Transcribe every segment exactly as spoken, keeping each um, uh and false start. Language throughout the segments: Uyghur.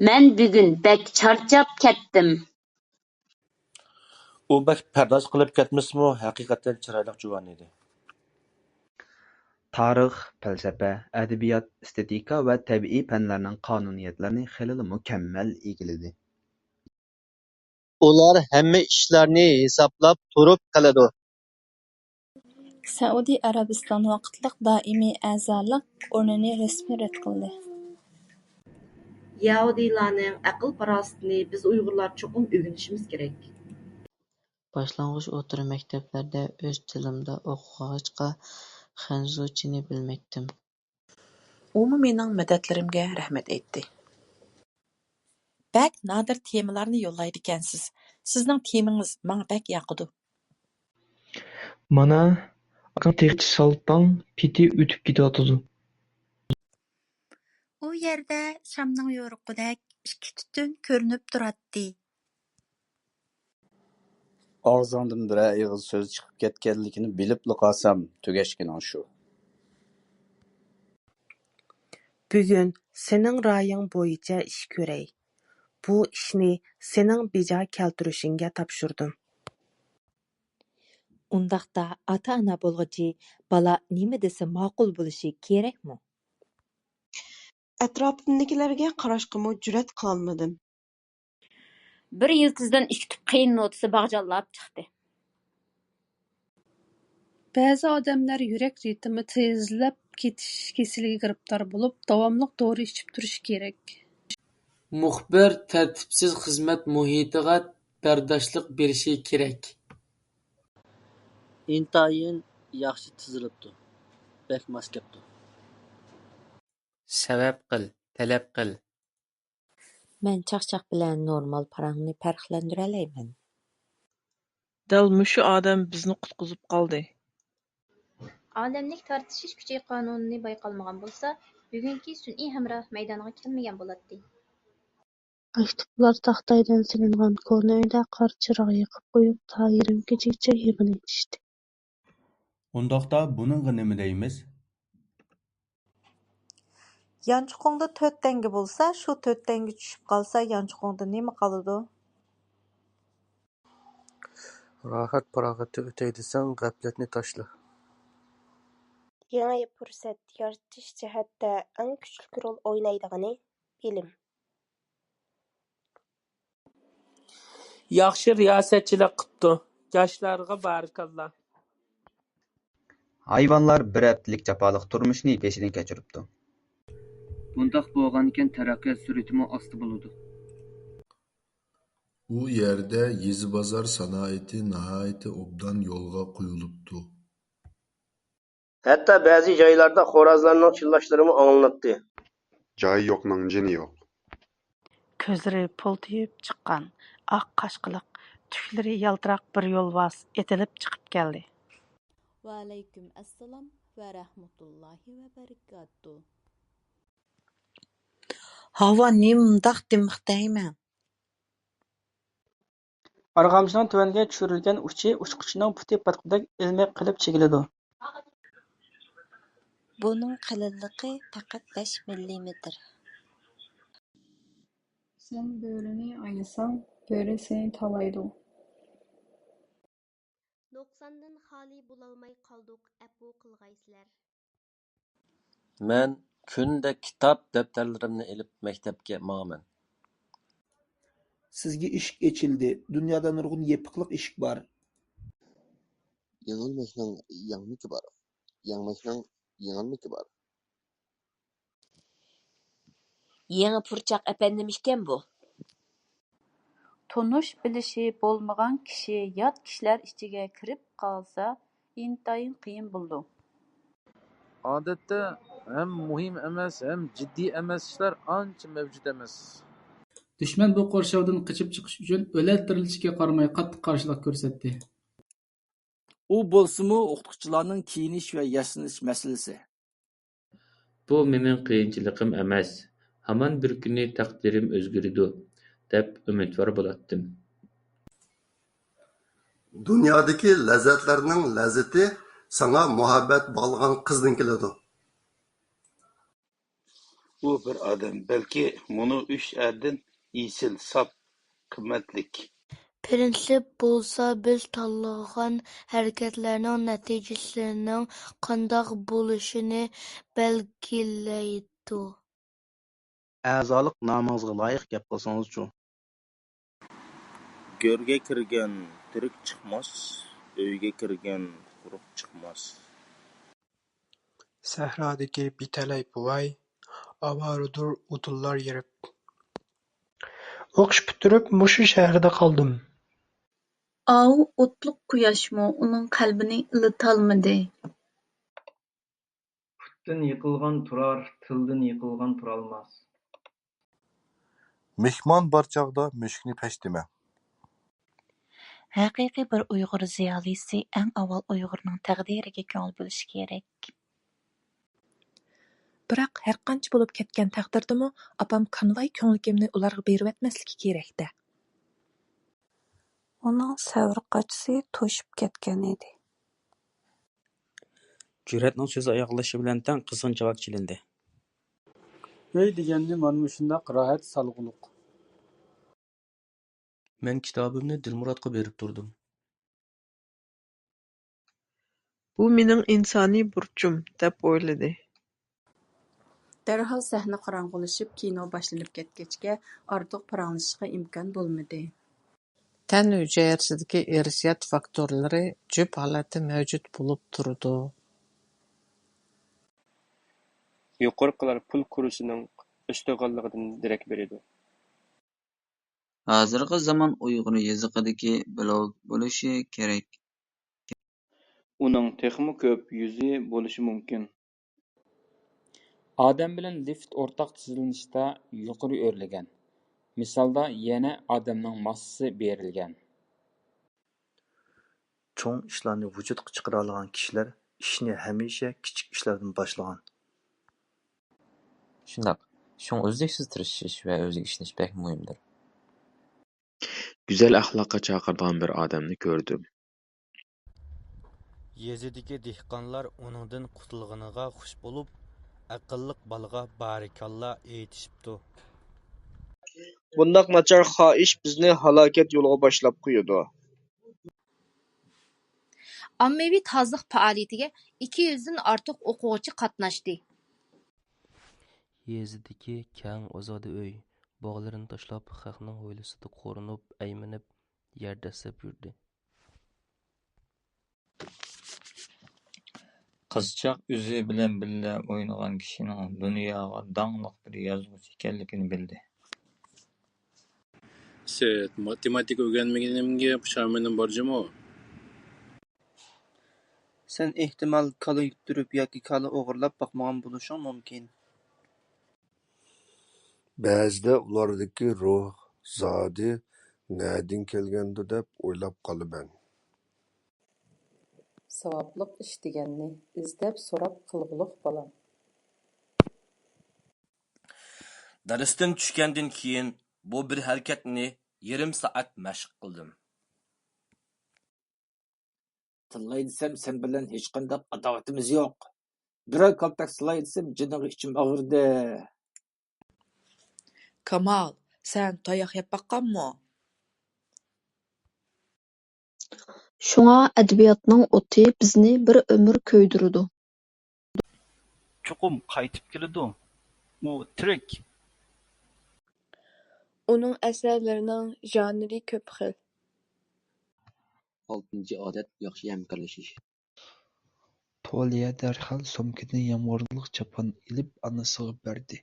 مەن بۈگۈن بەك چارچاپ كەتتىم. ئۇ بەك پەرداز قىلىپ كەتمىسىمۇ، ھەقىقەتەن چىرايلىق جۇۋان ئىدى. تارىخ، پەلسەپە، ئەدەبىيات، ئېستېتىكا ۋە تەبىئىي پەنلەرنىڭ قانۇنىيەتلىرىنى خېلىلا مۇكەممەل ئىگىلىدى. ئۇلار ھەممە ئىشلارنى ھېسابلاپ تۇرۇپ قىلىدۇ. سەئۇدى ئەرەبىستان ۋاقىتلىق دائىمىي ئەزالىق ئورنىنى رەسمىي رەت قىلدى. يەھۇدىيلارنىڭ ئەقىل-پاراسىتىنى بىز ئۇيغۇرلار چوقۇم ئۆگىنىشىمىز كېرەك. باشلانغۇچ ئوتتۇرا مەكتەپلەردە ئۆز تىلىمدا ئوقۇغاچقا، خەنزۇچىنى بىلمەيتتىم. ئۇمۇ مېنىڭ مەدەتلىرىمگە رەھمەت ئېيتتى. بەك نادىر تېمىلارنى يوللايدىكەنسىز. سىزنىڭ تېمىڭىز ماڭا بەك ياقىدۇ. مانا، ئاكاڭ تېخىچە سالپاڭ پېتى ئۆتۈپ كېتىۋاتىدۇ. ئۇ يەردە شامنىڭ يورۇقىدەك ئىككى تۈتۈن كۆرۈنۈپ تۇراتتى. ئاغزىڭدىن بىرەر ئېغىز سۆز چىقىپ كەتكەنلىكىنى بىلىپلا قالسام، تۈگەشكىنىڭ شۇ. بۈگۈن سېنىڭ رايىڭ بويىچە ئىش كۆرەي. بۇ ئىشنى سېنىڭ بېجا كەلتۈرۈشۈڭگە تاپشۇردۇم. ئۇنداقتا ئاتا-ئانا بولغۇچى بالا نېمە دېسە ماقۇل بولۇشى كېرەكمۇ؟ ئەتراپىمدىكىلەرگە قاراشقىمۇ جۈرئەت قىلالمىدىم. بىر يىلتىزدىن ئىككى تۈپ قېيىن نوتىسى باغجانلاپ چىقتى. بەزى ئادەملەر يۈرەك رىتىمى تېزلەپ كېتىش كېسىلىگە گىرىپتار بولۇپ، داۋاملىق دورا ئىچىپ تۇرۇشى كېرەك. مۇخبىر تەرتىپسىز خىزمەت مۇھىتىغا بەرداشلىق بېرىشى كېرەك. ئىنتايىن ياخشى تىزىلىپتۇ. بەك ماس كەپتۇ. سەۋەب قىل، تەلەپ قىل. مەن چاقچاق بىلەن نورمال پاراڭنى پەرقلەندۈرەلەيمەن. دەل مۇشۇ ئادەم بىزنى قۇتقۇزۇپ قالدى. ئالەملىك تارتىشىش كۈچى قانۇنىنى بايقالمىغان بولسا، بۈگۈنكى سۈنئىي ھەمراھ مەيدانغا كەلمىگەن بولاتتى. مەكتۇپلار تاختايدىن سېلىنغان كونا ئۆيدە قارا چىراغ يېقىپ قويۇپ، تا يېرىم كېچىگىچە يىغىن ئېيتىشتى. ئۇنداقتا بۇنىڭغا نېمە دەيمىز؟ يانچۇقۇڭدا تۆت تەڭگە بولسا، شۇ تۆت تەڭگە چۈشۈپ قالسا، يانچۇقۇڭدا نېمە قالىدۇ؟ راھەت-پاراغەتتە ئۆتەي دېسەڭ، غەپلەتنى تاشلا. يېڭى پۇرسەت يارىتىش جەھەتتە ئەڭ كۈچلۈك رول ئوينايدىغىنى بىلىم. ياخشى رىياسەتچىلىك قىپتۇ. ياشلارغا بارىكاللا. ھايۋانلار بىر ھەپتىلىك جاپالىق تۇرمۇشنى بېشىدىن كەچۈرۈپتۇ. بۇنداق بولغانىكەن تەرەققىيات سۈرئىتىمۇ ئاستا بولىدۇ. ئۇ يەردە يېزا بازار سانائىتى ناھايىتى ئوبدان يولغا قويۇلۇپتۇ. ھەتتا بەزى جايلاردا خورازلارنىڭ چىللاشلىرىمۇ ئاڭلىناتتى. جايى يوقنىڭ جېنى يوق. كۆزلىرى پۇلتىيىپ چىققان، ئاق قاشقىلىق، تۈكلىرى يالتىراق بىر يولۋاس ئېتىلىپ چىقىپ كەلدى. ۋەئەلەيكۇم ئەسسالام ۋە رەھمەتۇللاھى ۋە بەرىكاتۇھ. ھاۋا نېمانداق دىمىق دەيمەن. ئارغامچىنىڭ تۆۋەنگە چۈشۈرۈلگەن ئۇچى ئۇچقۇچىنىڭ پۇتى پاتقۇدەك ئىلمىق قىلىپ چىگىلىدۇ. بۇنىڭ قېلىنلىقى پەقەت بەش مىللىمېتىر. سەن بۆرىنى ئايىساڭ، بۆرە سېنى تالايدۇ. نۇقساندىن خالىي بولالماي قالدۇق، ئەپۇ قىلغايسىلەر. مەن كۈندە كىتاب، دەپتەرلىرىمنى ئېلىپ مەكتەپكە ماڭىمەن. سىزگە ئىشىك ئېچىلدى، دۇنيادا نۇرغۇن يېپىقلىق ئىشىك بار. يېڭىلمەكنىڭ يەڭمىكى بار، يەڭمەكنىڭ يېڭىلمىكى بار. يېڭى پۇرچاق ئەپەندىم ئىكەن بۇ. تونۇش بىلىشى بولمىغان كىشى يات كىشىلەر ئىچىگە كىرىپ قالسا ئىنتايىن قىيىن بولىدۇ. ئادەتتە ھەم مۇھىم ئەمەس، ھەم جىددىي ئەمەس ئىشلار ئانچە مەۋجۇت ئەمەس. دۈشمەن بۇ قورشاۋدىن قېچىپ چىقىش ئۈچۈن ئۆلە تىرىلىشىگە قارىماي قاتتىق قارشىلىق كۆرسەتتى. ئۇ بولسىمۇ ئوقۇتقۇچىلارنىڭ كىيىنىش ۋە ياسىنىش مەسىلىسى. بۇ مېنىڭ قىيىنچىلىقىم ئەمەس، ھامان بىر كۈنى تەقدىرىم ئۆزگىرىدۇ، دەپ ئۈمىدۋار بولاتتىم. دۇنيادىكى لەززەتلەرنىڭ لەززىتى ساڭا مۇھەببەت باغلىغان قىزدىن كېلىدۇ. ئۇ بىر ئادەم، بەلكى مۇنۇ ئۈچ ئەردىن ئېسىل، ساپ، قىممەتلىك. پىرىنسىپ بولسا بىز تاللىغان ھەرىكەتلەرنىڭ نەتىجىسىنىڭ قانداق بولۇشىنى بەلگىلەيدۇ. ئەزالىق نامىڭىزغا لايىق گەپ قىلسىڭىزچۇ؟ گۆرگە كىرگەن تىرىك چىقماس، ئۆيگە كىرگەن قۇرۇق چىقماس. سەھرادىكى بىتەلەي بوۋاي، ئاۋارىدۇر ئۇدۇللار يېرىپ. ئوقۇش پۈتتۈرۈپ مۇشۇ شەھەردە قالدىم. ئاۋۇ ئوتلۇق قۇياشمۇ ئۇنىڭ قەلبىنى ئىللىتالمىدى. پۇتتىن يىقىلغان تۇرار، تىلدىن يىقىلغان تۇرالماس. مېھمان بار چاغدا مۈشۈكنى پەش دېمە. ھەقىقىي بىر ئۇيغۇر زىيالىيسى ئەڭ ئاۋۋال ئۇيغۇرنىڭ تەقدىرىگە كۆڭۈل بۆلۈشى كېرەك. بىراق ھەرقانچە بولۇپ كەتكەن تەقدىردىمۇ ئاپام كانۋاي كۆڭلىكىمنى ئۇلارغا بېرىۋەتمەسلىكى كېرەكتە. ئۇنىڭ سەۋر قاچىسى توشۇپ كەتكەن ئىدى. جۈرئەتنىڭ سۆزى ئاياغلىشى بىلەن تەڭ قىزغىن چاۋاك چېلىندى. ئۆي دېگەننى مانا مۇشۇنداق راھەت سالغۇلۇق. مەن كىتابىمنى دىلمۇراتقا بېرىپ تۇردۇم. بۇ مېنىڭ ئىنسانىي بۇرچۇم، دەپ ئويلىدى. دەرھال سەھنە قاراڭغۇلىشىپ، كىنو باشلىنىپ كەتكەچكە ئارتۇق پاراڭلىشىشقا ئىمكان بولمىدى. تەن ھۈجەيرىسىدىكى ئىرسىيەت فاكتورلىرى جۈپ ھالەتتە مەۋجۇت بولۇپ تۇرىدۇ. يۇقىرىقىلار پۇل كۇرسىنىڭ ئۆستۈرغانلىقىدىن دېرەك بېرىدۇ. ھازىرقى زامان ئۇيغۇر يېزىقىدىكى بىلوگ بولۇشى كېرەك. ئۇنىڭ تېخىمۇ كۆپ يۈزى بولۇشى مۇمكىن. ئادەم بىلەن لىفت ئورتاق تىزىلىنىشتا يۇقىرى ئۆرلىگەن. مىسالدا يەنە ئادەمنىڭ ماسسىسى بېرىلگەن. چوڭ ئىشلارنى ۋۇجۇدقا چىقىرالىغان كىشىلەر ئىشنى ھەمىشە كىچىك ئىشلاردىن باشلىغان. شۇنداق. شۇڭا ئۈزلۈكسىز تىرىشىش ۋە ئۆزىگە ئىشىنىش بەك مۇھىمدۇر. گۈزەل ئەخلاققا چاقىرىدىغان بىر ئادەمنى كۆردۈم. يېزىدىكى دېھقانلار ئۇنىڭدىن قۇتۇلغىنىغا خۇش بولۇپ، ئەقىللىق بالىغا بارىكاللا ئېيتىشىپتۇ. بۇنداق ناچار خاھىش بىزنى ھالاكەت يولىغا باشلاپ قويىدۇ. ئاممىۋى تازىلىق پائالىيىتىگە ئىككى يۈزدىن ئارتۇق ئوقۇغۇچى قاتناشتى. يېزىدىكى كەڭ ئازادە ئۆي، باغلىرىنى تاشلاپ، خەقنىڭ ھويلىسىدا قورۇنۇپ، ئەيمىنىپ، يەر دەسسەپ يۈردى. قىزچاق ئۆزى بىلەن بىللە ئوينىغان كىشىنىڭ دۇنياغا داڭلىق بىر يازغۇچى ئىكەنلىكىنى بىلدى. سىز ماتېماتىكا ئۆگەنمىگىنىمگە پۇشايمىنىم بار جۇمۇ؟ سەن ئېھتىمال كالا يۈتتۈرۈپ ياكى كالا ئوغرىلاپ باقمىغان بولۇشۇڭ مۇمكىن. بەزىدە ئۇلاردىكى روھ زادى نەدىن كەلگەندۇ دەپ ئويلاپ قالىمەن. ساۋابلىق ئىش دېگەننى ئىزدەپ سوراپ قىلغۇلۇق بالام. دەرستىن چۈشكەندىن كېيىن بۇ بىر ھەرىكەتنى يېرىم سائەت مەشىق قىلدىم. تىللاي دېسەم سەن بىلەن ھېچقانداق ئاداۋىتىمىز يوق. بىرەر كالتەك سالاي دېسەم جېنىڭغا ئىچىم ئاغرىدى. كامال، سەن تاياق يەپ باققانمۇ؟ شۇڭا ئەدەبىياتنىڭ ئوتى بىزنى بىر ئۆمۈر كۆيدۈرىدۇ. چوقۇم قايتىپ كېلىدۇ. ئۇ تىرىك. ئۇنىڭ ئەسەرلىرىنىڭ ژانىرى كۆپ خىل. ئالتىنچى ئادەت، ياخشى ھەمكارلىشىش. تولىيە دەرھال سومكىدىن يامغۇرلۇق چاپان ئېلىپ ئانىسىغا بەردى.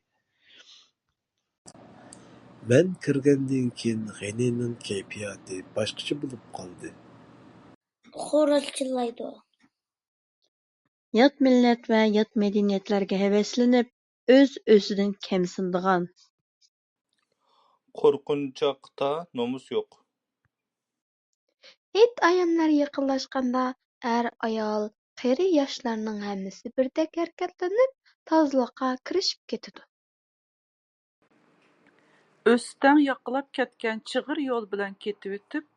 مەن كىرگەندىن كېيىن غېنىنىڭ كەيپىياتى باشقىچە بولۇپ قالدى. خورازچىلايدۇ. يات مىللەت ۋە يات مەدەنىيەتلەرگە ھەۋەسلىنىپ، ئۆز-ئۆزىدىن كەمسىنىدىغان. قورقۇنچاقتا نومۇس يوق. ئېيت-ئايەملەر يېقىنلاشقاندا، ئەر-ئايال، قېرى-ياشلارنىڭ ھەممىسى بىردەك ھەرىكەتلىنىپ، تازىلىققا كىرىشىپ كېتىدۇ. ئۆستەڭ ياقىلاپ كەتكەن چىغىر يول بىلەن كېتىۋېتىپ،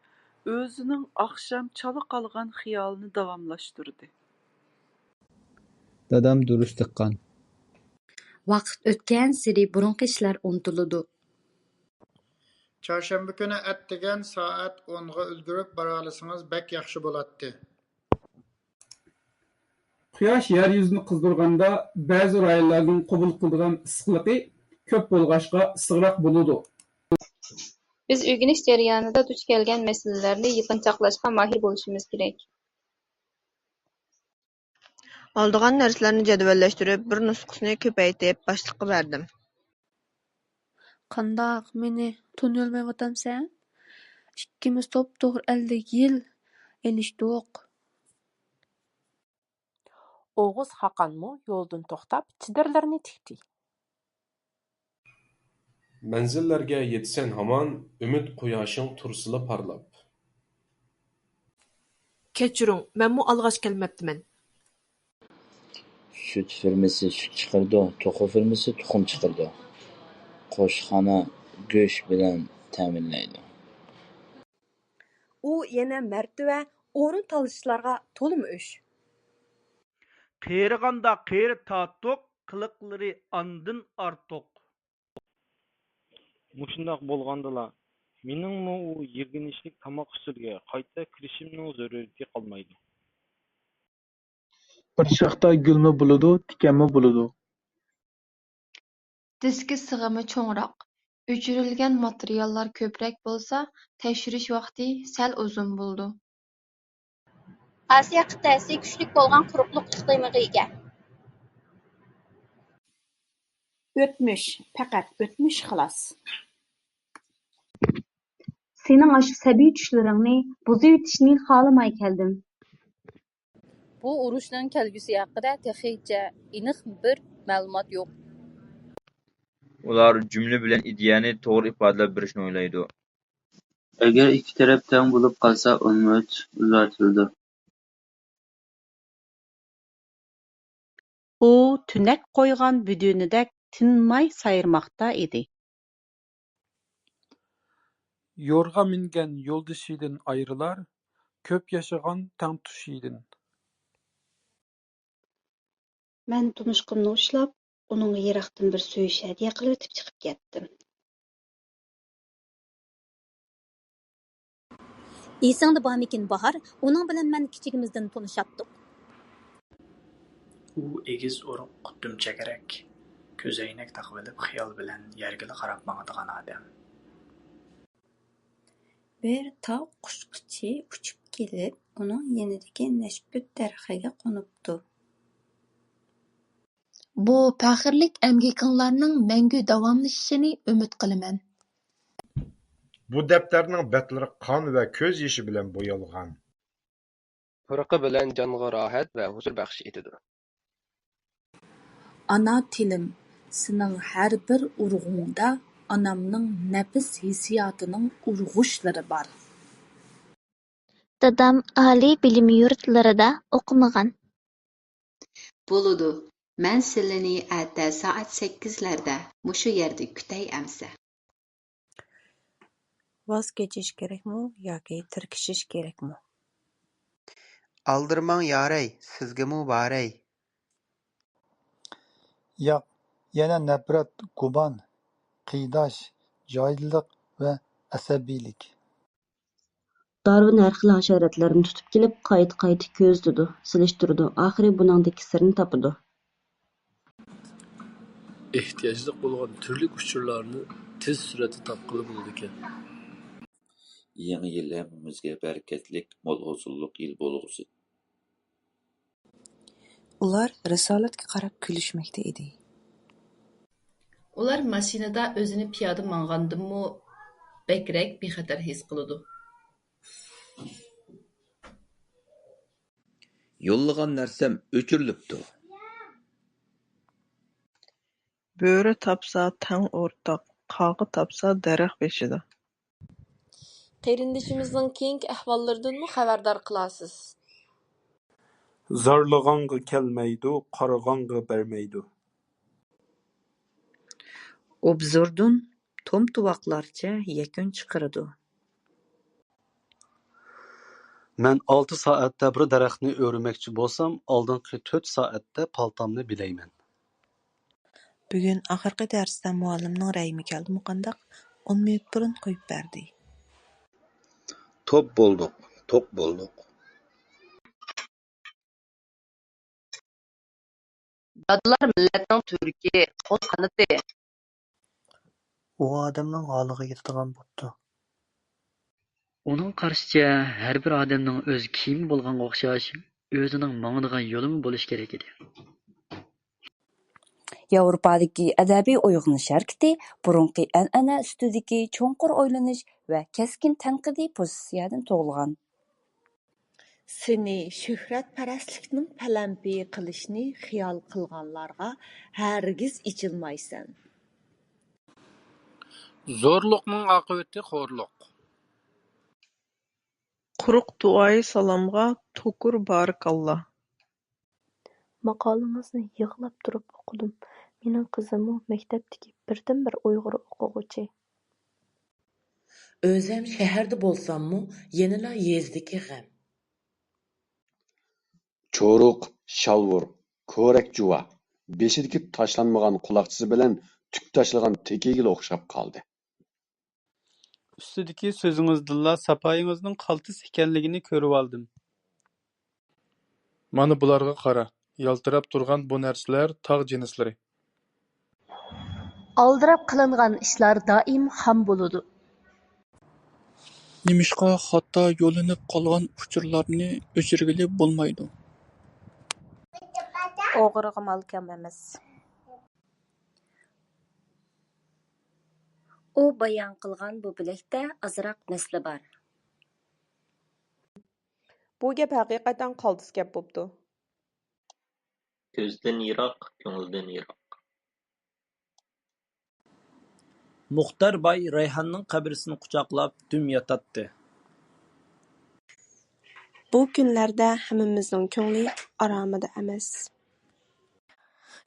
ئۆزىنىڭ ئاخشام چالا قالغان خىيالىنى داۋاملاشتۇردى. دادام دۇرۇس دېھقان. ۋاقىت ئۆتكەنسېرى بۇرۇنقى ئىشلار ئۇنتۇلىدۇ. چارشەنبە كۈنى ئەتىگەن سائەت ئونغا ئۈلگۈرۈپ بارالىسىڭىز بەك ياخشى بولاتتى. قۇياش يەر يۈزىنى قىزدۇرغاندا، بەزى رايونلاردىن قوبۇل قىلىدىغان ئىسسىقلىقى كۆپ بولغاچقا ئىسسىقراق بولىدۇ. بىز ئۆگىنىش جەريانىدا دۇچ كەلگەن مەسىلىلەرنى يىغىنچاقلاشقا ماھىر بولۇشىمىز كېرەك. ئالىدىغان نەرسىلەرنى جەدۋەللەشتۈرۈپ، بىر نۇسخىسىنى كۆپەيتىپ، باشلىققا بەردىم. قانداق، مېنى تونۇيالمايۋاتامسەن؟ ئىككىمىز توپتوغرا ئەللىك يىل ئېلىشتۇق. ئوغۇز خاقانمۇ يولدىن توختاپ، چېدىرلىرىنى تىكتى. مەنزىللەرگە يېتىسەن ھامان، ئۈمىد قۇياشىڭ تۇرسىلا پارلاپ. كەچۈرۈڭ، مەنمۇ ئالغاچ كەلمەپتىمەن. سۈت فېرمىسى سۈت چىقىرىدۇ، توخۇ فېرمىسى تۇخۇم چىقىرىدۇ، قوشخانا گۆش بىلەن تەمىنلەيدۇ. ئۇ يەنە مەرتىۋە، ئورۇن تالىشىشلارغا تولىمۇ ئۆچ. قېرىغاندا قېرى تاتۇق، قىلىقلىرى ئاندىن ئارتۇق. مۇشۇنداق بولغاندىلا، مېنىڭمۇ ئۇ يىرگىنچلىك تاماق ئۈستىلىگە قايتا كىرىشىمنىڭ زۆرۈرىيىتى قالمايدۇ. بىر شاختا گۈلمۇ بولىدۇ، تىكەنمۇ بولىدۇ. دىسكا سىغىمى چوڭراق، ئۆچۈرۈلگەن ماتېرىياللار كۆپرەك بولسا، تەكشۈرۈش ۋاقتى سەل ئۇزۇن بولىدۇ. ئاسىيا قىتئەسى كۈچلۈك بولغان قۇرۇقلۇق ئىقلىمىغا ئىگە. ئۆتمۈش، پەقەت ئۆتمۈش خالاس. سېنىڭ ئاشۇ سەبىي چۈشلىرىڭنى بۇزۇۋېتىشنى خالىماي كەلدىم. بۇ ئۇرۇشنىڭ كەلگۈسى ھەققىدە تېخىچە ئېنىق بىر مەلۇمات يوق. ئۇلار جۈملە بىلەن ئىدىيەنى توغرا ئىپادىلەپ بېرىشنى ئويلايدۇ. ئەگەر ئىككى تەرەپ تەڭ بولۇپ قالسا، ئۈمىد ئۇزارتىلىدۇ. ئۇ تۈنەك قويغان بۈدۈنىدەك تىنماي سايرىماقتا ئىدى. يورغا مىنگەن يولدىشىدىن ئايرىلار، كۆپ ياشىغان تەڭتۇشىدىن. مەن تۇمشۇقۇمنى ئۇشلاپ، ئۇنىڭغا يىراقتىن بىر سۆيۈش ھەدىيە قىلىۋېتىپ چىقىپ كەتتىم. ئېسىڭدە بارمىكىن باھار، ئۇنىڭ بىلەن مەن كىچىكىمىزدىن تونۇشاتتۇق. ئۇ ئېگىز ئورۇق، قۇتۇم چەگرەك، كۆزەينەك تاقىۋېلىپ خىيال بىلەن يەرگىلا قاراپ ماڭىدىغان ئادەم. بىر تاغ قۇشقۇچى ئۇچۇپ كېلىپ، ئۇنىڭ يېنىدىكى نەشپۈت دەرىخىگە قونۇپتۇ. بۇ پەخىرلىك ئەمگىكىڭلارنىڭ مەڭگۈ داۋاملىشىشىنى ئۈمىد قىلىمەن. بۇ دەپتەرنىڭ بەتلىرى قان ۋە كۆز يېشى بىلەن بويالغان. پۇرىقى بىلەن جانغا راھەت ۋە ھۇزۇر بەخش ئېتىدۇ. ئانا تىلىم، سېنىڭ ھەر بىر ئۇرغۇڭدا ئانامنىڭ نەپىس ھېسسىياتىنىڭ ئۇرغۇشلىرى بار. دادام ئالىي بىلىم يۇرتلىرىدا ئوقۇمىغان. بولىدۇ، مەن سىلىنى ئەتە سائەت سەككىزلەردە مۇشۇ يەردە كۈتەي ئەمسە. ۋاز كېچىش كېرەكمۇ ياكى تىركىشىش كېرەكمۇ؟ ئالدىرىماڭ يارەي، سىزگىمۇ بارەي. ياق، يەنە نەپرەت، گۇمان، قىيناش، جاھىللىق ۋە ئەسەبىيلىك. دارۋىن ھەر خىل ھاشاراتلارنى تۇتۇپ كېلىپ، قايتا-قايتا كۆزىتىدۇ، سېلىشتۇرىدۇ، ئاخىرى بۇنىڭدىكى سىرنى تاپىدۇ. ئېھتىياجلىق بولغان تۈرلۈك ئۇچۇرلارنى تېز سۈرئەتتە تاپقىلى بولىدىكەن. يېڭى يىل ھەممىمىزگە بەرىكەتلىك، مول ھوسۇللۇق يىل بولغۇسى! ئۇلار رىسالەتكە قاراپ كۈلۈشمەكتە ئىدى. ئۇلار ماشىنىدا ئۆزىنى پىيادە ماڭغاندىنمۇ بەكرەك بىخەتەر ھېس قىلىدۇ. يوللىغان نەرسەم ئۆچۈرۈلۈپتۇ. بۆرە تاپسا تەڭ ئورتاق، قاغا تاپسا دەرەخ بېشىدا. قېرىندىشىمىزنىڭ كېيىنكى ئەھۋاللىرىدىنمۇ خەۋەردار قىلارسىز. زارلىغانغا كەلمەيدۇ، قارىغانغا بەرمەيدۇ. ئوبزوردىن توم-تۇۋاقلارچە يەكۈن چىقىرىدۇ. مەن ئالتە سائەتتە بىر دەرەخنى ئۆرۈمەكچى بولسام، ئالدىنقى تۆت سائەتتە پالتامنى بىلەيمەن. بۈگۈن ئاخىرقى دەرستە مۇئەللىمنىڭ رەھىمى كەلدىمۇ قانداق؟ ئون مىنۇت بۇرۇن قويۇپ بەردى. توپ بولدۇق، توق بولدۇق. دادىلار مىللەتنىڭ تۈۋرۈكى، قول قانىتى. ئۇ ئادەمنىڭ ھالىغا يېتىدىغان بوپتۇ. ئۇنىڭ قارىشىچە، ھەر بىر ئادەمنىڭ ئۆز كىيىمى بولغانغا ئوخشاش، ئۆزىنىڭ ماڭىدىغان يولىمۇ بولۇشى كېرەك ئىدى. ياۋروپادىكى ئەدەبىي ئويغىنىش ھەرىكىتى بۇرۇنقى ئەنئەنە ئۈستىدىكى چوڭقۇر ئويلىنىش ۋە كەسكىن تەنقىدىي پوزىتسىيەدىن تۇغۇلغان. سېنى شۆھرەتپەرەسلىكنىڭ پەلەمپىيى قىلىشنى خىيال قىلغانلارغا ھەرگىز ئېچىلمايسەن. زورلۇقنىڭ ئاقىۋىتى خورلۇق. قۇرۇق دۇئايى سالامغا توكۇر بارىكاللا. ماقالىڭىزنى يىغلاپ تۇرۇپ ئوقۇدۇم. مېنىڭ قىزىممۇ مەكتەپتىكى بىردىنبىر ئۇيغۇر ئوقۇغۇچى. ئۆزەم شەھەردە بولساممۇ، يەنىلا يېزىدىكى غەم. چورۇق، شالۋۇر، كورەك جۇۋا، بېشىدىكى تاشلانمىغان قۇلاقچىسى بىلەن تۈك تاشلىغان تېكىگىلا ئوخشاپ قالدى. ئۈستىدىكى سۆزىڭىزدىنلا ساپايىڭىزنىڭ قالتىس ئىكەنلىكىنى كۆرۈۋالدىم. مانا بۇلارغا قارا، يالتىراپ تۇرغان بۇ نەرسىلەر تاغ جىنسلىرى. ئالدىراپ قىلىنغان ئىشلار دائىم خام بولىدۇ. نېمىشقا خاتا يوللىنىپ قالغان ئۇچۇرلارنى ئۆچۈرگىلى بولمايدۇ؟ ئوغرىغا مال كەم ئەمەس. ئۇ بايان قىلغان بۇ بۆلەكتە ئازراق مەسىلە بار. بۇ گەپ ھەقىقەتەن قالتىس گەپ بوپتۇ. كۆزدىن يىراق، كۆڭۈلدىن يىراق. مۇختەر باي رەيھاننىڭ قەبرىسىنى قۇچاقلاپ دۈم ياتاتتى. بۇ كۈنلەردە ھەممىمىزنىڭ كۆڭلى ئارامىدا ئەمەس.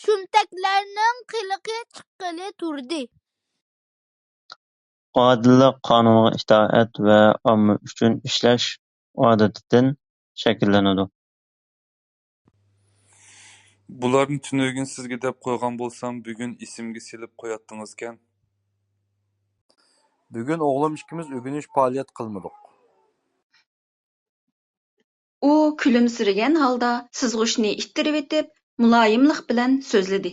شۇمتەكلەرنىڭ قىلىقى چىققىلى تۇردى. ئادىللىق قانۇنىغا ئىتائەت ۋە ئامما ئۈچۈن ئىشلەش ئادىتىدىن شەكىللىنىدۇ. بۇلارنى تۈنۈگۈن سىزگە دەپ قويغان بولسام، بۈگۈن ئېسىمگە سېلىپ قوياتتىڭىزكەن. بۈگۈن ئوغلۇم ئىككىمىز ئۆگىنىش پائالىيەت قىلمىدۇق. ئۇ كۈلۈمسىرىگەن ھالدا سىزغۇچنى ئىتتىرىۋېتىپ، مۇلايىملىق بىلەن سۆزلىدى.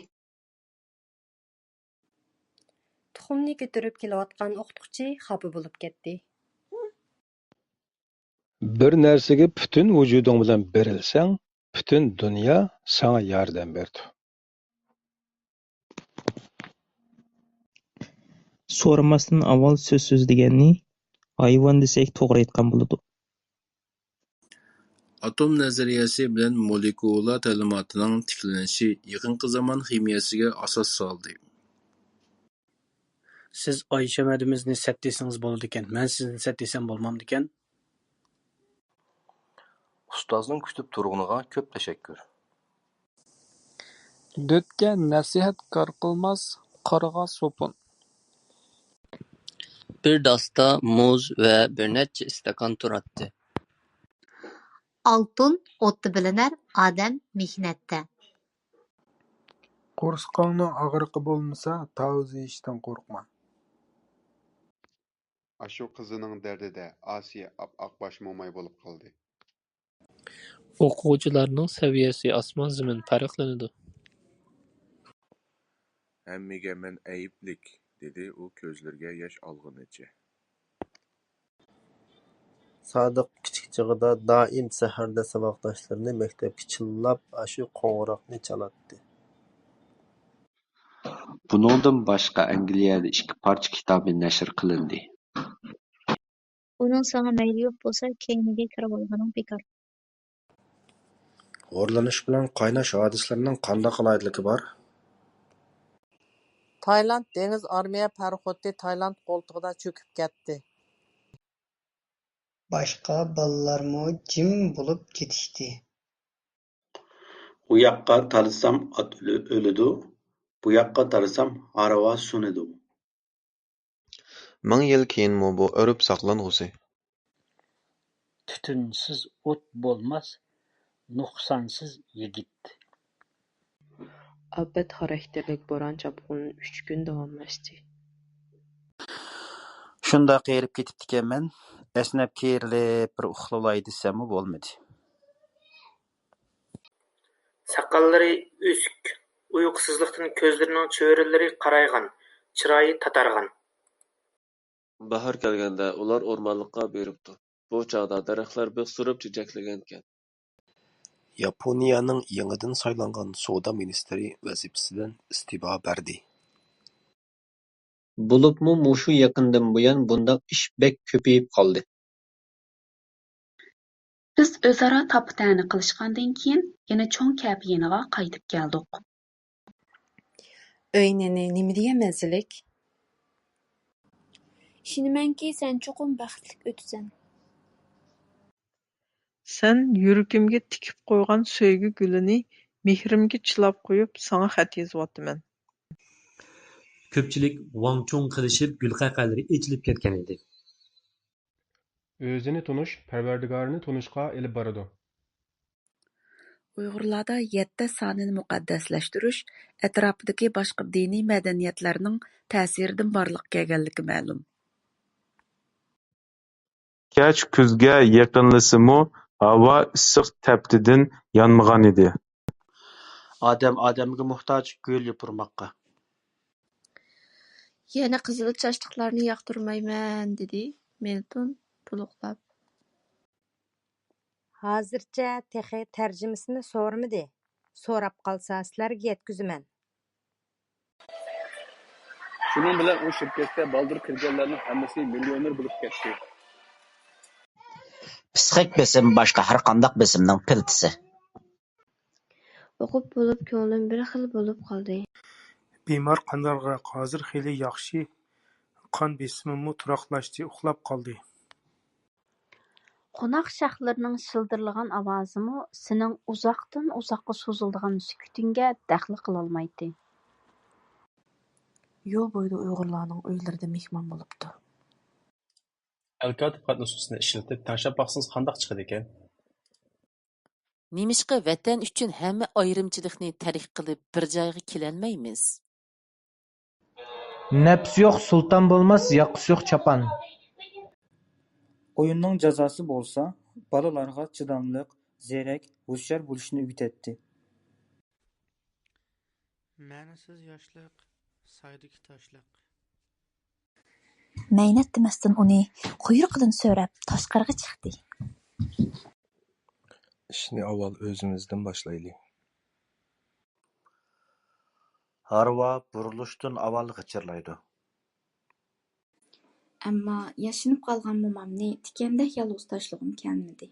تۇخۇمنى كۆتۈرۈپ كېلىۋاتقان ئوقۇتقۇچى خاپا بولۇپ كەتتى. بىر نەرسىگە پۈتۈن ۋۇجۇدۇڭ بىلەن بېرىلسەڭ، پۈتۈن دۇنيا ساڭا ياردەم بېرىدۇ. سورىماستىن ئاۋۋال سۆز سۆزلىگەننى ھايۋان دېسەك توغرا ئېيتقان بولىدۇ. ئاتوم نەزەرىيەسى بىلەن مولېكۇلا تەلىماتىنىڭ تىكلىنىشى يېقىنقى زامان خىمىيەسىگە ئاساس سالدى. سىز ئايشەمەدىمىزنى سەت دېسىڭىز بولىدىكەن، مەن سىزنى سەت دېسەم بولمامدىكەن؟ ئۇستازنىڭ كۈتۈپ تۇرغىنىغا كۆپ تەشەككۈر. دۆتكە نەسىھەت كار قىلماس، قارىغا سوپۇن. بىر داستا مۇز ۋە بىر نەچچە ئىستاكان تۇراتتى. ئالتۇن ئوتتا بىلىنەر، ئادەم مېھنەتتە. قورسىقىڭنىڭ ئاغرىقى بولمىسا، تاۋۇز يېيىشتىن قورقما. ئاشۇ قىزىنىڭ دەردىدە ئاسىيە ئاپئاق باش موماي بولۇپ قالدى. ئوقۇغۇچىلارنىڭ سەۋىيەسى ئاسمان-زېمىن پەرقلىنىدۇ. ھەممىگە مەن ئەيىبلىك، دېدى ئۇ كۆزلىرىگە ياش ئالغىنىچە. سادىق كىچىك چېغىدا دائىم سەھەردە ساۋاقداشلىرىنى مەكتەپكە چىللاپ، ئاشۇ قوڭغۇراقنى چالاتتى. بۇنىڭدىن باشقا ئەنگلىيەدە ئىككى پارچە كىتابى نەشر قىلىندى. ئۇنىڭ ساڭا مەيلى يوق بولسا، كەينىگە كىرىۋالغىنىڭ بىكار. ھورلىنىش بىلەن قايناش ھادىسىلىرىنىڭ قانداق ئالاھىدىلىكى بار؟ تايلاند دېڭىز ئارمىيە پاراخوتى تايلاند قولتۇقىدا چۆكۈپ كەتتى. باشقا بالىلارمۇ جىم بولۇپ كېتىشتى. ئۇ ياققا تارتسام ئات ئۆلىدۇ، بۇ ياققا تارتسام ھارۋا سۇنىدۇ. مىڭ يىل كېيىنمۇ بۇ ئۆرۈپ ساقلانغۇسى. تۈتۈنسىز ئوت بولماس، نۇقسانسىز يىگىت. ئاپەت خاراكتېرلىك بوران-چاپقۇن ئۈچ كۈن داۋاملاشتى. شۇنداق ھېرىپ كېتىپتىكەنمەن، ئەسنەپ كېرىلىپ بىر ئۇخلىۋالاي دېسەممۇ بولمىدى. ساقاللىرى ئۆسۈك، ئۇيقۇسىزلىقتىن كۆزلىرىنىڭ چۈۋرىلىرى قارايغان، چىرايى تاتارغان. باھار كەلگەندە ئۇلار ئورمانلىققا بېرىپتۇ. بۇ چاغدا دەرەخلەر بىخ سۈرۈپ چېچەكلىگەنىكەن. ياپونىيەنىڭ يېڭىدىن سايلانغان سودا مىنىستىرى ۋەزىپىسىدىن ئىستېپا بەردى. بولۇپمۇ مۇشۇ يېقىندىن بۇيان بۇنداق ئىش بەك كۆپىيىپ قالدى. بىز ئۆزئارا تاپا-تەنە قىلىشقاندىن كېيىن، يەنە چوڭ كەپە يېنىغا قايتىپ كەلدۇق. ئۆي نېنى نېمە دېگەن مەززىلىك! ئىشىنىمەنكى، سەن چوقۇم بەختلىك ئۆتىسەن. سەن يۈرىكىمگە تىكىپ قويغان سۆيگۈ گۈلىنى مېھرىمگە چىلاپ قويۇپ، ساڭا خەت يېزىۋاتىمەن. كۆپچىلىك ۋاڭ چۇڭ قىلىشىپ، گۈلقەقەلىرى ئېچىلىپ كەتكەنىدى. ئۆزىنى تونۇش پەرۋەردىگارىنى تونۇشقا ئېلىپ بارىدۇ. ئۇيغۇرلاردا يەتتە سانىنى مۇقەددەسلەشتۈرۈش ئەتراپىدىكى باشقا دىنىي مەدەنىيەتلەرنىڭ تەسىرىدىن بارلىققا كەلگەنلىكى مەلۇم. كەچ كۈزگە يېقىنلىسىمۇ، ھاۋا ئىسسىق تەپتىدىن يانمىغانىدى. ئادەم ئادەمگە موھتاج گۈل يوپۇرماققا. يەنە قىزىل چاچلىقلارنى ياقتۇرمايمەن، دېدى مىلتون تولۇقلاپ. ھازىرچە تېخى تەرجىمىسىنى سورىمىدى. سوراپ قالسا، سىلەرگە يەتكۈزىمەن. شۇنىڭ بىلەن ئۇ شىركەتكە بالدۇر كىرگەنلەرنىڭ ھەممىسى مىليونېر بولۇپ كەتتى. پىسخىك بېسىم باشقا ھەرقانداق بېسىمنىڭ پىلتىسى. ئوقۇپ بولۇپ كۆڭلۈم بىر خىل بولۇپ قالدى. بىمار قاندالغاق، ھازىر خېلى ياخشى، قان بېسىمىمۇ تۇراقلاشتى، ئۇخلاپ قالدى. قوناق شاخلىرىنىڭ شىلدىرلىغان ئاۋازىمۇ سېنىڭ ئۇزاقتىن ئۇزاققا سوزۇلىدىغان سۈكۈتۈڭگە دەخلى قىلالمايتتى. يول بويىدا ئۇيغۇرلارنىڭ ئۆيلىرىدە مېھمان بولۇپتۇ. ئەلكاتىپ قاتنىشىشنى ئىشلىتىپ تەڭشەپ باقسىڭىز قانداق چىقىدىكەن؟ نېمىشقا ۋەتەن ئۈچۈن ھەممە ئايرىمچىلىقنى تەرك قىلىپ بىر جايغا كېلەلمەيمىز؟ نەپسى يوق سۇلتان بولماس، ياقىسى يوق چاپان. ئويۇننىڭ جازاسى بولسا بالىلارغا چىداملىق، زېرەك، ھوشيار بولۇشنى ئۆگىتەتتى. مەنىسىز ياشلىق، سايدىكى تاشلىق. مەينەت دېمەستىن ئۇنى قۇيرۇقىدىن سۆرەپ تاشقىرىغا چىقتى. ئىشنى ئاۋۋال ئۆزىمىزدىن باشلايلى. ھارۋا بۇرۇلۇشتىن ئاۋۋال غىچىرلايدۇ. ئەمما ياشىنىپ قالغان مومامنى تىكەندەك يالغۇز تاشلىغۇم كەلمىدى.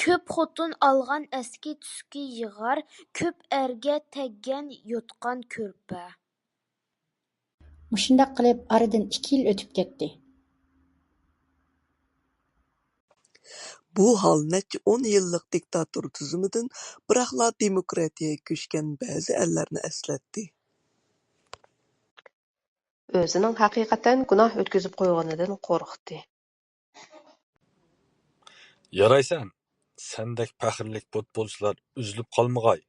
كۆپ خوتۇن ئالغان ئەسكى تۈسكى يىغار، كۆپ ئەرگە تەگگەن يوتقان كۆرپە. مۇشۇنداق قىلىپ ئارىدىن ئىككى يىل ئۆتۈپ كەتتى. بۇ ھال نەچچە ئون يىللىق دىكتاتور تۈزۈمىدىن بىراقلا دېموكراتىيەگە كۆچكەن بەزى ئەللەرنى ئەسلەتتى. ئۆزىنىڭ ھەقىقەتەن گۇناھ ئۆتكۈزۈپ قويغىنىدىن قورقتى. يارايسەن، سەندەك پەخىرلىك پۇتبولچىلار ئۈزۈلۈپ قالمىغاي.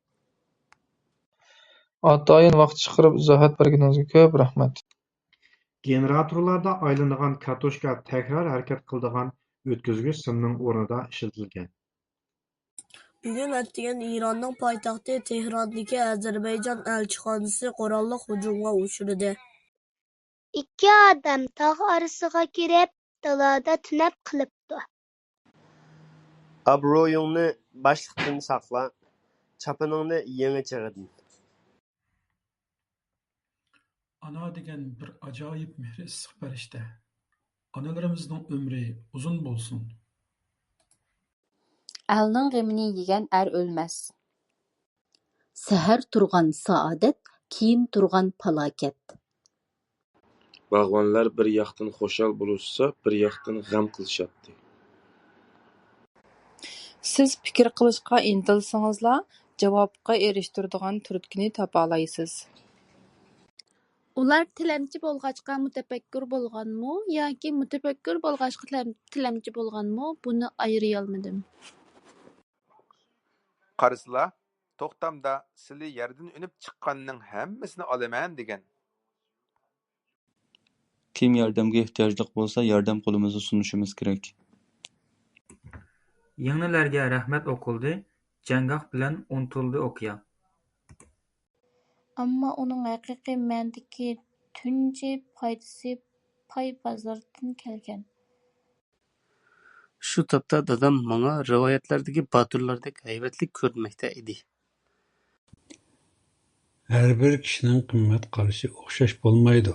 ئاتايىن ۋاقىت چىقىرىپ ئىزاھات بەرگىنىڭىزگە كۆپ رەھمەت. گېنېراتورلاردا ئايلىنىدىغان كاتوشكا تەكرار ھەرىكەت قىلىدىغان ئۆتكۈزگۈچ سىمنىڭ ئورنىدا ئىشلىتىلگەن. بۈگۈن ئەتىگەن ئىراننىڭ پايتەختى تېھراندىكى ئەزەربەيجان ئەلچىخانىسى قوراللىق ھۇجۇمغا ئۇچرىدى. ئىككى ئادەم تاغ ئارىسىغا كىرىپ، دالادا تۈنەپ قېلىپتۇ. ئابرۇيۇڭنى باشلىقتىن ساقلا، چاپىنىڭنى يېڭى چېغىدىن. ئانا دېگەن بىر ئاجايىپ مېھرى ئىسسىق پەرىشتە. ئانىلىرىمىزنىڭ ئۆمرى ئۇزۇن بولسۇن. ئەلنىڭ غېمىنى يېگەن ئەر ئۆلمەس. سەھەر تۇرغان سائادەت، كېيىن تۇرغان پالاكەت. باغۋەنلەر بىر ياقتىن خۇشال بولۇشسا، بىر ياقتىن غەم قىلىشاتتى. سىز پىكىر قىلىشقا ئىنتىلسىڭىزلا، جاۋابقا ئېرىشتۈرىدىغان تۈرتكىنى تاپالايسىز. ئۇلار تىلەمچى بولغاچقا مۇتەپەككۇر بولغانمۇ ياكى مۇتەپەككۇر بولغاچقا تىلەمچى بولغانمۇ، بۇنى ئايرىيالمىدىم. قارىسىلا، توختامدا سىلى يەردىن ئۈنۈپ چىققاننىڭ ھەممىسىنى ئالىمەن دېگەن. كىم ياردەمگە ئېھتىياجلىق بولسا، ياردەم قولىمىزنى سۇنۇشىمىز كېرەك. يىڭنىلەرگە رەھمەت ئوقۇلدى، جەڭگاھ بىلەن ئۇنتۇلدى ئوقيا. ئەمما ئۇنىڭ ھەقىقىي مەنىدىكى تۇنجى پايدىسى پاي بازىرىدىن كەلگەن. شۇ تاپتا دادام ماڭا رىۋايەتلەردىكى باتۇرلاردەك ھەيۋەتلىك كۆرۈنمەكتە ئىدى. ھەر بىر كىشىنىڭ قىممەت قارىشى ئوخشاش بولمايدۇ.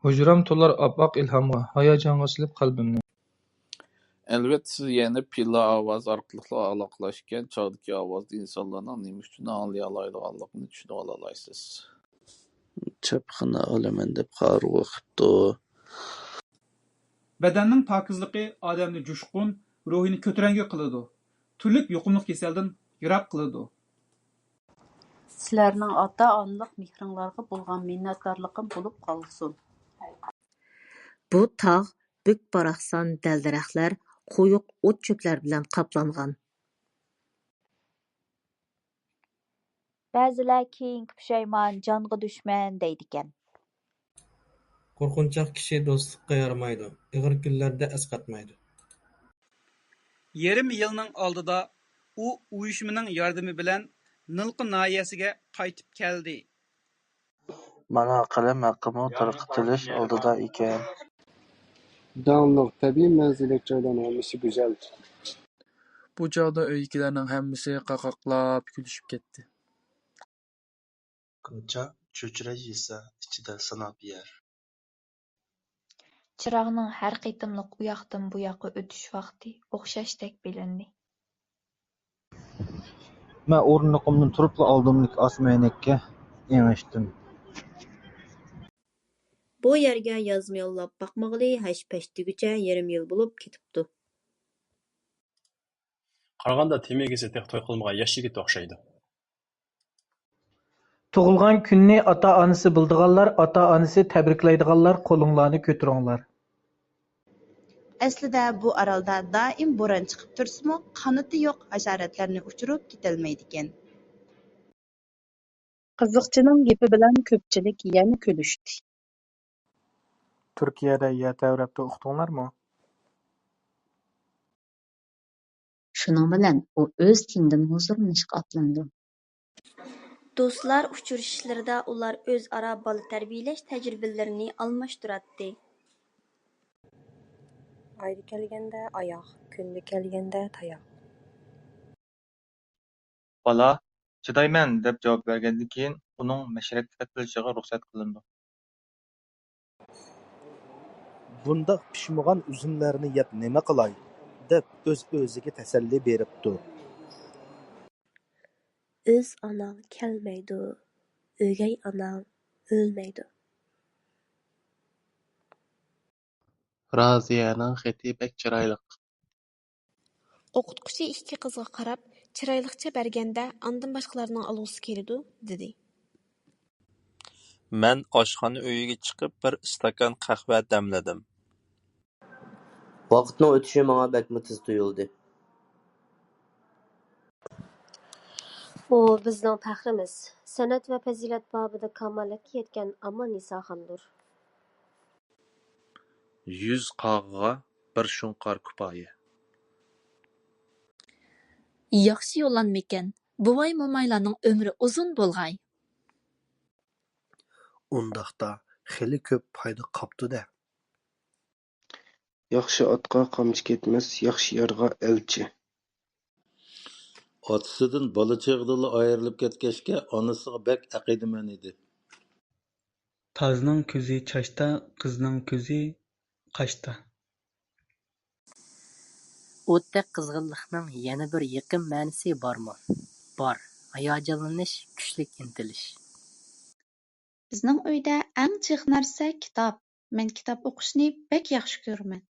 ھۇجرام تولار ئاپئاق ئىلھامغا، ھاياجانغا سېلىپ قەلبىمنى. ئەلۋەتتە، سىز يەنە پىللا ئاۋازى ئارقىلىقلا ئالاقىلەشكەن چاغدىكى ئاۋازدا ئىنسانلارنىڭ نېمە ئۈچۈن ئاڭلىيالايدىغانلىقىنى چۈشىنىۋالالايسىز. چاپخانا ئالىمەن دەپ قارىغۇ قىپتۇ. بەدەننىڭ پاكىزلىقى ئادەمنى جۇشقۇن، روھىنى كۆتۈرەڭگۈ قىلىدۇ. تۈرلۈك يۇقۇملۇق كېسەلدىن يىراق قىلىدۇ. سىلەرنىڭ ئاتا-ئانىلىق مېھرىڭلارغا بولغان مىننەتدارلىقىم بولۇپ قالسۇن. بۇ تاغ بۈك-باراقسان دەل-دەرەخلەر، قويۇق ئوت-چۆپلەر بىلەن قاپلانغان. بەزىلەر كېيىنكى پۇشايمان جانغا دۈشمەن دەيدىكەن. قورقۇنچاق كىشى دوستلۇققا يارىمايدۇ، ئېغىر كۈنلەردە ئەسقاتمايدۇ. يېرىم يىلنىڭ ئالدىدا ئۇ ئۇيۇشمىنىڭ ياردىمى بىلەن نىلقا ناھىيەسىگە قايتىپ كەلدى. مانا قەلەم ھەققىمۇ تارقىتىلىش ئالدىدا ئىكەن. داڭلىق تەبىئىي مەنزىرىلىك جايلارنىڭ ھەممىسى گۈزەل. بۇ چاغدا ئۆيدىكىلەرنىڭ ھەممىسى قاقاقلاپ كۈلۈشۈپ كەتتى. قاچا چۆچۈرە يېسە ئىچىدە سىناپ يەر. چىراغنىڭ ھەر قېتىملىق ئۇياقتىن بۇياققا ئۆتۈش ۋاقتى ئوخشاشتەك بىلىندى. مەن ئورۇندۇقۇمدىن تۇرۇپلا ئالدىمدىكى ئاسما ئەينەككە ئېڭىشتىم. بۇ يەرگە يازما يوللاپ باقمىغىلى ھەش-پەش دېگۈچە يېرىم يىل بولۇپ كېتىپتۇ. قارىغاندا تېما ئىگىسى تېخى توي قىلمىغان ياش يىگىت ئوخشايدۇ. تۇغۇلغان كۈننى ئاتا-ئانىسى بىلىدىغانلار، ئاتا-ئانىسى تەبرىكلەيدىغانلار قولۇڭلارنى كۆتۈرۈڭلار. ئەسلىدە بۇ ئارالدا دائىم بوران چىقىپ تۇرسىمۇ، قانىتى يوق ھاشاراتلارنى ئۇچۇرۇپ كېتەلمەيدىكەن. قىزىقچىنىڭ گېپى بىلەن كۆپچىلىك يەنە كۈلۈشتى. تۈركىيەدە يەر تەۋرەپتۇ، ئۇقتۇڭلارمۇ؟ شۇنىڭ بىلەن ئۇ ئۆز تېنىدىن ھۇزۇرلىنىشقا ئاتلىنىدۇ. دوستلار ئۇچرىشىشلىرىدا ئۇلار ئۆزئارا بالا تەربىيەلەش تەجرىبىلىرىنى ئالماشتۇراتتى. ئايدا كەلگەندە ئاياغ، كۈندە كەلگەندە تاياق. بالا، چىدايمەن، دەپ جاۋاب بەرگەندىن كېيىن، ئۇنىڭ مەشرەپكە ئېتىلىشىغا رۇخسەت قىلىنىدۇ. بۇنداق پىشمىغان ئۈزۈملەرنى يەپ نېمە قىلاي؟ دەپ ئۆز-ئۆزىگە تەسەللى بېرىپتۇ. ئۆز ئاناڭ كەلمەيدۇ، ئۆگەي ئاناڭ ئۆلمەيدۇ. رازىيەنىڭ خېتى بەك چىرايلىق. ئوقۇتقۇچى ئىككى قىزغا قاراپ، چىرايلىقچە بەرگەندە ئاندىن باشقىلارنىڭ ئالغۇسى كېلىدۇ، دېدى. مەن ئاشخانا ئۆيىگە چىقىپ بىر ئىستاكان قەھۋە دەملىدىم. ۋاقىتنىڭ ئۆتۈشى ماڭا بەكمۇ تېز تۇيۇلدى. ئۇ بىزنىڭ پەخرىمىز، سەنئەت ۋە پەزىلەت بابىدا كامالەتكە يەتكەن ئاماننىساخاندۇر. يۈز قاغىغا بىر شۇڭقار كۇپايە. ياخشى يوللانمىكەن، بوۋاي-مومايلارنىڭ ئۆمرى ئۇزۇن بولغاي. ئۇنداقتا خېلى كۆپ پايدا قاپتۇ-دە. ياخشى ئاتقا قامچا كەتمەس، ياخشى يارغا ئەلچى. ئاتىسىدىن بالا چېغىدىلا ئايرىلىپ كەتكەچكە، ئانىسىغا بەك ئەقىدىمەن ئىدى. تازنىڭ كۆزى چاچتا، قىزنىڭ كۆزى قاشتا. ئوتتەك قىزغىنلىقنىڭ يەنە بىر يېقىم مەنىسى بارمۇ؟ بار، ھاياجانلىنىش، كۈچلۈك ئىنتىلىش. بىزنىڭ ئۆيدە ئەڭ جىق نەرسە كىتاب. مەن كىتاب ئوقۇشنى بەك ياخشى كۆرىمەن.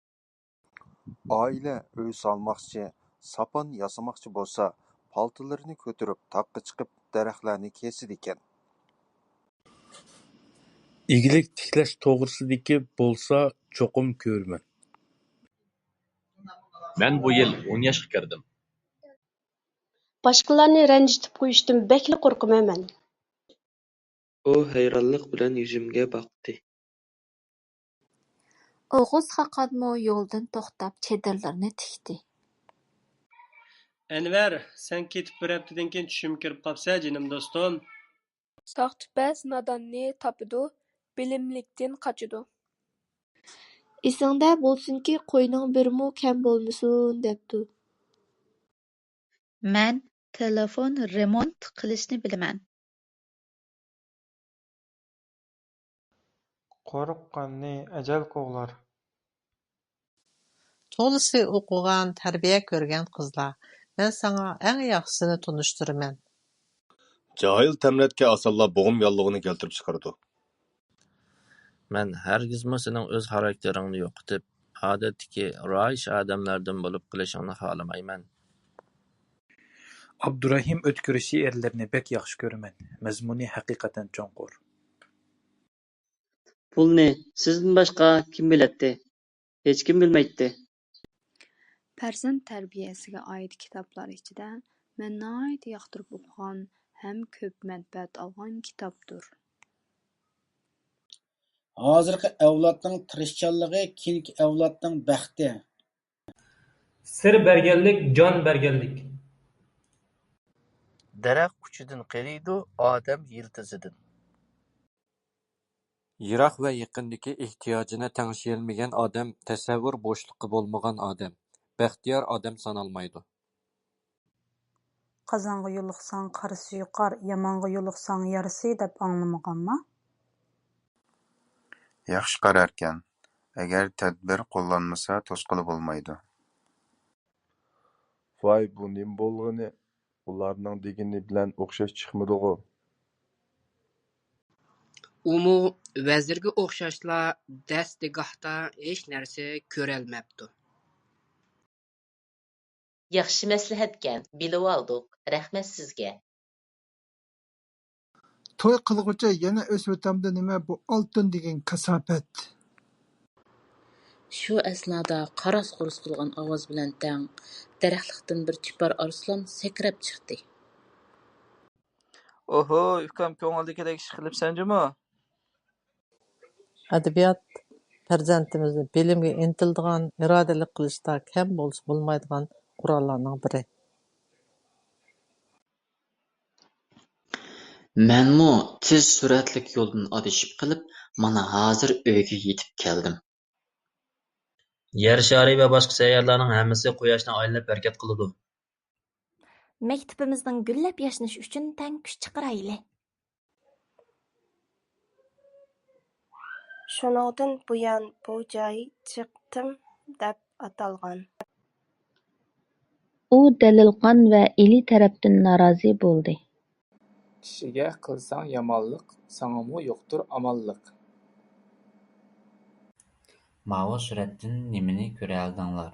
ئائىلە ئۆي سالماقچى، ساپان ياسىماقچى بولسا، پالتىلىرىنى كۆتۈرۈپ تاغقا چىقىپ دەرەخلەرنى كېسىدىكەن. ئىگىلىك تىكلەش توغرىسىدىكى بولسا چوقۇم كۆرىمەن. مەن بۇ يىل ئون ياشقا كىردىم. باشقىلارنى رەنجىتىپ قويۇشتىن بەكلا قورقىمەن مەن. ئۇ ھەيرانلىق بىلەن يۈزۈمگە باقتى. ئوغۇز خاقانمۇ يولدىن توختاپ چېدىرلىرىنى تىكتى. ئەنۋەر، سەن كېتىپ بىر ھەپتىدىن كېيىن چۈشۈمگە كىرىپ قاپسەن، جېنىم دوستۇم. ساختىپەز ناداننى تاپىدۇ، بىلىملىكتىن قاچىدۇ. ئېسىڭدە بولسۇنكى، قوينىڭ بىرىمۇ كەم بولمىسۇن، دەپتۇ. مەن تېلېفون رېمونت قىلىشنى بىلىمەن. قورققاننى ئەجەل قوغلار. تولىسى ئوقۇغان، تەربىيە كۆرگەن قىزلار. مەن ساڭا ئەڭ ياخشىسىنى تونۇشتۇرىمەن. جاھىل تەمرەتكە ئاسانلا بوغۇم ياللۇغىنى كەلتۈرۈپ چىقىرىدۇ. مەن ھەرگىزمۇ سېنىڭ ئۆز خاراكتېرىڭنى يوقىتىپ، ئادەتتىكى رايىش ئادەملەردىن بولۇپ قېلىشىڭنى خالىمايمەن. ئابدۇرەھىم ئۆتكۈر شېئىرلىرىنى بەك ياخشى كۆرىمەن، مەزمۇنى ھەقىقەتەن چوڭقۇر. پۇلنى سىزدىن باشقا كىم بىلەتتى؟ ھېچكىم بىلمەيتتى. پەرزەنت تەربىيەسىگە ئائىت كىتابلار ئىچىدە مەن ناھايىتى ياقتۇرۇپ ئوقۇغان ھەم كۆپ مەنپەئەت ئالغان كىتابدۇر. ھازىرقى ئەۋلادنىڭ تىرىشچانلىقى كېيىنكى ئەۋلادنىڭ بەختى. سىر بەرگەنلىك، جان بەرگەنلىك. دەرەخ ئۇچىدىن قېرىيدۇ، ئادەم يىلتىزىدىن. يىراق ۋە يېقىندىكى ئېھتىياجىنى تەڭشىيەلمىگەن ئادەم تەسەۋۋۇر بوشلۇقى بولمىغان ئادەم، بەختىيار ئادەم سانالمايدۇ. قازانغا يولۇقساڭ قارىسى يۇقار، يامانغا يولۇقساڭ يارىسى دەپ ئاڭلىمىغانما؟ ياخشى قاراركەن، ئەگەر تەدبىر قوللانمىسا توسقىلى بولمايدۇ. ۋاي بۇ نېمە بولغىنى، ئۇلارنىڭ دېگىنى بىلەن ئوخشاش چىقمىدىغۇ. ئۇمۇ ۋەزىرگە ئوخشاشلا دەستىگاھتا ھېچ نەرسە كۆرەلمەپتۇ. ياخشى مەسلىھەتكەن، بىلىۋالدۇق، رەھمەت سىزگە. توي قىلغۇچە يەنە ئۆسۈۋېتەمدۇ نېمە بۇ ئالتۇن دېگەن كاساپەت. شۇ ئەسنادا قاراس-قۇرۇس قىلغان ئاۋاز بىلەن تەڭ دەرەخلىكتىن بىر چىپار ئارسلان سەكرەپ چىقتى. ئوھو، ئۇكام، كۆڭۈلدىكىدەك ئىش قىلىپسەن جۇمۇ. ئەدەبىيات پەرزەنتىمىزنى بىلىمگە ئىنتىلىدىغان، ئىرادىلىك قىلىشتا كەم بولسا بولمايدىغان قوراللارنىڭ بىرى. مەنمۇ تېز سۈرئەتلىك يولدىن ئادىشىپ قېلىپ، مانا ھازىر ئۆيگە يېتىپ كەلدىم. يەر شارى ۋە باشقا سەييارىلەرنىڭ ھەممىسى قۇياشنى ئايلىنىپ ھەرىكەت قىلىدۇ. مەكتىپىمىزنىڭ گۈللەپ ياشنىشى ئۈچۈن تەڭ كۈچ چىقىرايلى. شۇنىڭدىن بۇيان بۇ جاي جىقتىم دەپ ئاتالغان. ئۇ دەلىلقان ۋە ئېلى تەرەپتىن نارازى بولدى. كىشىگە قىلساڭ يامانلىق، ساڭىمۇ يوقتۇر ئامانلىق. ماۋۇ سۈرەتتىن نېمىنى كۆرەلىدىڭلار؟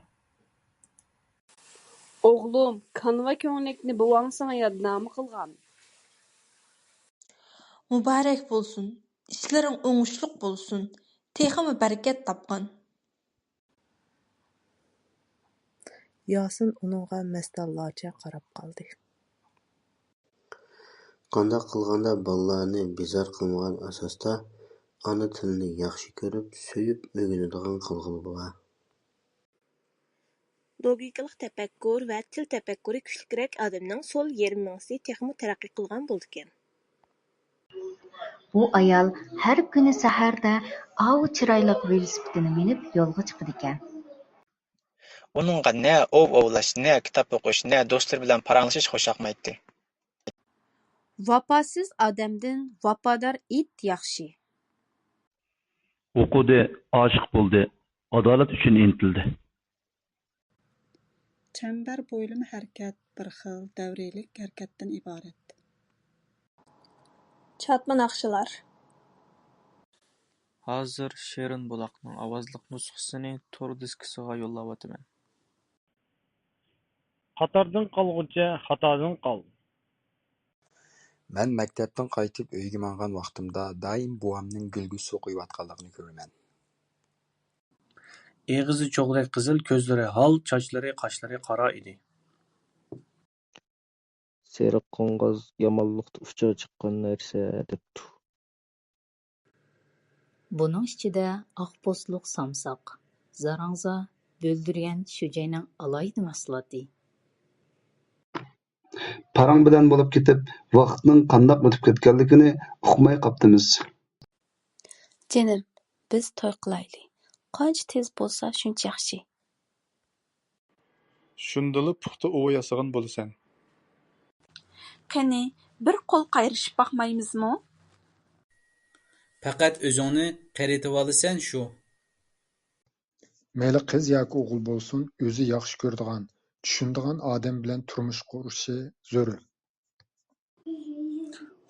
ئوغلۇم، كانۋا كۆڭلەكنى بوۋاڭ ساڭا يادنامە قىلغان. مۇبارەك بولسۇن، ئىشلىرىڭ ئوڭۇشلۇق بولسۇن، تېخىمۇ بەرىكەت تاپقىن. ياسىن ئۇنىڭغا مەستانىلەرچە قاراپ قالدى. قانداق قىلغاندا بالىلارنى بىزار قىلمىغان ئاساستا ئانا تىلنى ياخشى كۆرۈپ، سۆيۈپ ئۆگىنىدىغان قىلغىلى بولا. لوگىكىلىق تەپەككۇر ۋە تىل تەپەككۇرى كۈچلۈكرەك ئادەمنىڭ سول يېرىم مېڭىسى تېخىمۇ تەرەققىي قىلغان بولىدىكەن. بۇ ئايال ھەر كۈنى سەھەردە ئاۋۇ چىرايلىق ۋېلىسىپىتىنى مىنىپ يولغا چىقىدىكەن. ئۇنىڭغا نە ئوۋ ئوۋلاش، نە كىتاب ئوقۇش، نە دوستلىرى بىلەن پاراڭلىشىش خۇشياقمايتتى. ۋاپاسىز ئادەمدىن ۋاپادار ئىت ياخشى. ئوقۇدى، ئاشىق بولدى، ئادالەت ئۈچۈن ئىنتىلدى. چەمبەر بويلىما ھەرىكەت بىر خىل دەۋرىيلىك ھەرىكەتتىن ئىبارەت. چاتما ناخشىلار. ھازىر شېرىن بۇلاقنىڭ ئاۋازلىق نۇسخىسىنى تور دىسكىسىغا يوللاۋاتىمەن. قاتاردىن قالغۇچە خاتادىن قال. مەن مەكتەپتىن قايتىپ ئۆيگە ماڭغان ۋاقتىمدا دائىم بوۋامنىڭ گۈلگە سۇ قۇيۇۋاتقانلىقىنى كۆرىمەن. ئېغىزى چوغدەك قىزىل، كۆزلىرى ھال، چاچلىرى، قاشلىرى قارا ئىدى. سېرىق قوڭغاز يامانلىقتا ئۇچىغا چىققان نەرسە دەپتۇ. بۇنىڭ ئىچىدە ئاق پوستلۇق سامساق، زاراڭزا، بۆلدۈرگەن شۇجەينىڭ ئالاھىدە مەھسۇلاتى. پاراڭ بىلەن بولۇپ كېتىپ، ۋاقىتنىڭ قانداق ئۆتۈپ كەتكەنلىكىنى ئۇقماي قاپتىمىز. جېنىم، بىز توي قىلايلى. قانچە تېز بولسا، شۇنچە ياخشى. شۇندىلا پۇختا ئۇۋا ياسىغان بولىسەن. قېنى، بىر قول قايرىشىپ باقمايمىزمۇ؟ پەقەت ئۆزۈڭنى قېرىتىۋالىسەن شۇ. مەيلى قىز ياكى ئوغۇل بولسۇن، ئۆزى ياخشى كۆرىدىغان، چۈشىنىدىغان ئادەم بىلەن تۇرمۇش قۇرۇشى زۆرۈر.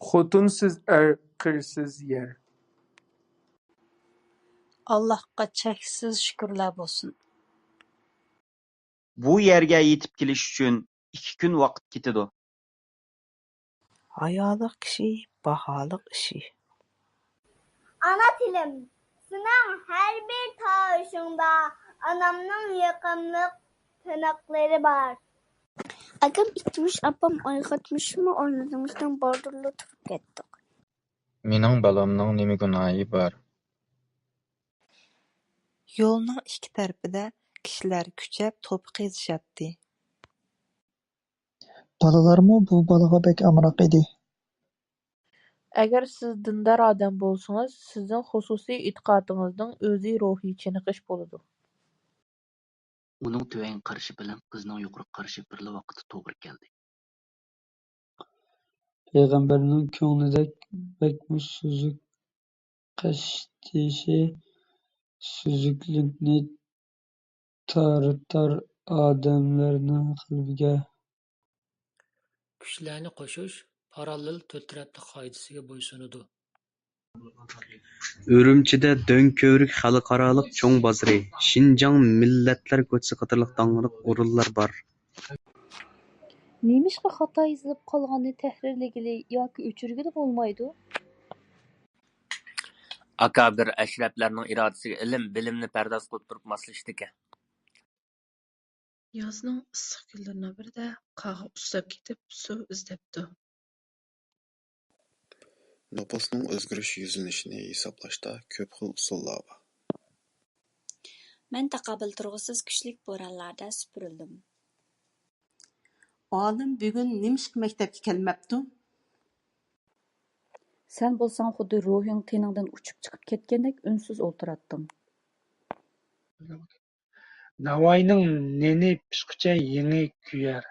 خوتۇنسىز ئەر، قىرسىز يەر. ئاللاھقا چەكسىز شۈكۈرلەر بولسۇن. بۇ يەرگە يېتىپ كېلىش ئۈچۈن ئىككى كۈن ۋاقىت كېتىدۇ. ھايالىق كىشى باھالىق ئىشى. ئانا تىلىم، سېنىڭ ھەر بىر تاۋۇشۇڭدا ئانامنىڭ يېقىملىق تىنىقلىرى بار. ئاكام ئىككىمىز ئاپام ئويغاتمىسىمۇ ئورنىمىزدىن بالدۇرلا تۇرۇپ كەتتۇق. مېنىڭ بالامنىڭ نېمە گۇناھى بار؟ يولنىڭ ئىككى تەرىپىدە كىشىلەر كۈچەپ توپا قېزىشاتتى. بالىلارمۇ بۇ بالىغا بەك ئامراق ئىدى. ئەگەر سىز دىندار ئادەم بولسىڭىز، سىزنىڭ خۇسۇسىي ئېتىقادىڭىزنىڭ ئۆزى روھىي چېنىقىش بولىدۇ. ئۇنىڭ تۆۋەن قارىشى بىلەن قىزنىڭ يۇقىرى قارىشى بىرلا ۋاقىتتا توغرا كەلدى. پەيغەمبەرنىڭ كۆڭلىدەك بەكمۇ سۈزۈك قېشىتىشى سۈزۈكلۈكنى تارتار ئادەملەرنىڭ قەلبىگە. كۈچلەرنى قوشۇش پاراللېل تۆت تەرەپلىك قائىدىسىگە بويسۇنىدۇ. ئۈرۈمچىدە دۆڭكۆۋرۈك خەلقئارالىق چوڭ بازىرى، شىنجاڭ مىللەتلەر كوچىسى قاتارلىق داڭلىق ئورۇنلار بار. نېمىشقا خاتا يېزىلىپ قالغاننى تەھرىرلىگىلى ياكى ئۆچۈرگىلى بولمايدۇ؟ ئاكابىر ئەشرەپلەرنىڭ ئىرادىسىگە ئىلىم، بىلىمنى پەرداز قىلىپ تۇرۇپ ماسلىشىدىكەن. يازنىڭ ئىسسىق كۈنلىرىنىڭ بىرىدە قاغا ئۇسساپ كېتىپ سۇ ئىزدەپتۇ. نوپۇسنىڭ ئۆزگىرىش يۈزلىنىشىنى ھېسابلاشتا كۆپ خىل ئۇسۇللار بار. مەن تاقابىل تۇرغۇسىز كۈچلۈك بورانلاردا سۈپۈرۈلدۈم. ئالىم بۈگۈن نېمىشقا مەكتەپكە كەلمەپتۇ؟ سەن بولساڭ خۇددى روھىڭ تېنىڭدىن ئۇچۇپ چىقىپ كەتكەندەك ئۈنسىز ئولتۇراتتىڭ. ناۋاينىڭ نېنى پىشقىچە يېڭى كۆيەر.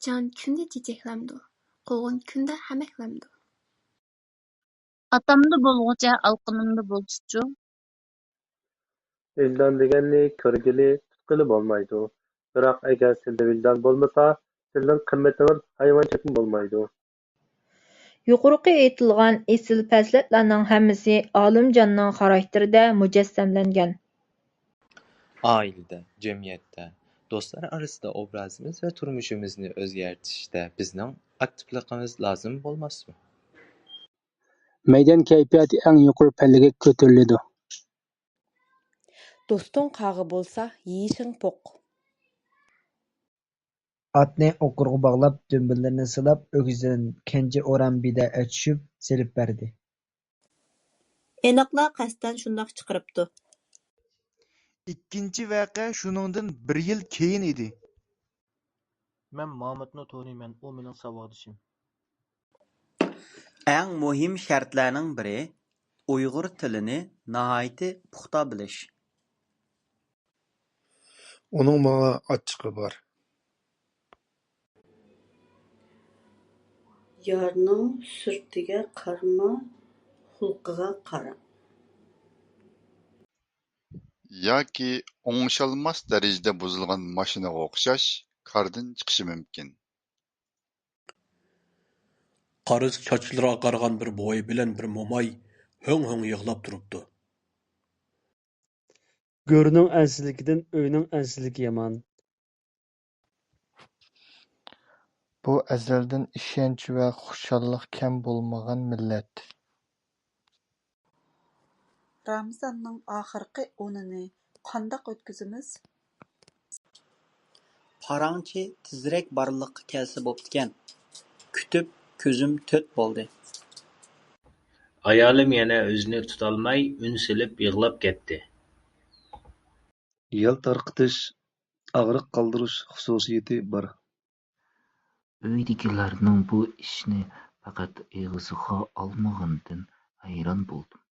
جان كۈندە چېچەكلەمدۇ، قوغۇن كۈندە خەمەكلەمدۇ. ئاتامدا بولغۇچە ئالقىنىمدا بولسىچۇ. ۋىجدان دېگەننى كۆرگىلى، تۇتقىلى بولمايدۇ. بىراق ئەگەر سىزدە ۋىجدان بولمىسا، سىزنىڭ قىممىتىڭىز ھايۋانچەكمۇ بولمايدۇ. يۇقىرىقى ئېيتىلغان ئېسىل پەزىلەتلەرنىڭ ھەممىسى ئالىمجاننىڭ خاراكتېرىدە مۇجەسسەملەنگەن. ئائىلىدە، جەمئىيەتتە، دوستلار ئارىسىدا ئوبرازىمىز ۋە تۇرمۇشىمىزنى ئۆزگەرتىشتە بىزنىڭ ئاكتىپلىقىمىز لازىم بولماسمۇ؟ مەيدان كەيپىياتى ئەڭ يۇقىرى پەللىگە كۆتۈرۈلىدۇ. دوستۇڭ قاغا بولسا، يېيىشىڭ پوق. ئاتنى ئوقۇرغا باغلاپ، دۈمبىلىرىنى سىلاپ، ئۆگزىدىن كەنجى ئورام بىدە ئەچۈشۈپ سېلىپ بەردى. ئېنىقلا قەستەن شۇنداق چىقىرىپتۇ. ئىككىنچى ۋەقە شۇنىڭدىن بىر يىل كېيىن ئىدى. مەن مامۇتنى تونۇيمەن، ئۇ مېنىڭ ساۋاقدىشىم. ئەڭ مۇھىم شەرتلەرنىڭ بىرى، ئۇيغۇر تىلىنى ناھايىتى پۇختا بىلىش. ئۇنىڭ ماڭا ئاچچىقى بار. يارنىڭ سۈرىتىگە قارىما، خۇلقىغا قارا. ياكى ئوڭشالماس دەرىجىدە بۇزۇلغان ماشىنىغا ئوخشاش كاردىن چىقىشى مۇمكىن. قارىسا، چاچلىرى ئاقارغان بىر بوۋاي بىلەن بىر موماي ھۆڭ-ھۆڭ يىغلاپ تۇرۇپتۇ. گۆرنىڭ ئەنسىزلىكىدىن ئۆينىڭ ئەنسىزلىكى يامان. بۇ ئەزەلدىن ئىشەنچ ۋە خۇشاللىق كەم بولمىغان مىللەت. رامىزاننىڭ ئاخىرقى ئونىنى قانداق ئۆتكۈزىمىز؟ پاراڭچى تېزرەك بارلىققا كەلسە بوپتىكەن. كۈتۈپ كۆزۈم تۆت بولدى. ئايالىم يەنە ئۆزىنى تۇتالماي ئۈن سېلىپ يىغلاپ كەتتى. يەل تارقىتىش، ئاغرىق قالدۇرۇش خۇسۇسىيىتى بار. ئۆيدىكىلەرنىڭ بۇ ئىشنى پەقەت ئېغىزىغا ئالمىغىنىدىن ھەيران بولدۇم.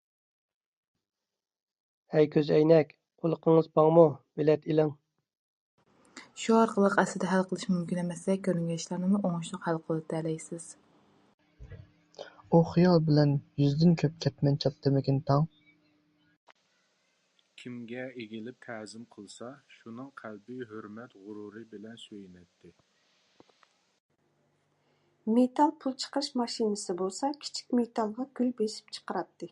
ھەي كۆزئەينەك، قۇلىقىڭىز پاڭمۇ؟ بېلەت ئېلىڭ. شۇ ئارقىلىق ئەسلىدە ھەل قىلىش مۇمكىن ئەمەسلەرگە كۆرۈنگەن ئىشلارنىمۇ ئوڭۇشلۇق ھەل قىلىۋېتەلەيسىز. ئۇ خىيال بىلەن يۈزدىن كۆپ كەتمەن چاپتىمىكىن تاڭ؟ كىمگە ئېگىلىپ تەزىم قىلسا، شۇنىڭ قەلبى ھۆرمەت غۇرۇرى بىلەن سۆيۈنەتتى. مېتال پۇل چىقىرىش ماشىنىسى بولسا كىچىك مېتالغا گۈل بېسىپ چىقىراتتى.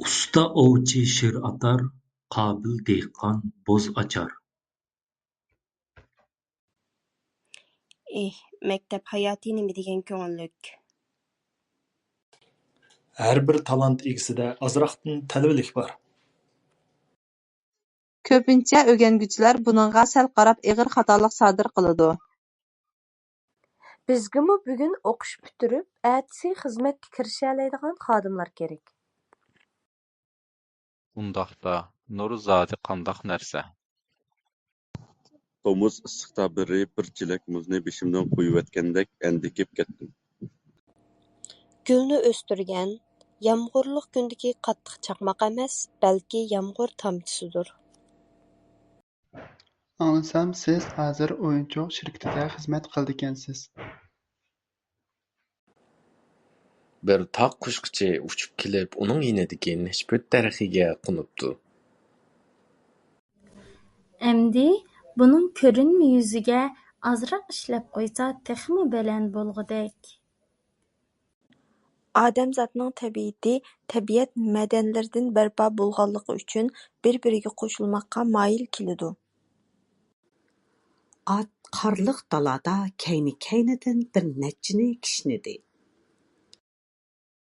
ئۇستا ئوۋچى شىر ئاتار، قابىل دېھقان بوز ئاچار. ئېھ، مەكتەپ ھاياتى نېمە دېگەن كۆڭۈللۈك! ھەر بىر تالانت ئىگىسىدە ئازراقتىن تەلۋىلىك بار. كۆپىنچە ئۆگەنگۈچىلەر بۇنىڭغا سەل قاراپ ئېغىر خاتالىق سادىر قىلىدۇ. بىزگىمۇ بۈگۈن ئوقۇش پۈتتۈرۈپ، ئەتىسى خىزمەتكە كىرىشەلەيدىغان خادىملار كېرەك. ئۇنداقتا، نۇر زادى قانداق نەرسە؟ تومۇز ئىسسىقتا بىرى بىر چېلەك مۇزنى بېشىمدىن قۇيۇۋەتكەندەك ئەندىكىپ كەتتىم. گۈلنى ئۆستۈرگەن، يامغۇرلۇق كۈندىكى قاتتىق چاقماق ئەمەس، بەلكى يامغۇر تامچىسىدۇر. ئاڭلىسام، سىز ھازىر ئويۇنچۇق شىركىتىدە خىزمەت قىلىدىكەنسىز. بىر تاغ قۇشقۇچى ئۇچۇپ كېلىپ، ئۇنىڭ يېنىدىكى نەشپۈت دەرىخىگە قونۇپتۇ. ئەمدى بۇنىڭ كۆرۈنمە يۈزىگە ئازراق ئىشلەپ قويسا، تېخىمۇ بەلەن بولغۇدەك. ئادەمزاتنىڭ تەبىئىتى تەبىئەت مەدەنلىرىدىن بەرپا بولغانلىقى ئۈچۈن، بىر-بىرىگە قوشۇلماققا مايىل كېلىدۇ. ئات قارلىق دالادا كەينى-كەينىدىن بىر نەچچىنى كىشنىدى.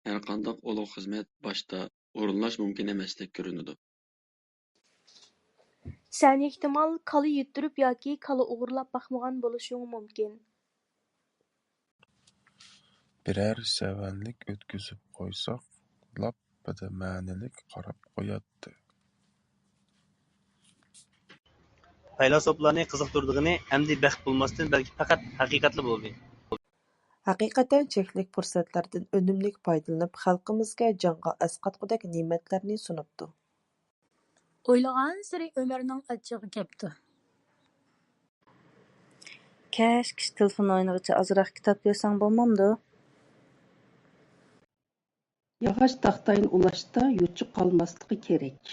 ھەرقانداق ئۇلۇغ خىزمەت باشتا ئورۇنلاش مۇمكىن ئەمەستەك كۆرۈنىدۇ. سەن ئېھتىمال كالا يىتتۈرۈپ ياكى كالا ئوغرىلاپ باقمىغان بولۇشۇڭ مۇمكىن. بىرەر سەۋەنلىك ئۆتكۈزۈپ قويساق، لاپپىدە مەنىلىك قاراپ قوياتتى. پەيلاسوپلارنى قىزىقتۇرىدىغىنى ئەمدى بەخت بولماستىن، بەلكى پەقەت ھەقىقەتلا بولدى. ھەقىقەتەن چەكلىك پۇرسەتلەردىن ئۈنۈملۈك پايدىلىنىپ، خەلقىمىزگە جانغا ئەسقاتقۇدەك نېمەتلەرنى سۇنۇپتۇ. ئويلىغانسېرى ئۆمەرنىڭ ئاچچىقى كەپتۇ. كەچ-كەچ تېلېفون ئوينىغىچە ئازراق كىتاب كۆرسەڭ بولمامدۇ؟ ياغاچ تاختاينى ئۇلاشتا يوچۇق قالماسلىقى كېرەك.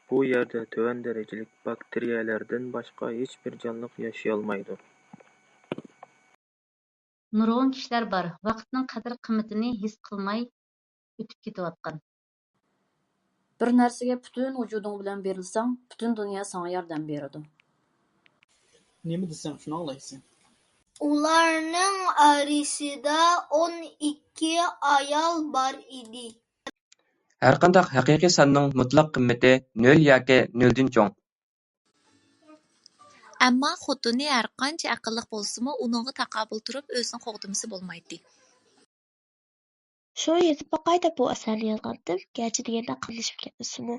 بۇ يەردە تۆۋەن دەرىجىلىك باكتېرىيەلەردىن باشقا ھېچبىر جانلىق ياشىيالمايدۇ. نۇرغۇن كىشىلەر بار، ۋاقىتنىڭ قەدىر-قىممىتىنى ھېس قىلماي ئۆتۈپ كېتىۋاتقان. بىر نەرسىگە پۈتۈن ۋۇجۇدۇڭ بىلەن بېرىلسەڭ، پۈتۈن دۇنيا ساڭا ياردەم بېرىدۇ. نېمە دېسەڭ، شۇنى ئاڭلايسەن. ئۇلارنىڭ ئارىسىدا ئون ئىككى ئايال بار ئىدى. ھەرقانداق ھەقىقىي ساننىڭ مۇتلەق قىممىتى نۆل ياكى نۆلدىن چوڭ. ئەمما خوتۇنى ھەرقانچە ئەقىللىق بولسىمۇ، ئۇنىڭغا تاقابىل تۇرۇپ ئۆزىنى قوغدىمىسا بولمايتتى. شۇ يېزىپ باقاي دەپ بۇ ئەسەرنى يازغانتىم، گەرچە دېگەندە قىيىنلىشىپ كەتمىسىمۇ.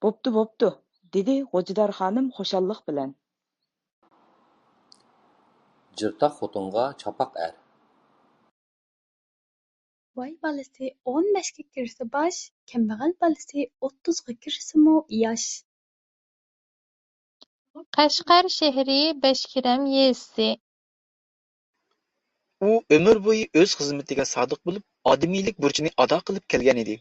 بوپتۇ، بوپتۇ، دېدى غوجىدار خانىم خۇشاللىق بىلەن. جىرتاق خوتۇنغا چاپاق ئەر. باي بالىسى ئون بەشكە كىرسە باش، كەمبەغەل بالىسى ئوتتۇزغا كىرسىمۇ ياش. قەشقەر شەھىرى بەشكىرەم يېزىسى. ئۇ ئۆمۈر بويى ئۆز خىزمىتىگە سادىق بولۇپ، ئادىمىيلىك بۇرچىنى ئادا قىلىپ كەلگەنىدى.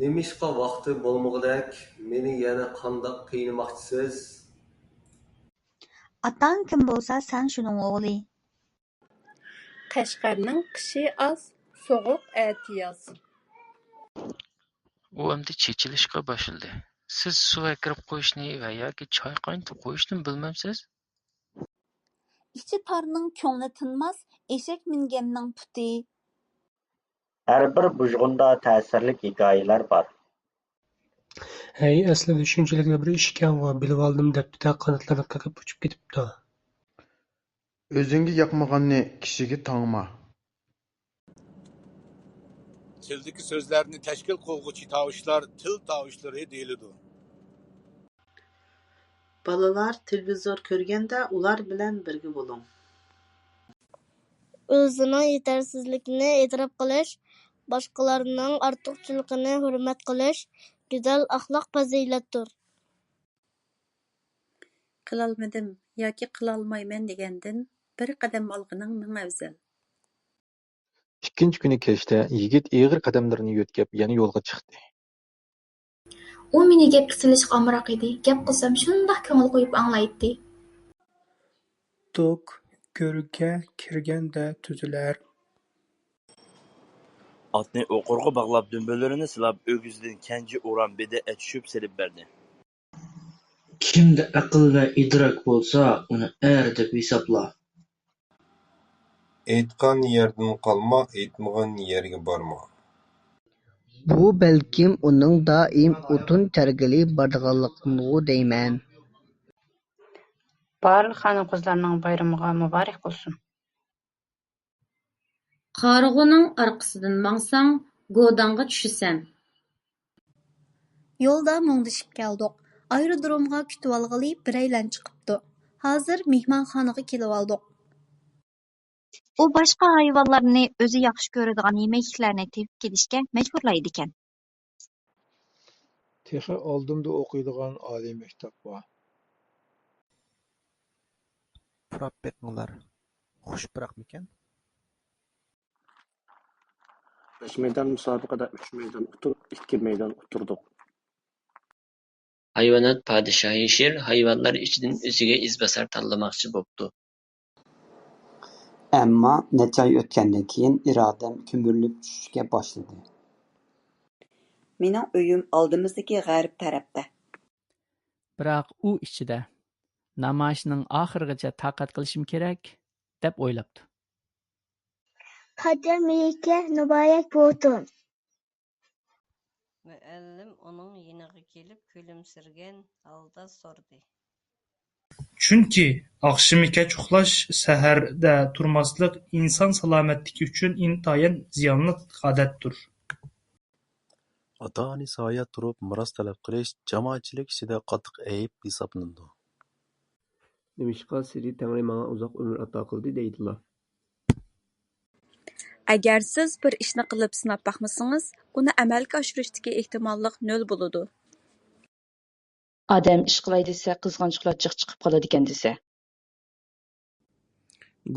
نېمىشقا ۋاقتى بولمىغۇدەك مېنى يەنە قانداق قىينىماقچىسىز؟ ئاتاڭ كىم بولسا، سەن شۇنىڭ ئوغلى. قەشقەرنىڭ قىشى ئاز، سوغۇق ئەتىياز. ئۇ ئەمدى چېچىلىشقا باشلىدى. سىز سۇ ئەكىرىپ قويۇشنى ۋە ياكى چاي قاينىتىپ قويۇشنىمۇ بىلمەمسىز؟ ئىچى تارنىڭ كۆڭلى تىنماس، ئېشەك مىنگەننىڭ پۇتى. ھەر بىر بۇژغۇندا تەسىرلىك ھېكايىلەر بار. ھەي، ئەسلىدە شۇنچىلىكلا بىر ئىش ئىكەنغۇ، بىلىۋالدىم دەپتۇ-دە، قاناتلىرىنى قېقىپ ئۇچۇپ كېتىپتۇ. ئۆزۈڭگە ياقمىغاننى كىشىگە تاڭما. تىلدىكى سۆزلەرنى تەشكىل قىلغۇچى تاۋۇشلار تىل تاۋۇشلىرى دېيىلىدۇ. بالىلار تېلېۋىزور كۆرگەندە ئۇلار بىلەن بىرگە بولۇڭ. ئۆزىنىڭ يېتەرسىزلىكىنى ئېتىراپ قىلىش، باشقىلارنىڭ ئارتۇقچىلىقىنى ھۆرمەت قىلىش گۈزەل ئەخلاق پەزىلەتتۇر. قىلالمىدىم ياكى قىلالمايمەن دېگەندىن بىر قەدەم ئالغىنىڭ مىڭ ئەۋزەل. ئىككىنچى كۈنى كەچتە يىگىت ئېغىر قەدەملىرىنى يۆتكەپ يەنە يولغا چىقتى. ئۇ مېنى گەپكە سېلىشقا ئامراق ئىدى، گەپ قىلسام شۇنداق كۆڭۈل قويۇپ ئاڭلايتتى. دوك گۆرگە كىرگەندە تۈزۈلەر. ئاتنى ئوقۇرغا باغلاپ، دۈمبىلىرىنى سىلاپ، ئۆگزىدىن كەنجى ئورام بېدە ئەچىشىپ سېلىپ بەردى. كىمدە ئەقىل ۋە ئىدراك بولسا، ئۇنى ئەر دەپ ھېسابلا. ئېيتقان يەردىن قالما، ئېيتمىغان يەرگە بارما. بۇ بەلكىم ئۇنىڭ دائىم ئوتۇن تەرگىلى بارىدىغانلىقىمغۇ دەيمەن. بارلىق خانىم-قىزلارنىڭ بايرىمىغا مۇبارەك بولسۇن! قارىغۇنىڭ ئارقىسىدىن ماڭساڭ، گوداڭغا چۈشىسەن. يولدا مۇڭدىشىپ كەلدۇق. ئايرودرومغا كۈتۈۋالغىلى بىرەيلەن چىقىپتۇ. ھازىر مېھمانخانىغا كېلىۋالدۇق. ئۇ باشقا ھايۋانلارنى ئۆزى ياخشى كۆرىدىغان يېمەكلىكلەرنى تېپىپ كېلىشكە مەجبۇرلايدىكەن. تېخى ئالدىمدا ئوقۇيدىغان ئالىي مەكتەپ بار. پۇراپ بېقىڭلار. خۇش پۇراقمىكەن؟ بەش مەيدان مۇسابىقىدە ئۈچ مەيدان ئۇتۇپ، ئىككى مەيدان ئۇتتۇردۇق. ھايۋانات پادىشاھى شىر ھايۋانلار ئىچىدىن ئۆزىگە ئىزباسار تاللىماقچى بوپتۇ. ئەمما نەچچە ئاي ئۆتكەندىن كېيىن ئىرادەم كۈمۈرۈلۈپ چۈشۈشكە باشلىدى. مېنىڭ ئۆيۈم ئالدىمىزدىكى غەرب تەرەپتە. بىراق ئۇ ئىچىدە، نامايىشنىڭ ئاخىرىغىچە تاقەت قىلىشىم كېرەك، دەپ ئويلاپتۇ. قاچان مېيىكە نۇبايەك بوتۇن. مۇئەللىم ئۇنىڭ يېنىغا كېلىپ كۈلۈمسىرىگەن ھالدا سورىدى. چۈنكى ئاخشىمى كەچ ئۇخلاش، سەھەردە تۇرماسلىق ئىنسان سالامەتلىكى ئۈچۈن ئىنتايىن زىيانلىق ئادەتتۇر. ئاتا-ئانىسى ھايات تۇرۇپ مىراس تەلەپ قىلىش جامائەتچىلىك ئىچىدە قاتتىق ئەيىب ھېسابلىنىدۇ. نېمىشقا سىلى تەڭرى ماڭا ئۇزاق ئۆمۈر ئاتا قىلدى دەيدىلا؟ ئەگەر سىز بىر ئىشنى قىلىپ سىناپ باقمىسىڭىز، ئۇنى ئەمەلگە ئاشۇرۇشتىكى ئېھتىماللىق نۆل بولىدۇ. ئادەم ئىش قىلاي دېسە، قىزغانچۇقلار جىق چىقىپ قالىدىكەن دېسە.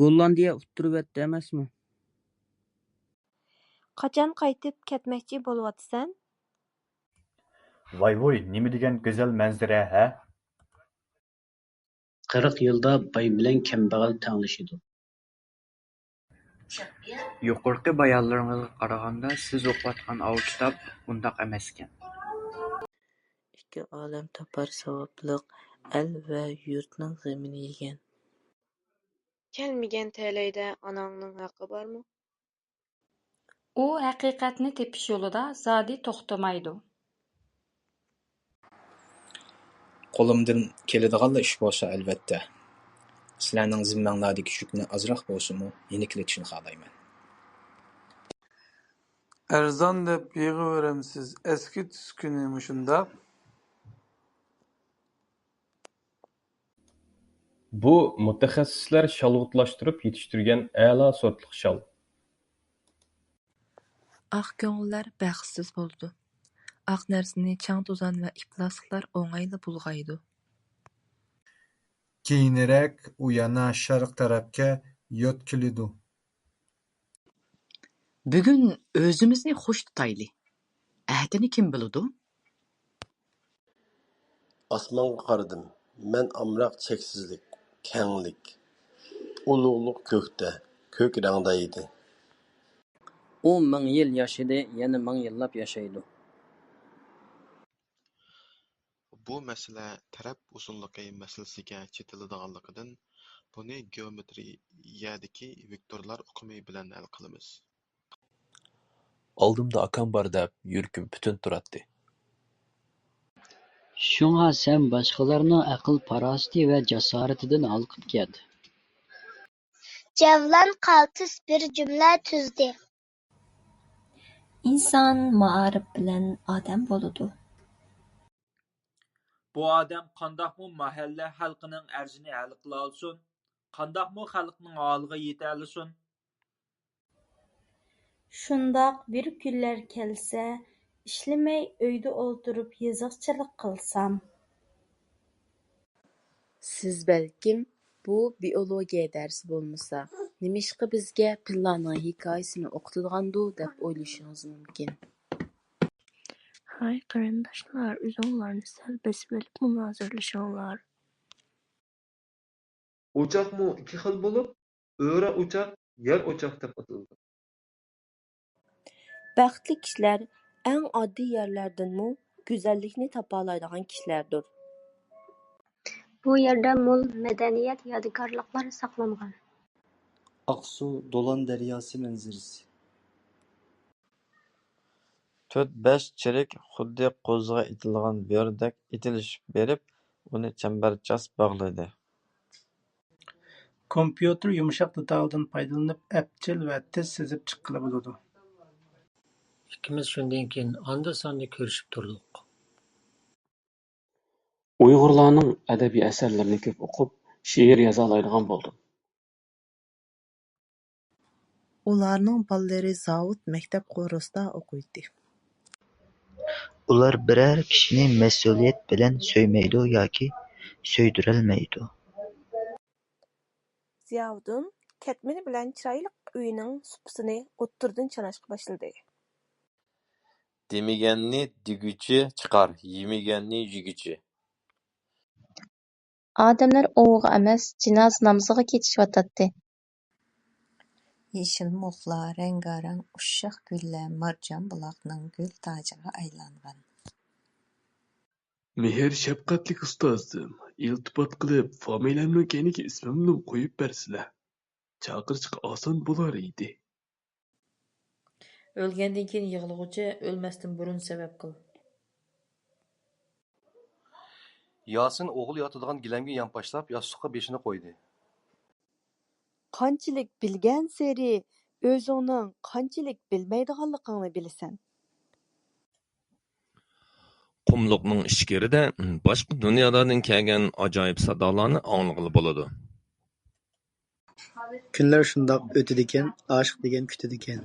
گوللاندىيە ئۇتتۇرۇۋەتتى ئەمەسمۇ؟ قاچان قايتىپ كەتمەكچى بولۇۋاتىسەن؟ ۋاي ۋۇي، نېمە دېگەن گۈزەل مەنزىرە ھە؟ قىرىق يىلدا باي بىلەن كەمبەغەل تەڭلىشىدۇ. يۇقىرىقى بايانلىرىڭىزغا قارىغاندا، سىز ئوقۇۋاتقان ئاۋۇ كىتاب ئۇنداق ئەمەسكەن. ئىككى ئالەم تاپار ساۋابلىق، ئەل ۋە يۇرتنىڭ غېمىنى يېگەن. كەلمىگەن تەلەيدە ئاناڭنىڭ ھەققى بارمۇ؟ ئۇ ھەقىقەتنى تېپىش يولىدا زادى توختىمايدۇ. قولۇمدىن كېلىدىغانلا ئىش بولسا، ئەلۋەتتە، سىلەرنىڭ زىممەڭلاردىكى يۈكنى ئازراق بولسىمۇ يېنىكلىتىشنى خالايمەن. ئەرزان دەپ يىغىۋېرەمسىز، ئەسكى تۈسكۈنى مۇشۇنداق. بۇ مۇتەخەسسىسلەر شالۋۇتلاشتۇرۇپ يېتىشتۈرگەن ئەلا سورتلۇق شال. ئاق كۆڭۈللەر بەختسىز بولىدۇ. ئاق نەرسىنى چاڭ-توزان ۋە ئىپلاسلىقلار ئوڭايلا بۇلغايدۇ. كېيىنرەك ئۇ يەنە شەرق تەرەپكە يۆتكىلىدۇ. بۈگۈن ئۆزىمىزنى خۇش تۇتايلى. ئەتىنى كىم بىلىدۇ؟ ئاسمانغا قارىدىم. مەن ئامراق چەكسىزلىك، كەڭلىك، ئۇلۇغلۇق كۆكتە، كۆك رەڭدە ئىدى. ئۇ مىڭ يىل ياشىدى، يەنە مىڭ يىللاپ ياشايدۇ. بۇ مەسىلە تەرەپ ئۇزۇنلۇقى مەسىلىسىگە چېتىلىدىغانلىقىدىن، بۇنى گېئومېترىيەدىكى ۋېكتورلار ئۇقۇمى بىلەن ھەل قىلىمىز. ئالدىمدا ئاكام بار دەپ يۈرىكىم پۈتۈن تۇراتتى. شۇڭا سەن باشقىلارنىڭ ئەقىل-پاراسىتى ۋە جاسارىتىدىن ھالقىپ كەت. جەۋلان قالتىس بىر جۈملە تۈزدى. ئىنسان مائارىپ بىلەن ئادەم بولىدۇ. بۇ ئادەم قانداقمۇ مەھەللە خەلقىنىڭ ئەرزىنى ھەل قىلالىسۇن، قانداقمۇ خەلقنىڭ ھالىغا يېتەلىسۇن؟ شۇنداق بىر كۈنلەر كەلسە، ئىشلىمەي ئۆيدە ئولتۇرۇپ يېزىقچىلىق قىلسام. سىز بەلكىم، بۇ بىئولوگىيە دەرسى بولمىسا، نېمىشقا بىزگە پىللانىڭ ھېكايىسىنى ئوقۇتىدىغاندۇ دەپ ئويلىشىڭىز مۇمكىن. ھاي قېرىنداشلار، ئۆزۈڭلارنى سەل بېسىۋېلىپ مۇنازىرىلىشىڭلار. ئوچاقمۇ ئىككى خىل بولۇپ، ئۆرە ئوچاق، يەر ئوچاق دەپ ئاتىلىدۇ. بەختلىك كىشىلەر ئەڭ ئاددىي يەرلەردىنمۇ گۈزەللىكنى تاپالايدىغان كىشىلەردۇر. بۇ يەردە مول مەدەنىيەت يادىكارلىقلار ساقلانغان. ئاقسۇ دولان دەرياسى مەنزىرىسى. تۆت-بەش چېرىك خۇددى قوزىغا ئېتىلغان بۆرىدەك ئېتىلىشىپ بېرىپ، ئۇنى چەمبەرچاس باغلىدى. كومپيۇتېر يۇمشاق دېتالدىن پايدىلىنىپ ئەپچىل ۋە تېز سىزىپ چىققىلى بولىدۇ. ئىككىمىز شۇندىن كېيىن ئاندا-ساندا كۆرۈشۈپ تۇردۇق. ئۇيغۇرلارنىڭ ئەدەبىي ئەسەرلىرىنى كۆپ ئوقۇپ، شېئىر يازالايدىغان بولدۇم. ئۇلارنىڭ بالىلىرى زاۋۇت، مەكتەپ قورۇسىدا ئوقۇيتتى. ئۇلار بىرەر كىشىنى مەسئۇلىيەت بىلەن سۆيمەيدۇ ياكى سۆيدۈرەلمەيدۇ. زىياۋۇدۇن كەتمىنى بىلەن چىرايلىق ئۆيىنىڭ سۇپىسىنى ئوتتۇرىدىن چاناشقا باشلىدى. دېمىگەننى دېگۈچى چىقار، يېمىگەننى يېگۈچى. ئادەملەر ئوۋىغا ئەمەس، جىنازا نامىزىغا كېتىشىۋاتاتتى. يېشىل مۇغلار، رەڭگارەڭ ئۇششاق گۈللەر مارجان بۇلاقنىڭ گۈل تاجىغا ئايلانغان. مېھىر-شەپقەتلىك ئۇستازىم، ئىلتىپات قىلىپ فامىلەمنىڭ كەينىگە ئىسمىمنىمۇ قويۇپ بەرسىلە. چاقىرىشقا ئاسان بولار ئىدى. ئۆلگەندىن كېيىن يىغلىغۇچە، ئۆلمەستىن بۇرۇن سەۋەب قىل. ياسىن ئوغۇل ياتىدىغان گىلەمگە يانپاشلاپ، ياستۇققا بېشىنى قويدى. قانچىلىك بىلگەنسېرى، ئۆزۈڭنىڭ قانچىلىك بىلمەيدىغانلىقىڭنى بىلىسەن. قۇملۇقنىڭ ئىچكىرىدە باشقا دۇنيالاردىن كەلگەن ئاجايىپ سادالارنى ئاڭلىغىلى بولىدۇ. كۈنلەر شۇنداق ئۆتىدىكەن، ئاشىق دېگەن كۈتىدىكەن.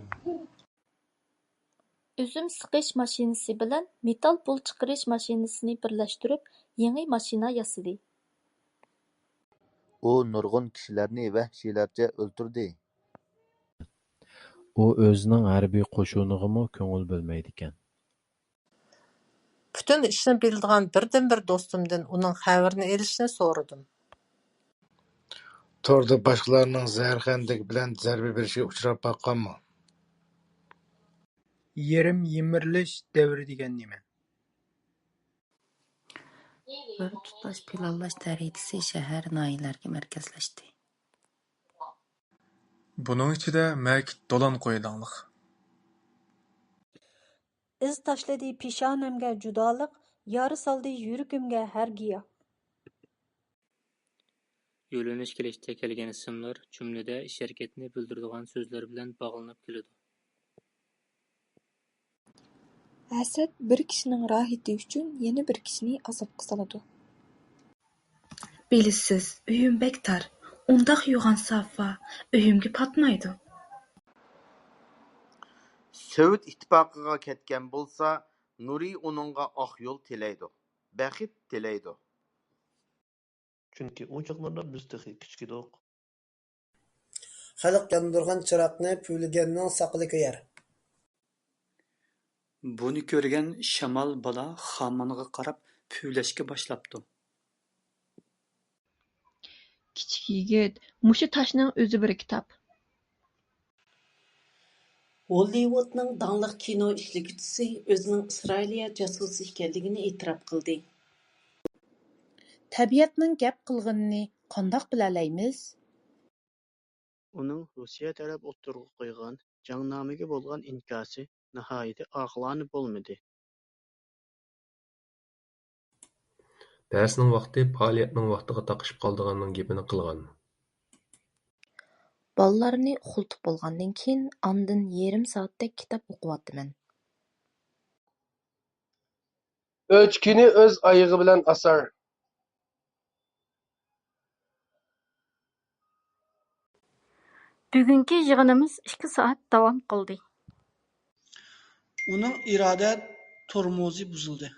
ئۈزۈم سىقىش ماشىنىسى بىلەن مېتال پۇل چىقىرىش ماشىنىسىنى بىرلەشتۈرۈپ، يېڭى ماشىنا ياسىدى. ئۇ نۇرغۇن كىشىلەرنى ۋەھشىيلەرچە ئۆلتۈردى. ئۇ ئۆزىنىڭ ھەربىي قوشۇنىغىمۇ كۆڭۈل بۆلمەيدىكەن. پۈتۈن ئىشنى بىلىدىغان بىردىنبىر دوستۇمدىن ئۇنىڭ خەۋىرىنى ئېلىشنى سورىدىم. توردا باشقىلارنىڭ زەھەرخەندىكى بىلەن زەربە بېرىشىگە ئۇچراپ باققانمۇ؟ يېرىم يىمىرىلىش دەۋرى دېگەن نېمە؟ بىر تۇتاش پىلانلاش دەرىجىسى شەھەر، ناھىيەلەرگە مەركەزلەشتى. بۇنىڭ ئىچىدە مەكىت دولان قويىدىغانلىق. ئىز تاشلىدى پېشانەمگە جۇدالىق، يارا سالدى يۈرىكىمگە ھەر گىياھ. يۆنىلىش كېلىشتە كەلگەن ئىسىملار جۈملىدە ئىش-ھەرىكەتنى بىلدۈرىدىغان سۆزلەر بىلەن باغلىنىپ كېلىدۇ. ھەسەت بىر كىشىنىڭ راھىتى ئۈچۈن يەنە بىر كىشىنى ئازابقا سالىدۇ. بىلىسىز، ئۆيۈم بەك تار، ئۇنداق يوغان سافا ئۆيۈمگە پاتمايدۇ. سوۋېت ئىتتىپاقىغا كەتكەن بولسا، نۇرى ئۇنىڭغا ئاق يول تىلەيدۇ، بەخت تىلەيدۇ. چۈنكى ئۇ چاغلاردا بىز تېخى كىچىك ئىدۇق. خەلق ياندۇرغان چىراغنى پۈۋلىگەننىڭ ساقىلى كۆيەر. بۇنى كۆرگەن شامال بالا خامانغا قاراپ پۈۋلەشكە باشلاپتۇ. كىچىك يىگىت، مۇشۇ تاشنىڭ ئۆزى بىر كىتاب. ھوللىۋۇدنىڭ داڭلىق كىنو ئىشلىگۈچىسى ئۆزىنىڭ ئىسرائىلىيە جاسۇسى ئىكەنلىكىنى ئېتىراپ قىلدى. تەبىئەتنىڭ گەپ قىلغىنىنى قانداق بىلەلەيمىز؟ ئۇنىڭ روسىيە تەرەپ ئوتتۇرىغا قويغان جەڭنامىگە بولغان ئىنكاسى ناھايىتى ئاقىلانە بولمىدى. دەرسنىڭ ۋاقتى پائالىيەتنىڭ ۋاقتىغا تاقىشىپ قالىدىغاننىڭ گېپىنى قىلغان. بالىلارنى ئۇخلىتىپ بولغاندىن كېيىن، ئاندىن يېرىم سائەتتەك كىتاب ئوقۇۋاتىمەن. ئۆچكىنى ئۆز ئايىغى بىلەن ئاسار. بۈگۈنكى يىغىنىمىز ئىككى سائەت داۋام قىلدى. ئۇنىڭ ئىرادە تورمۇزى بۇزۇلدى.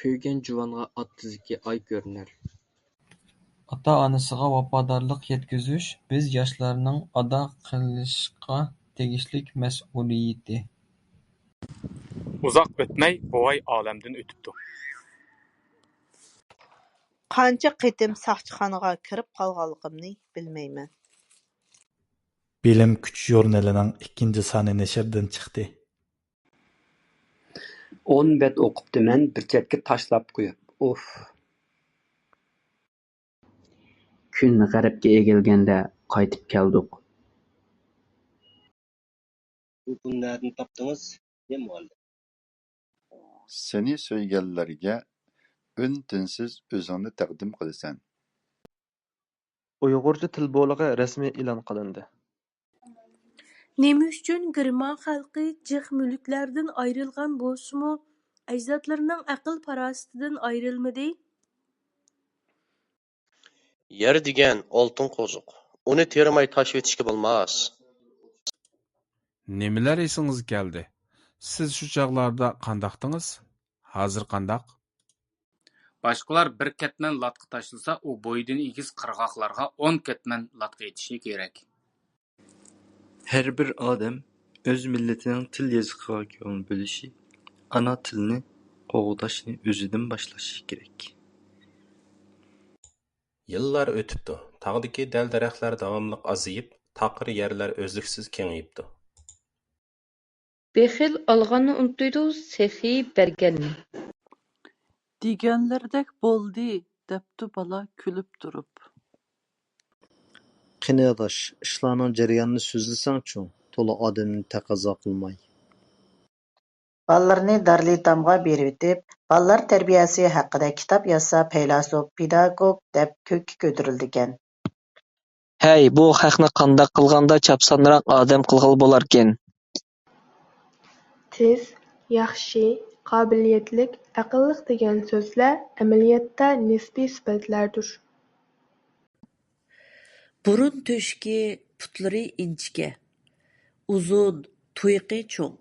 كۆيگەن جۇۋانغا ئات تىزىكى ئاي كۆرۈنەر. ئاتا-ئانىسىغا ۋاپادارلىق يەتكۈزۈش بىز ياشلارنىڭ ئادا قىلىشقا تېگىشلىك مەسئۇلىيىتى. ئۇزاق ئۆتمەي بوۋاي ئالەمدىن ئۆتۈپتۇ. قانچە قېتىم ساقچىخانىغا كىرىپ قالغانلىقىمنى بىلمەيمەن. بىلىم كۈچ ژۇرنىلىنىڭ ئىككىنچى سانى نەشردىن چىقتى. ئون بەت ئوقۇپتىمەن، بىر چەتكە تاشلاپ قويۇپ. ئۇف. كۈن غەربكە ئېگىلگەندە قايتىپ كەلدۇق. بۇ پۇلنى نەدىن تاپتىڭىز، يە مۇئەللىم؟ سېنى سۆيگەنلەرگە ئۈن-تىنسىز ئۆزۈڭنى تەقدىم قىلىسەن. ئۇيغۇرچە تىل بولىقى رەسمىي ئېلان قىلىندى. نېمە ئۈچۈن گېرمان خەلقى جىق مۈلۈكلەردىن ئايرىلغان بولسىمۇ، ئەجدادلىرىنىڭ ئەقىل-پاراسىتىدىن ئايرىلمىدى؟ يەر دېگەن ئالتۇن قوزۇق، ئۇنى تېرىماي تاشلىۋېتىشكە بولماس. نېمىلەر ئېسىڭىزگە كەلدى؟ سىز شۇ چاغلاردا قانداقتىڭىز؟ ھازىر قانداق؟ باشقىلار بىر كەتمەن لاتقا تاشلىسا، ئۇ بويىدىن ئېگىز قىرغاقلارغا ئون كەتمەن لاتقا ئېتىشى كېرەك. ھەر بىر ئادەم ئۆز مىللىتىنىڭ تىل-يېزىقىغا كۆڭۈل بۆلۈشى، ئانا تىلىنى قوغداشنى ئۆزىدىن باشلاشى كېرەك. يىللار ئۆتۈپتۇ. تاغدىكى دەل-دەرەخلەر داۋاملىق ئازىيىپ، تاقىر يەرلەر ئۈزلۈكسىز كېڭىيىپتۇ. بېخىل ئالغاننى ئۇنتۇيدۇ، سېخىي بەرگەننى. دېگەنلىرىدەك بولدى، دەپتۇ بالا كۈلۈپ تۇرۇپ. قېنى ئاداش، ئىشلارنىڭ جەريانىنى سۆزلىسەڭچۇ، تولا ئادەمنى تەقەززا قىلماي. بالىلىرىنى دارىلئېتامغا بېرىۋېتىپ، بالىلار تەربىيەسى ھەققىدە كىتاب يازسا پەيلاسوپ، پېداگوگ دەپ كۆككە كۆتۈرۈلىدىكەن. ھەي، بۇ خەقنى قانداق قىلغاندا چاپسانراق ئادەم قىلغىلى بولاركىن؟ تېز، ياخشى، قابىلىيەتلىك، ئەقىللىق دېگەن سۆزلەر ئەمەلىيەتتە نىسپىي سۈپەتلەردۇر. بۇرۇن تۆشۈكى، پۇتلىرى ئىنچىكە، ئۇزۇن، تۇيىقى چوڭ.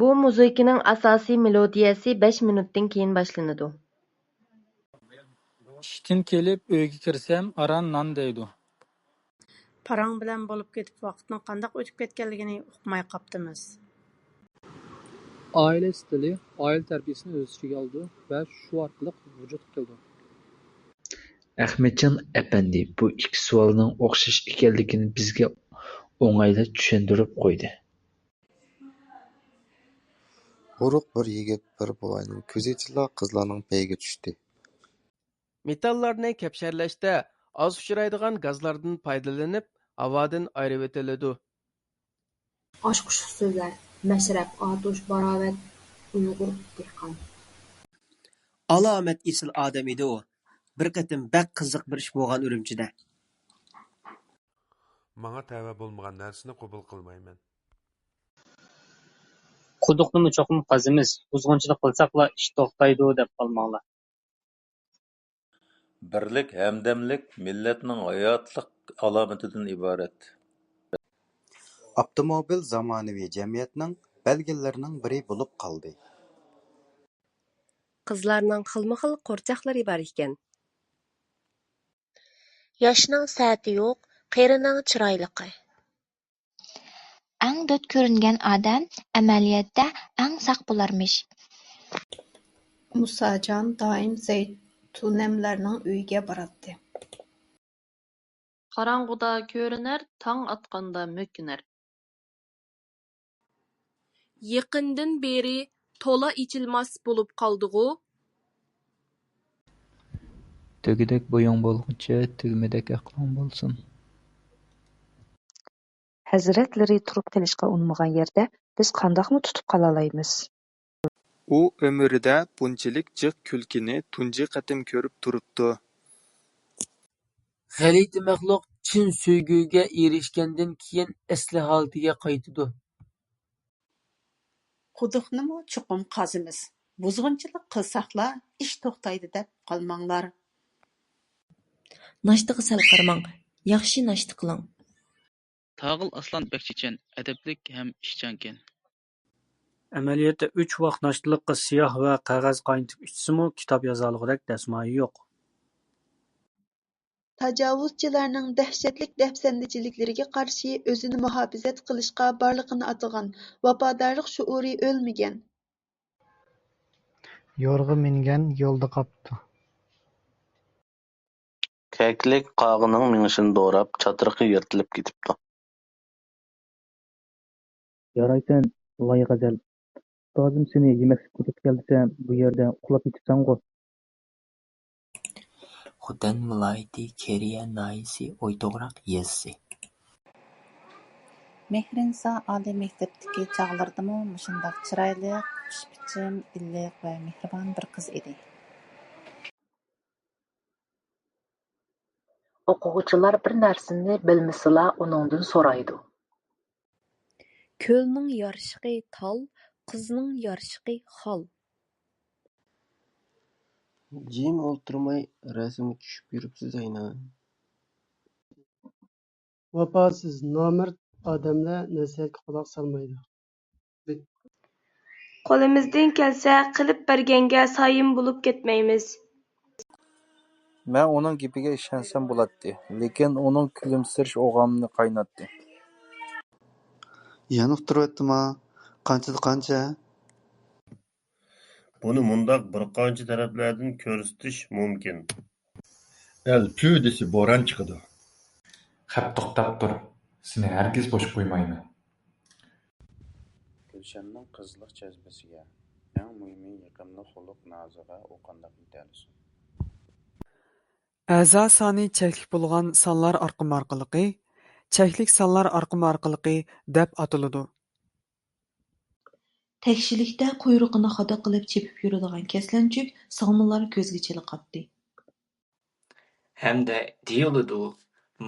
بۇ مۇزىكىنىڭ ئاساسىي مېلودىيەسى بەش مىنۇتتىن كېيىن باشلىنىدۇ. ئىشتىن كېلىپ ئۆيگە كىرسەم، ئاران نان دەيدۇ. پاراڭ بىلەن بولۇپ كېتىپ ۋاقىتنىڭ قانداق ئۆتۈپ كەتكەنلىكىنى ئۇقماي قاپتىمىز. ئائىلە ئىستىلى ئائىلە تەربىيەسىنى ئۆز ئىچىگە ئالىدۇ ۋە شۇ ئارقىلىق ۋۇجۇدقا كېلىدۇ. ئەخمەتجان ئەپەندى بۇ ئىككى سوئالنىڭ ئوخشاش ئىكەنلىكىنى بىزگە ئوڭايلا چۈشەندۈرۈپ قويدى. ئورۇق بىر يىگىت بىر بوۋاينىڭ كۆزى ئېچىللا قىزلارنىڭ پېيىگە چۈشتى. مېتاللارنى كەپشەرلەشتە ئاز ئۇچرايدىغان گازلاردىن پايدىلىنىپ، ھاۋادىن ئايرىۋېتىلىدۇ. ئاچقۇچلۇق سۆزلەر، مەشرەپ، ئاتۇش، باراۋەت، ئۇيغۇر، دېھقان. ئالامەت ئېسىل ئادەم ئىدى ئۇ. بىر قېتىم بەك قىزىق بىر ئىش بولغان ئۈرۈمچىدە. ماڭا تەۋە بولمىغان نەرسىنى قوبۇل قىلمايمەن. قۇدۇقنىمۇ چوقۇم قازىمىز، بۇزغۇنچىلىق قىلساقلا ئىش توختايدۇ دەپ قالماڭلار. بىرلىك، ھەمدەملىك مىللەتنىڭ ھاياتلىق ئالامىتىدىن ئىبارەت. ئاپتوموبىل زامانىۋى جەمئىيەتنىڭ بەلگىلىرىنىڭ بىرى بولۇپ قالدى. قىزلارنىڭ خىلمۇخىل قورچاقلىرى بار ئىكەن. ياشنىڭ سەتى يوق، قېرىنىڭ چىرايلىقى. ئەڭ دۆت كۆرۈنگەن ئادەم ئەمەلىيەتتە ئەڭ ساق بولارمىش. مۇساجان دائىم زەيتۇنەملەرنىڭ ئۆيىگە باراتتى. قاراڭغۇدا كۆرۈنەر، تاڭ ئاتقاندا مۆكۈنەر. يېقىندىن بېرى تولا ئېچىلماس بولۇپ قالدىغۇ؟ تۆگىدەك بويۇڭ بولغۇچە، تۈگمىدەك ئەقلىڭ بولسۇن. ھەزرەتلىرى تۇرۇپ قېلىشقا ئۇنىمىغان يەردە بىز قانداقمۇ تۇتۇپ قالالايمىز؟ ئۇ ئۆمرىدە بۇنچىلىك جىق كۈلكىنى تۇنجى قېتىم كۆرۈپ تۇرۇپتۇ. غەلىتە مەخلۇق چىن سۆيگۈگە ئېرىشكەندىن كېيىن ئەسلى ھالىتىگە قايتىدۇ. قۇدۇقنىمۇ چوقۇم قازىمىز. بۇزغۇنچىلىق قىلساقلا ئىش توختايدۇ دەپ قالماڭلار. ناشتىغا سەل قارىماڭ، ياخشى ناشتا قىلىڭ. تاغىل ئاسلان بەك چېچەن، ئەدەپلىك ھەم ئىشچانكەن. ئەمەلىيەتتە ئۈچ ۋاق ناشتىلىققا سىياھ ۋە قەغەز قاينىتىپ ئىچسىمۇ، كىتاب يازالىغۇدەك دەسمايە يوق. تاجاۋۇزچىلارنىڭ دەھشەتلىك دەپسەندىچىلىكلىرىگە قارشى ئۆزىنى مۇھاپىزەت قىلىشقا بارلىقىنى ئاتىغان ۋاپادارلىق شوئۇرى ئۆلمىگەن. يورغا مىنگەن يولدا قاپتۇ. كەكلىك قاغىنىڭ مېڭىشىنى دوراپ، چاترىقى يىرتىلىپ كېتىپتۇ. يارايسەن، لايغەزەل. ئۇستازىم سېنى يېمەكلىك قىلىپ كەل دېسە، بۇ يەردە ئۇخلاپ يېتىپسەنغۇ. خوتەن ۋىلايىتى كېرىيە ناھىيەسى ئويتوغراق يېزىسى. مېھرىنىسا ئالىي مەكتەپتىكى چاغلىرىدىمۇ مۇشۇنداق چىرايلىق، خۇش پىچىم، ئىللىق ۋە مېھرىبان بىر قىز ئىدى. ئوقۇغۇچىلار بىر نەرسىنى بىلمىسىلا ئۇنىڭدىن سورايدۇ. كۆلنىڭ يارىشىقى تال، قىزنىڭ يارىشىقى خال. جىم ئولتۇرماي رەسىمگە چۈشۈپ يۈرۈپسىز ئەينەن. ۋاپاسىز، نامەرد ئادەملەر نەسىھەتكە قۇلاق سالمايدۇ. قولىمىزدىن كەلسە قىلىپ بەرگەنگە سايىم بولۇپ كەتمەيمىز. مەن ئۇنىڭ گېپىگە ئىشەنسەم بولاتتى، لېكىن ئۇنىڭ كۈلۈمسىرىشى ئوغامنى قايناتتى. يەنە ئۇتتۇرۇۋەتتىما؟ قانچىدا قانچە؟ بۇنى مۇنداق بىر قانچە تەرەپلەردىن كۆرسىتىش مۇمكىن. ئەل پۈ دېسە بوران چىقىدۇ. خەپ توختاپ تۇر، سېنى ھەرگىز بوش قويمايمەن. گۈلشەننىڭ قىزلىق جەزبىسىگە، ئەڭ مۇھىمى يېقىملىق خۇلق-نازىغا ئۇ قانداق يېتەلىسۇن؟ ئەزا سانى چەكلىك بولغان سانلار ئارقىمى ئارقىلىقى، چەكلىك سانلار ئارقىمى ئارقىلىقى دەپ ئاتىلىدۇ. تەكشىلىكتە قۇيرۇقىنى خادا قىلىپ چېپىپ يۈرىدىغان كەسلەنچۈك سىغمىلار كۆزگە چېلىقاتتى. ھەمدە دېيىلىدۇ،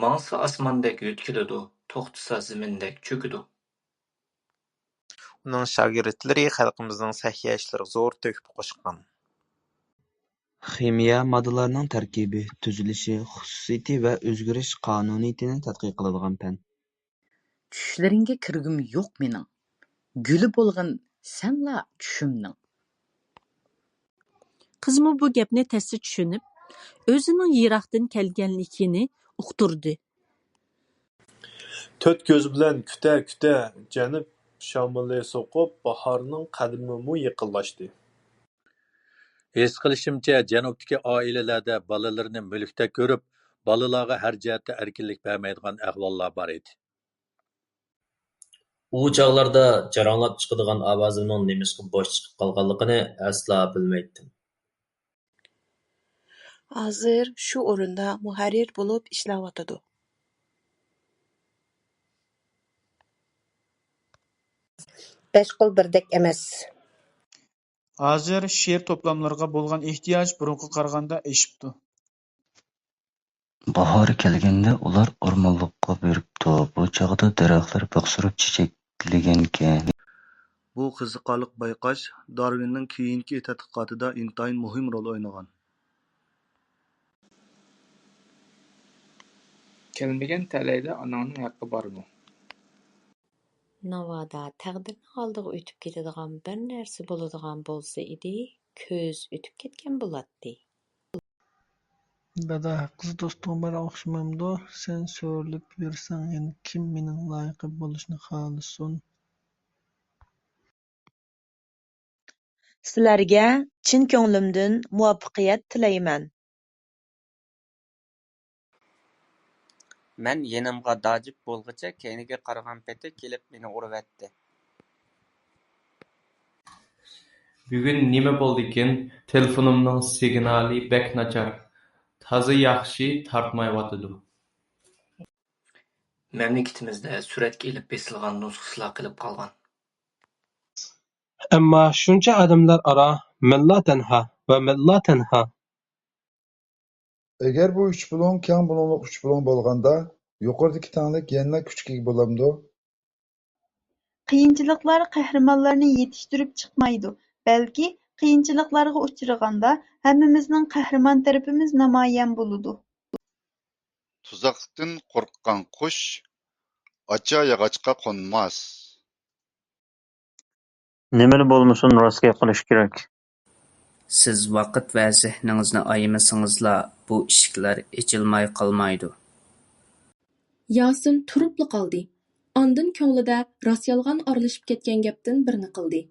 ماڭسا ئاسماندەك يۆتكىلىدۇ، توختىسا زېمىندەك چۆكىدۇ. ئۇنىڭ شاگىرتلىرى خەلقىمىزنىڭ سەھىيە ئىشلىرىغا زور تۆھپە قوشقان. خىمىيە ماددىلارنىڭ تەركىبى، تۈزۈلۈشى، خۇسۇسىيىتى ۋە ئۆزگىرىش قانۇنىيىتىنى تەتقىق قىلىدىغان پەن. چۈشلىرىڭگە كىرگۈم يوق مېنىڭ، گۈلى بولغىن سەنلا چۈشۈمنىڭ. قىزمۇ بۇ گەپنى تەستە چۈشىنىپ، ئۆزىنىڭ يىراقتىن كەلگەنلىكىنى ئۇقتۇردى. تۆت كۆزى بىلەن كۈتە-كۈتە جەنۇب شامىلى سوقۇپ، باھارنىڭ قەدىمىمۇ يېقىنلاشتى. ھېس قىلىشىمچە، جەنۇبتىكى ئائىلىلەردە بالىلىرىنى مۈلۈكتەك كۆرۈپ، بالىلارغا ھەر جەھەتتە ئەركىنلىك بەرمەيدىغان ئەھۋاللار بار ئىدى. ئۇ چاغلاردا جاراڭلاپ چىقىدىغان ئاۋازىمنىڭ نېمىشقا بوش چىقىپ قالغانلىقىنى ئەسلا بىلمەيتتىم. ھازىر شۇ ئورۇندا مۇھەررىر بولۇپ ئىشلەۋاتىدۇ. بەش قول بىردەك ئەمەس. ھازىر شېئىر توپلاملىرىغا بولغان ئېھتىياج بۇرۇنقىغا قارىغاندا ئېشىپتۇ. باھار كەلگەندە ئۇلار ئورمانلىققا بېرىپتۇ. بۇ چاغدا دەرەخلەر بىخ سۈرۈپ چېچەكلىگەنىكەن. بۇ قىزىقارلىق بايقاش دارۋىننىڭ كېيىنكى تەتقىقاتىدا ئىنتايىن مۇھىم رول ئوينىغان. كەلمىگەن تەلەيدە ئاناڭنىڭ ھەققى بارمۇ؟ ناۋادا تەقدىرنىڭ ئالدىغا ئۆتۈپ كېتىدىغان بىر نەرسە بولىدىغان بولسا ئىدى، كۆز ئۆتۈپ كەتكەن بولاتتى. دادا، قىز دوستۇڭ بار ئوخشىمامدۇ؟ سەن سۆرىلىپ يۈرسەڭ يەنە كىم مېنىڭ لايىقىم بولۇشنى خالىسۇن؟ سىلەرگە چىن كۆڭلۈمدىن مۇۋەپپەقىيەت تىلەيمەن. مەن يېنىمغا داجىپ بولغۇچە كەينىگە قارىغان پېتى كېلىپ مېنى ئۇرۇۋەتتى. بۈگۈن نېمە بولدىكىن، تېلېفونۇمنىڭ سىگنالى بەك ناچار، تازا ياخشى تارتمايۋاتىدۇ. مەملىكىتىمىزدە سۈرەتكە ئېلىپ بېسىلغان نۇسخىسىلا قېلىپ قالغان. ئەمما شۇنچە ئادەملەر ئارا مەنلا تەنھا ۋە مەنلا تەنھا. ئەگەر بۇ ئۈچ بۇلۇڭ كەڭ بۇلۇڭلۇق ئۈچ بۇلۇڭ بولغاندا، يۇقىرىدىكى تەڭلىك يەنىلا كۈچكە ئىگە بولامدۇ؟ قىيىنچىلىقلار قەھرىمانلارنى يېتىشتۈرۈپ چىقمايدۇ، بەلكى قىيىنچىلىقلارغا ئۇچرىغاندا ھەممىمىزنىڭ قەھرىمان تەرىپىمىز نامايان بولىدۇ. تۇزاقتىن قورققان قۇش ئاچا ياغاچقا قونماس. نېمىلا بولمىسۇن، راست گەپ قىلىش كېرەك. سىز ۋاقىت ۋە زېھنىڭىزنى ئايىمىسىڭىزلا، بۇ ئىشىكلەر ئېچىلماي قالمايدۇ. ياسىن تۇرۇپلا قالدى. ئاندىن كۆڭلىدە راست-يالغان ئارىلىشىپ كەتكەن گەپتىن بىرنى قىلدى.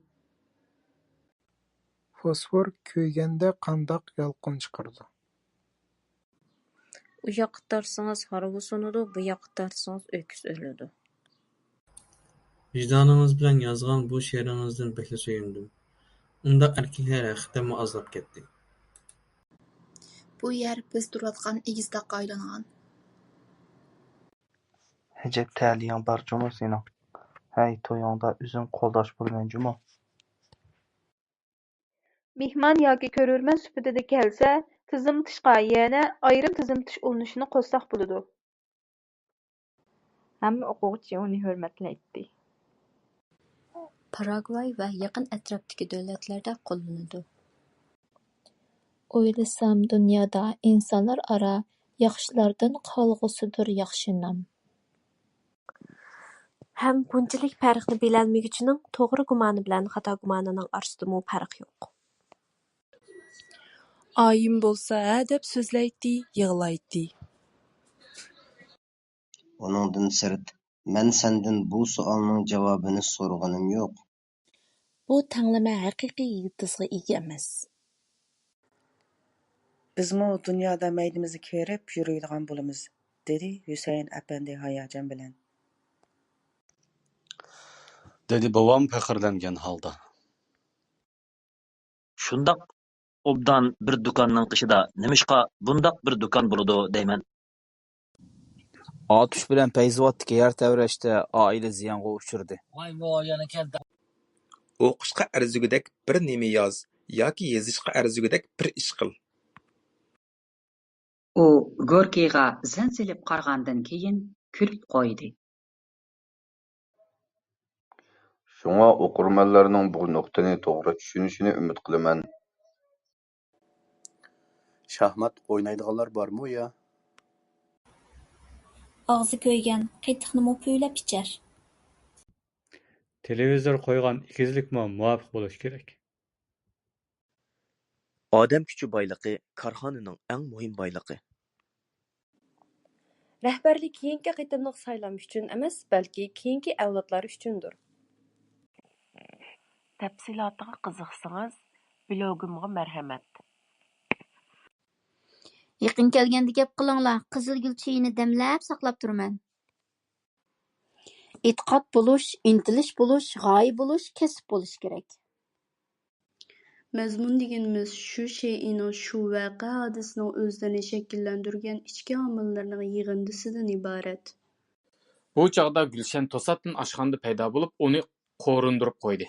فوسفور كۆيگەندە قانداق يالقۇن چىقىرىدۇ؟ ئۇ ياققا تارتسىڭىز ھارۋا سۇنىدۇ، بۇ ياققا تارتسىڭىز ئۆكۈز ئۆلىدۇ. ۋىجدانىڭىز بىلەن يازغان بۇ شېئىرىڭىزدىن بەكلا سۆيۈندۈم. ئۇنداق ئەركەكلەر ھەقىقەتەنمۇ ئازلاپ كەتتى. بۇ يەر بىز تۇرۇۋاتقان ئېگىز تاغقا ئايلانغان. ئەجەب تەلىيىڭ بار جۇمۇ سېنىڭ. ھەي، تويۇڭدا ئۆزۈم قولداش بولىمەن جۇمۇ. مېھمان ياكى كۆرۈرمەن سۈپىتىدە كەلسە، تىزىملىتىشقا يەنە ئايرىم تىزىملىتىش ئۇلىنىشىنى قوشساق بولىدۇ. ھەممە ئوقۇغۇچى ئۇنى ھۆرمەتلەيتتى. پاراگۋاي ۋە يېقىن ئەتراپتىكى دۆلەتلەردە قوللىنىدۇ. ئويلىسام، دۇنيادا ئىنسانلار ئارا ياخشىلاردىن قالغۇسىدۇر ياخشى نام. ھەم بۇنچىلىك پەرقنى بىلەلمىگۈچىنىڭ توغرا گۇمانى بىلەن خاتا گۇمانىنىڭ ئارىسىدىمۇ پەرق يوق. ئايىم بولسا ھە دەپ سۆزلەيتتى، يىغلايتتى. ئۇنىڭدىن سىرت، مەن سەندىن بۇ سوئالنىڭ جاۋابىنى سورىغىنىم يوق. بۇ تەڭلىمە ھەقىقىي يىلتىزغا ئىگە ئەمەس. بىزمۇ دۇنيادا مەيلىمىزنى كىرىپ يۈرىدىغان بولىمىز، دېدى ھۈسەيىن ئەپەندى ھاياجان بىلەن. دېدى بوۋام پەخىرلەنگەن ھالدا. شۇنداق ئوبدان بىر دۇكاننىڭ قېشىدا نېمىشقا بۇنداق بىر دۇكان بولىدۇ دەيمەن. ئاتۇش بىلەن پەيزىۋاتتىكى يەر تەۋرەشتە ئائىلە زىيانغا ئۇچرىدى. ۋاي ۋو يەنە كەلدى. ئوقۇشقا ئەرزىگۈدەك بىر نېمە ياز ياكى يېزىشقا ئەرزىگۈدەك بىر ئىش قىل. ئۇ گوركىيغا زەن سېلىپ قارىغاندىن كېيىن كۈلۈپ قويدى. شۇڭا ئوقۇرمەنلەرنىڭ بۇ نۇقتىنى توغرا چۈشىنىشىنى ئۈمىد قىلىمەن. شاھمات ئوينايدىغانلار بارمۇ يا؟ ئاغزى كۆيگەن قېتىقنىمۇ پۈۋلەپ ئىچەر. تېلېۋىزور قويغان ئېگىزلىكمۇ مۇۋاپىق بولۇشى كېرەك. ئادەم كۈچى بايلىقى كارخانىنىڭ ئەڭ مۇھىم بايلىقى. رەھبەرلىك كېيىنكى قېتىملىق سايلام ئۈچۈن ئەمەس، بەلكى كېيىنكى ئەۋلادلار ئۈچۈندۇر. تەپسىلاتىغا قىزىقسىڭىز، بىلوگۇمغا مەرھەمەت. يېقىن كەلگەندە گەپ قىلىڭلار، قىزىلگۈل چېيىنى دەملەپ ساقلاپ تۇرىمەن. ئېتىقاد بولۇش، ئىنتىلىش بولۇش، غايە بولۇش، كەسىپ بولۇش كېرەك. مەزمۇن دېگىنىمىز شۇ شەيئىنىڭ، شۇ ۋەقە-ھادىسىنىڭ ئۆزلىرىنى شەكىللەندۈرگەن ئىچكى ئامىللىرىنىڭ يىغىندىسىدىن ئىبارەت. بۇ چاغدا گۈلشەن توساتتىن ئاشخانىدا پەيدا بولۇپ، ئۇنى قورۇندۇرۇپ قويدى.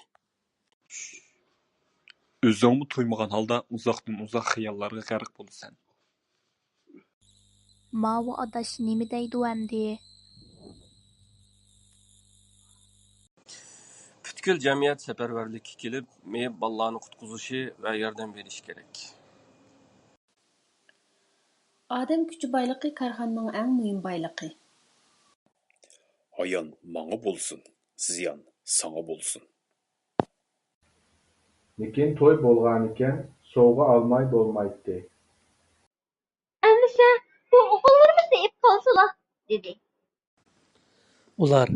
ئۆزۈڭمۇ تۇيمىغان ھالدا ئۇزاقتىن-ئۇزاق خىياللارغا غەرق بولىسەن. ماۋۇ ئاداش نېمە دەيدۇ ئەمدى؟ پۈتكۈل جەمئىيەت سەپەرۋەرلىككە كېلىپ، مېيىپ بالىلارنى قۇتقۇزۇشى ۋە ياردەم بېرىشى كېرەك. ئادەم كۈچى بايلىقى كارخانىنىڭ ئەڭ مۇھىم بايلىقى. ھايان ماڭا بولسۇن، زىيان ساڭا بولسۇن. لېكىن توي بولغانىكەن، سوۋغا ئالماي بولمايتتى. ئەمىسە، بۇ ئوغۇللىرىمىزنى ئېلىپ قالسىلا، دېدى. ئۇلار،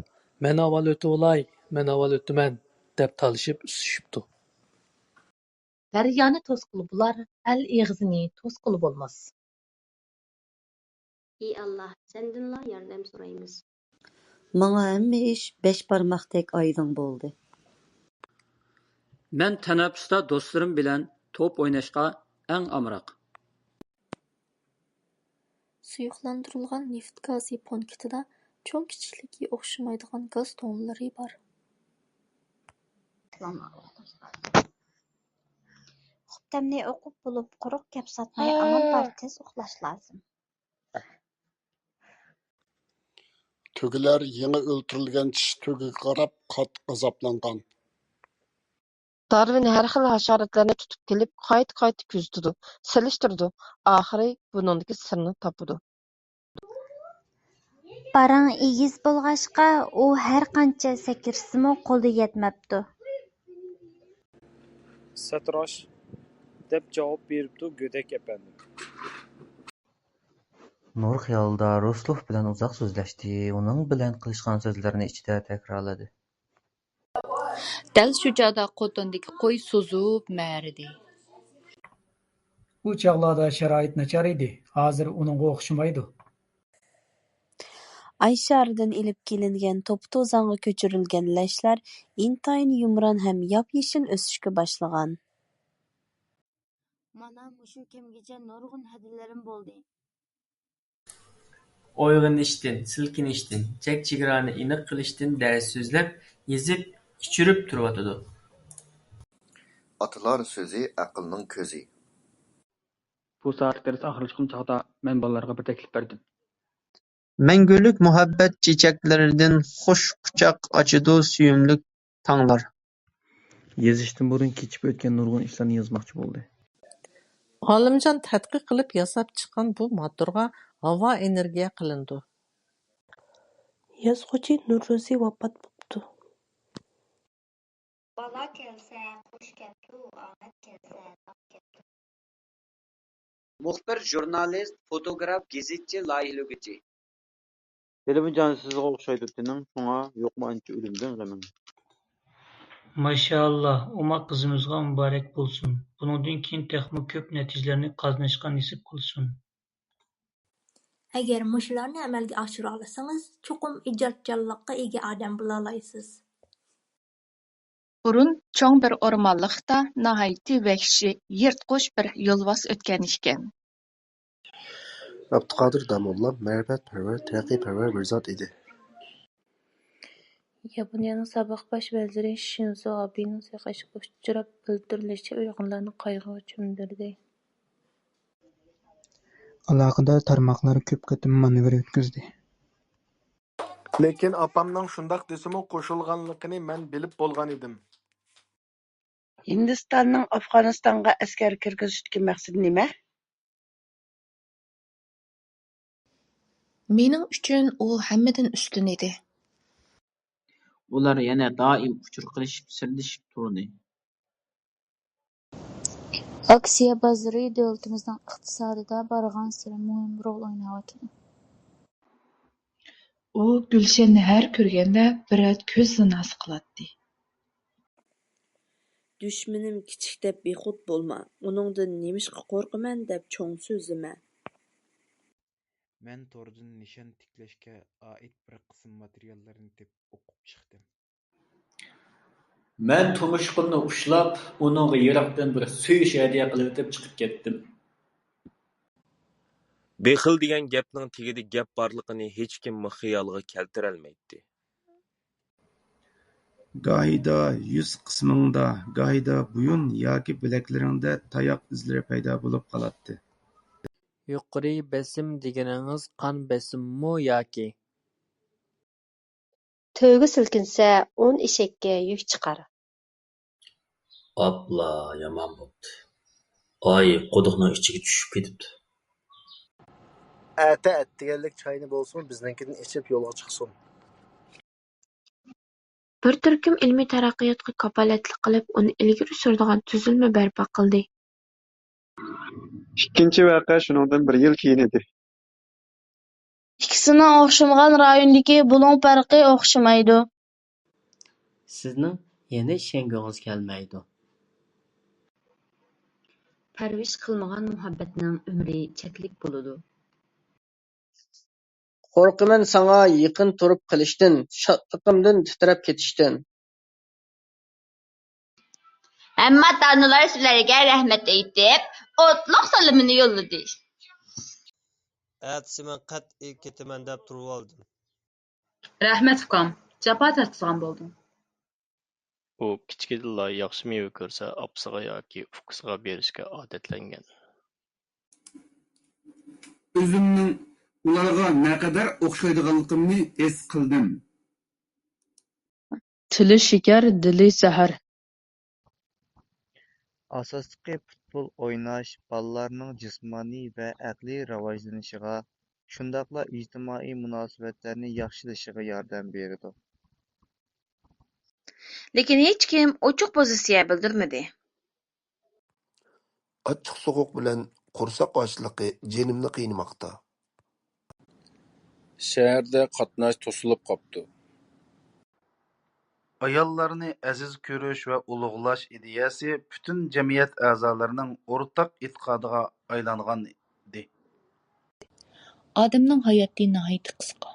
مەن ئاۋۋال ئۆتۈۋالاي، مەن ئاۋۋال ئۆتىمەن، دەپ تالىشىپ ئۈسۈشۈپتۇ. دەريانى توسقىلى بولار، ئەل ئېغىزىنى توسقىلى بولماس. ئى ئاللا، سەندىنلا ياردەم سورايمىز. ماڭا ھەممە ئىش بەش بارماقتەك ئايدىڭ بولدى. مەن تەنەپپۇستا دوستلىرىم بىلەن توپ ئويناشقا ئەڭ ئامراق. سۇيۇقلاندۇرۇلغان نېفىت گازى پونكىتىدا چوڭ-كىچىكلىكى ئوخشىمايدىغان گاز تۇڭلىرى بار. خۇپتەمنى ئوقۇپ بولۇپ، قۇرۇق گەپ ساتماي، ئامال بار تېز ئۇخلاش لازىم. تۆگىلەر يېڭى ئۆلتۈرۈلگەن چىش تۆگىگە قاراپ قاتتىق غازاپلانغان. دارۋىن ھەر خىل ھاشاراتلارنى تۇتۇپ كېلىپ، قايتا-قايتا كۆزىتىدۇ، سېلىشتۇرىدۇ، ئاخىرى بۇنىڭدىكى سىرنى تاپىدۇ. پاراڭ ئېگىز بولغاچقا، ئۇ ھەر قانچە سەكرىسىمۇ قولى يەتمەپتۇ. ساتىراش، دەپ جاۋاب بېرىپتۇ گۆدەك ئەپەندىم. نۇر خىيالىدا روسلوف بىلەن ئۇزاق سۆزلەشتى، ئۇنىڭ بىلەن قىلىشقان سۆزلىرىنى ئىچىدە تەكرارلىدى. دەل شۇ چاغدا قوتاندىكى قوي سوزۇپ مەرىدى. ئۇ چاغلاردا شارائىت ناچار ئىدى، ھازىر ئۇنىڭغا ئوخشىمايدۇ. ئاي شارىدىن ئېلىپ كېلىنگەن توپا-توزانغا كۆچۈرۈلگەن لەشلەر ئىنتايىن يۇمران ھەم ياپيېشىل ئۆسۈشكە باشلىغان. مانا مۇشۇ كەمگىچە نۇرغۇن ھەدىلىرىم بولدى. ئويغىنىشتىن، سىلكىنىشتىن، چەك-چېگرانى ئېنىق قىلىشتىن دەرس سۆزلەپ، يېزىپ، ئىچۈرۈپ تۇرۇۋاتىدۇ. ئاتىلار سۆزى ئەقىلنىڭ كۆزى. بۇ سائەتلىك دەرس ئاخىرلاشقان چاغدا مەن بالىلارغا بىر تەكلىپ بەردىم. مەڭگۈلۈك مۇھەببەت چېچەكلىرىدىن خۇش قۇچاق ئاچىدۇ سۆيۈملۈك تاڭلار. يېزىشتىن بۇرۇن كېچىپ ئۆتكەن نۇرغۇن ئىشلارنى يازماقچى بولدى. ئالىمجان تەتقىق قىلىپ ياساپ چىققان بۇ ماتورغا ھاۋا ئېنېرگىيە قىلىنىدۇ. يازغۇچى نۇرروزى ۋاپات بوپتۇ. بالا كەلسە قۇش كەپتۇ، ئامەت كەلسە باغ كەپتۇ. مۇخبىر، ژۇرنالىست، فوتوگراف، گېزىتچى، لايىھىلىگۈچى. ھېلىمۇ جانسىزغا ئوخشايدۇ تېنىڭ، شۇڭا يوقمۇ ئانچە ئۆلۈمدىن غېمىڭ. ماشائاللا، ئوماق قىزىمىزغا مۇبارەك بولسۇن! بۇنىڭدىن كېيىن تېخىمۇ كۆپ نەتىجىلەرنى قازىنىشقا نېسىپ قىلسۇن! ئەگەر مۇشۇلارنى ئەمەلگە ئاشۇرالىسىڭىز، چوقۇم ئىجادچانلىققا ئىگە ئادەم بولالايسىز. بۇرۇن چوڭ بىر ئورمانلىقتا ناھايىتى ۋەھشىي، يىرتقۇچ بىر يولۋاس ئۆتكەن ئىكەن. ئابدۇقادىر داموللا مەرىپەتپەرۋەر، تەرەققىيپەرۋەر بىر زات ئىدى. ياپونىيەنىڭ سابىق باش ۋەزىرى شىنزو ئابېنىڭ سايقىشىغا ئۇچراپ، بىلدۈرۈلۈشىچە، ئۇيغۇرلارنى قايغۇغا چۆمدۈردى. ئالاقىدار تارماقلار كۆپ قېتىم مانېۋىر ئۆتكۈزدى. لېكىن ئاپامنىڭ شۇنداق دېسىمۇ قوشۇلغانلىقىنى مەن بىلىپ بولغانىدىم. ھىندىستاننىڭ ئافغانىستانغا ئەسكەر كىرگۈزۈشتىكى مەقسىتى نېمە؟ مېنىڭ ئۈچۈن ئۇ ھەممىدىن ئۈستۈن ئىدى. ئۇلار يەنە دائىم ئۇچۇر قىلىشىپ، سىردىشىپ تۇردى. ئاكسىيە بازىرى دۆلىتىمىزنىڭ ئىقتىسادىدا بارغانسېرى مۇھىم رول ئويناۋاتىدۇ. ئۇ گۈلشەننى ھەر كۆرگەندە بىر رەت كۆز زىناسى قىلاتتى. دۈشمىنىم كىچىك دەپ بىخۇد بولما، ئۇنىڭدىن نېمىشقا قورقىمەن دەپ چوڭ سۆزلىمە. مەن توردىن نىشان تىكلەشكە ئائىت بىر قىسىم ماتېرىياللارنى تېپىپ ئوقۇپ چىقتىم. مەن تۇمشۇقۇمنى ئۇشلاپ، ئۇنىڭغا يىراقتىن بىر سۆيۈش ھەدىيە قىلىۋېتىپ چىقىپ كەتتىم. بېخىل دېگەن گەپنىڭ تېگىدە گەپ بارلىقىنى ھېچكىممۇ خىيالىغا كەلتۈرەلمەيتتى. گاھىدا يۈز قىسمىڭدا، گاھىدا بويۇن ياكى بىلەكلىرىڭدە تاياق ئىزلىرى پەيدا بولۇپ قالاتتى. يۇقىرى بېسىم دېگىنىڭىز قان بېسىممۇ ياكى؟ تۆگە سىلكىنسە، ئون ئېشەككە يۈك چىقار. ئاپلا يامان بوپتۇ. ئاي قۇدۇقنىڭ ئىچىگە چۈشۈپ كېتىپتۇ. ئەتە ئەتىگەنلىك چاينى بولسىمۇ بىزنىڭكىدىن ئىچىپ يولغا چىقسۇن. بىر تۈركۈم ئىلمىي تەرەققىياتقا كاپالەتلىك قىلىپ، ئۇنى ئىلگىرى سۈرىدىغان تۈزۈلمە بەرپا قىلدى. ئىككىنچى ۋەقە شۇنىڭدىن بىر يىل كېيىن ئىدى. ئىككىسىنىڭ ئوخشىمىغان رايوندىكى بۇلۇڭ پەرقى ئوخشىمايدۇ. سىزنىڭ يەنە ئىشەنگۈڭىز كەلمەيدۇ. پەرۋىش قىلمىغان مۇھەببەتنىڭ ئۆمرى چەكلىك بولىدۇ. قورقىمەن ساڭا يېقىن تۇرۇپ قېلىشتىن، شادلىقىمدىن تىترەپ كېتىشتىن. ھەممە ئاتا-ئانىلار سىلەرگە رەھمەت ئېيتىپ، ئوتلۇق سالىمىنى يوللىدى. ئەتىسى مەن قەتئىي كېتىمەن دەپ تۇرۇۋالدىم. رەھمەت ئۇكام، جاپا تارتىدىغان بولدۇڭ. ئۇ كىچىكىدىنلا ياخشى مېۋە كۆرسە، ئاپىسىغا ياكى ئۇكىسىغا بېرىشكە ئادەتلەنگەن. ئۆزۈمنىڭ ئۇلارغا نەقەدەر ئوخشايدىغانلىقىمنى ھېس قىلدىم. تىلى شېكەر، دىلى زەھەر. ئاساسلىقى پۇتبول ئويناش بالىلارنىڭ جىسمانىي ۋە ئەقلىي راۋاجلىنىشىغا، شۇنداقلا ئىجتىمائىي مۇناسىۋەتلەرنى ياخشىلىشىغا ياردەم بېرىدۇ. لېكىن ھېچكىم ئوچۇق پوزىتسىيە بىلدۈرمىدى. ئاچچىق سوغۇق بىلەن قورساق ئاچلىقى جېنىمنى قىينىماقتا. شەھەردە قاتناش توسۇلۇپ قاپتۇ. ئاياللارنى ئەزىز كۆرۈش ۋە ئۇلۇغلاش ئىدىيەسى پۈتۈن جەمئىيەت ئەزالىرىنىڭ ئورتاق ئېتىقادىغا ئايلانغانىدى. ئادەمنىڭ ھاياتى ناھايىتى قىسقا.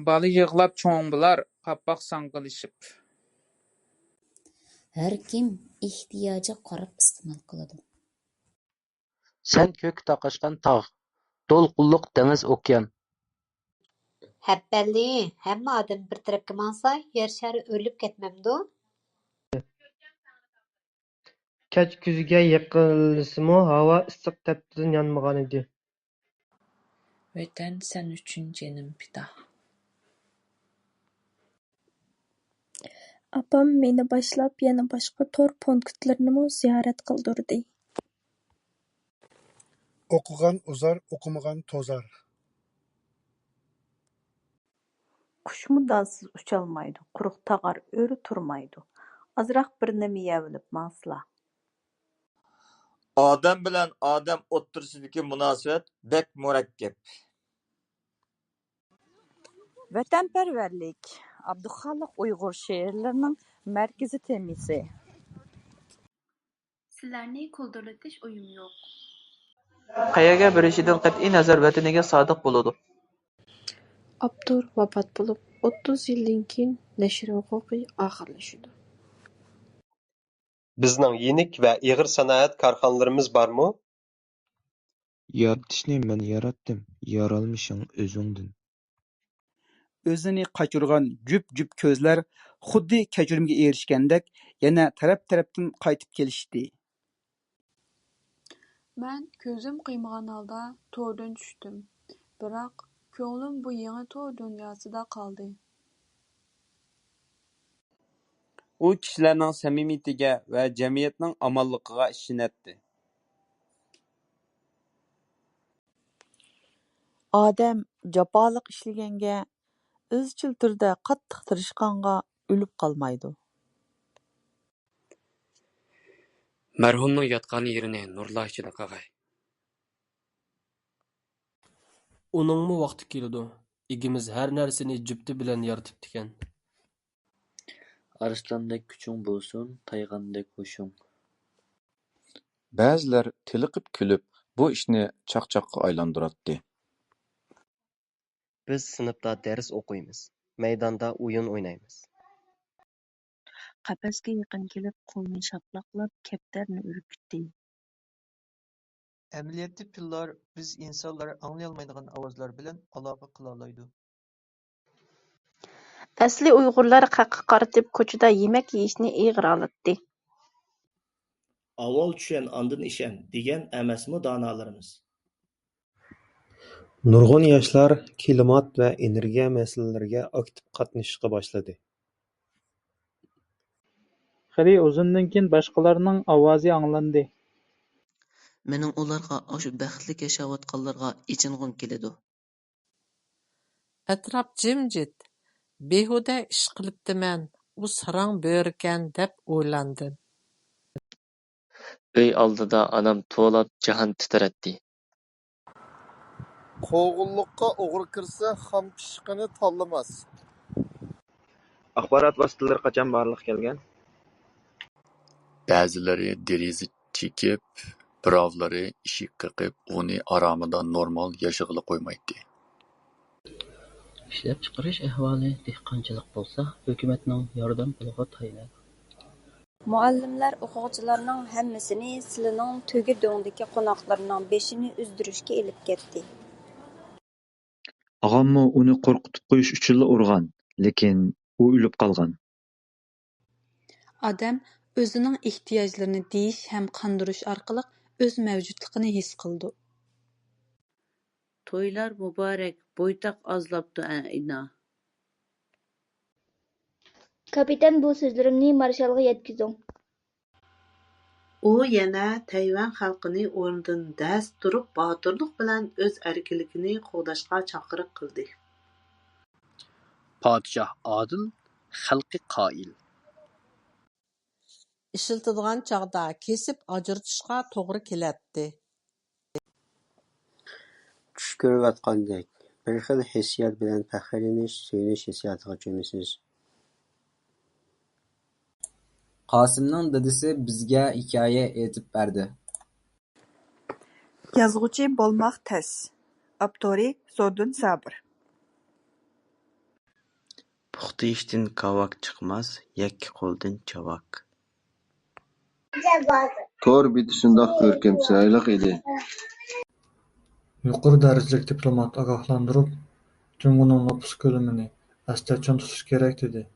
بالا يىغلاپ چوڭ بولار، قاپاق ساڭگىلىشىپ. ھەركىم ئېھتىياجىغا قاراپ ئىستېمال قىلىدۇ. سەن كۆككە تاقاشقان تاغ، دولقۇنلۇق دېڭىز ئوكيان. ھەپپەللى، ھەممە ئادەم بىر تەرەپكە ماڭسا، يەر شارى ئۆرۈلۈپ كەتمەمدۇ؟ كەچ كۈزگە يېقىنلىسىمۇ، ھاۋا ئىسسىق تەپتىدىن يانمىغانىدى. ۋەتەن، سەن ئۈچۈن جېنىم پىدا. ئاپام مېنى باشلاپ، يەنە باشقا تور پونكىتلىرىنىمۇ زىيارەت قىلدۇردى. ئوقۇغان ئوزار، ئوقۇمىغان توزار. قۇشمۇ دانسىز ئۇچالمايدۇ، قۇرۇق تاغار ئۆرە تۇرمايدۇ. ئازراق بىر نېمە يەۋېلىپ ماڭسىلا. ئادەم بىلەن ئادەم ئوتتۇرىسىدىكى مۇناسىۋەت بەك مۇرەككەپ. ۋەتەنپەرۋەرلىك، ئابدۇخالىق ئۇيغۇر شېئىرلىرىنىڭ مەركىزىي تېمىسى. سىلەرنى كولدۇرلىتىش ئويۇم يوق. قەيەرگە بېرىشىدىن قەتئىينەزەر، ۋەتىنىگە سادىق بولىدۇ. ئاپتور ۋاپات بولۇپ، ئوتتۇز يىلدىن كېيىن نەشر ھوقۇقى ئاخىرلىشىدۇ. بىزنىڭ يېنىك ۋە ئېغىر سانائەت كارخانىلىرىمىز بارمۇ؟ يارىتىشنى مەن ياراتتىم، يارالمىشىڭ ئۆزۈڭدىن. ئۆزىنى قاچۇرغان جۈپ-جۈپ كۆزلەر خۇددى كەچۈرۈمگە ئېرىشكەندەك يەنە تەرەپ-تەرەپتىن قايتىپ كېلىشتى. مەن كۆزۈم قىيمىغان ھالدا توردىن چۈشتۈم، بىراق كۆڭلۈم بۇ يېڭى تور دۇنياسىدا قالدى. ئۇ كىشىلەرنىڭ سەمىمىيىتىگە ۋە جەمئىيەتنىڭ ئامانلىقىغا ئىشىنەتتى. ئادەم جاپالىق ئىشلىگەنگە، ئىزچىل تۈردە قاتتىق تىرىشقانغا ئۆلۈپ قالمايدۇ. مەرھۇمنىڭ ياتقان يېرىنى نۇرلار ئىچىدە قىلغاي. ئۇنىڭمۇ ۋاقتى كېلىدۇ، ئىگىمىز ھەر نەرسىنى جۈپتى بىلەن يارىتىپتىكەن. ئارسلاندەك كۈچۈڭ بولسۇن، تايغاندەك ھوشۇڭ. بەزىلەر تېلىقىپ كۈلۈپ، بۇ ئىشنى چاقچاققا ئايلاندۇراتتى. بىز سىنىپتا دەرس ئوقۇيمىز، مەيداندا ئويۇن ئوينايمىز. قەپەسكە يېقىن كېلىپ، قولىنى شاپىلاقلاپ، كەپتەرنى ئۈركۈتتى. ئەمەلىيەتتە پىللار بىز ئىنسانلار ئاڭلىيالمايدىغان ئاۋازلار بىلەن ئالاقە قىلالايدۇ. ئەسلى ئۇيغۇرلار خەققە قارىتىپ كوچىدا يېمەك يېيىشنى ئېغىر ئالاتتى. ئاۋۋال چۈشەن، ئاندىن ئىشەن، دېگەن ئەمەسمۇ دانالىرىمىز؟ نۇرغۇن ياشلار كىلىمات ۋە ئېنېرگىيە مەسىلىلىرىگە ئاكتىپ قاتنىشىشقا باشلىدى. خېلى ئۇزۇندىن كېيىن باشقىلارنىڭ ئاۋازى ئاڭلاندى. مېنىڭ ئۇلارغا، ئاشۇ بەختلىك ياشاۋاتقانلارغا ئېچىنغۇم كېلىدۇ. ئەتراپ جىمجىت. بىھۇدە ئىش قىلىپتىمەن، ئۇ ساراڭ بۆرىكەن دەپ ئويلاندىم. ئۆي ئالدىدا ئانام توۋلاپ جاھان تىترەتتى. قوغۇنلۇققا ئوغرى كىرسە، خام پىششىقىنى تاللىماس. ئاخبارات ۋاسىتىلىرى قاچان بارلىققا كەلگەن؟ بەزىلىرى دېرىزە چېكىپ، بىراۋلىرى ئىشىك قېقىپ، ئۇنى ئارامىدا نورمال ياشىغىلى قويمايتتى. ئىشلەپچىقىرىش ئەھۋالى دېھقانچىلىق بولسا، ھۆكۈمەتنىڭ ياردەم قولىغا تايىنىدۇ. مۇئەللىملەر ئوقۇغۇچىلارنىڭ ھەممىسىنى سىلىنىڭ تۆگە دۆڭدىكى قوناقلىرىنىڭ بېشىنى ئۈزدۈرۈشكە ئېلىپ كەتتى. ئاغاممۇ ئۇنى قورقۇتۇپ قويۇش ئۈچۈنلا ئۇرغان، لېكىن ئۇ ئۆلۈپ قالغان. ئادەم ئۆزىنىڭ ئېھتىياجلىرىنى دېيىش ھەم قاندۇرۇش ئارقىلىق ئۆز مەۋجۇتلۇقىنى ھېس قىلىدۇ. تويلار مۇبارەك، بويتاق ئازلاپتۇ ئەينا. كاپىتان، بۇ سۆزلىرىمنى مارشالغا يەتكۈزۈڭ. ئۇ يەنە تەيۋەن خەلقىنى ئورنىدىن دەس تۇرۇپ، باتۇرلۇق بىلەن ئۆز ئەركىنلىكىنى قوغداشقا چاقىرىق قىلدى. پادىشاھ ئادىل، خەلقى قائىل. ئىشلىتىدىغان چاغدا كېسىپ ئاجرىتىشقا توغرا كېلەتتى. چۈش كۆرۈۋاتقاندەك، بىر خىل ھېسسىيات بىلەن پەخىرلىنىش، سۆيۈنۈش ھېسسىياتىغا چۆمىسىز. قاسىمنىڭ دادىسى بىزگە ھېكايە ئېيتىپ بەردى. يازغۇچى بولماق تەس. ئاپتورى: زوردۇن سابىر. پۇختا ئىشتىن كاۋاك چىقماس، يەككە قولدىن چاۋاك. تور بېتى شۇنداق كۆركەم، چىرايلىق ئىدى. يۇقىرى دەرىجىلىك دىپلومات ئاگاھلاندۇرۇپ، جۇڭگونىڭ نوپۇس كۆلىمىنى ئەستە چىڭ تۇتۇش كېرەك، دېدى.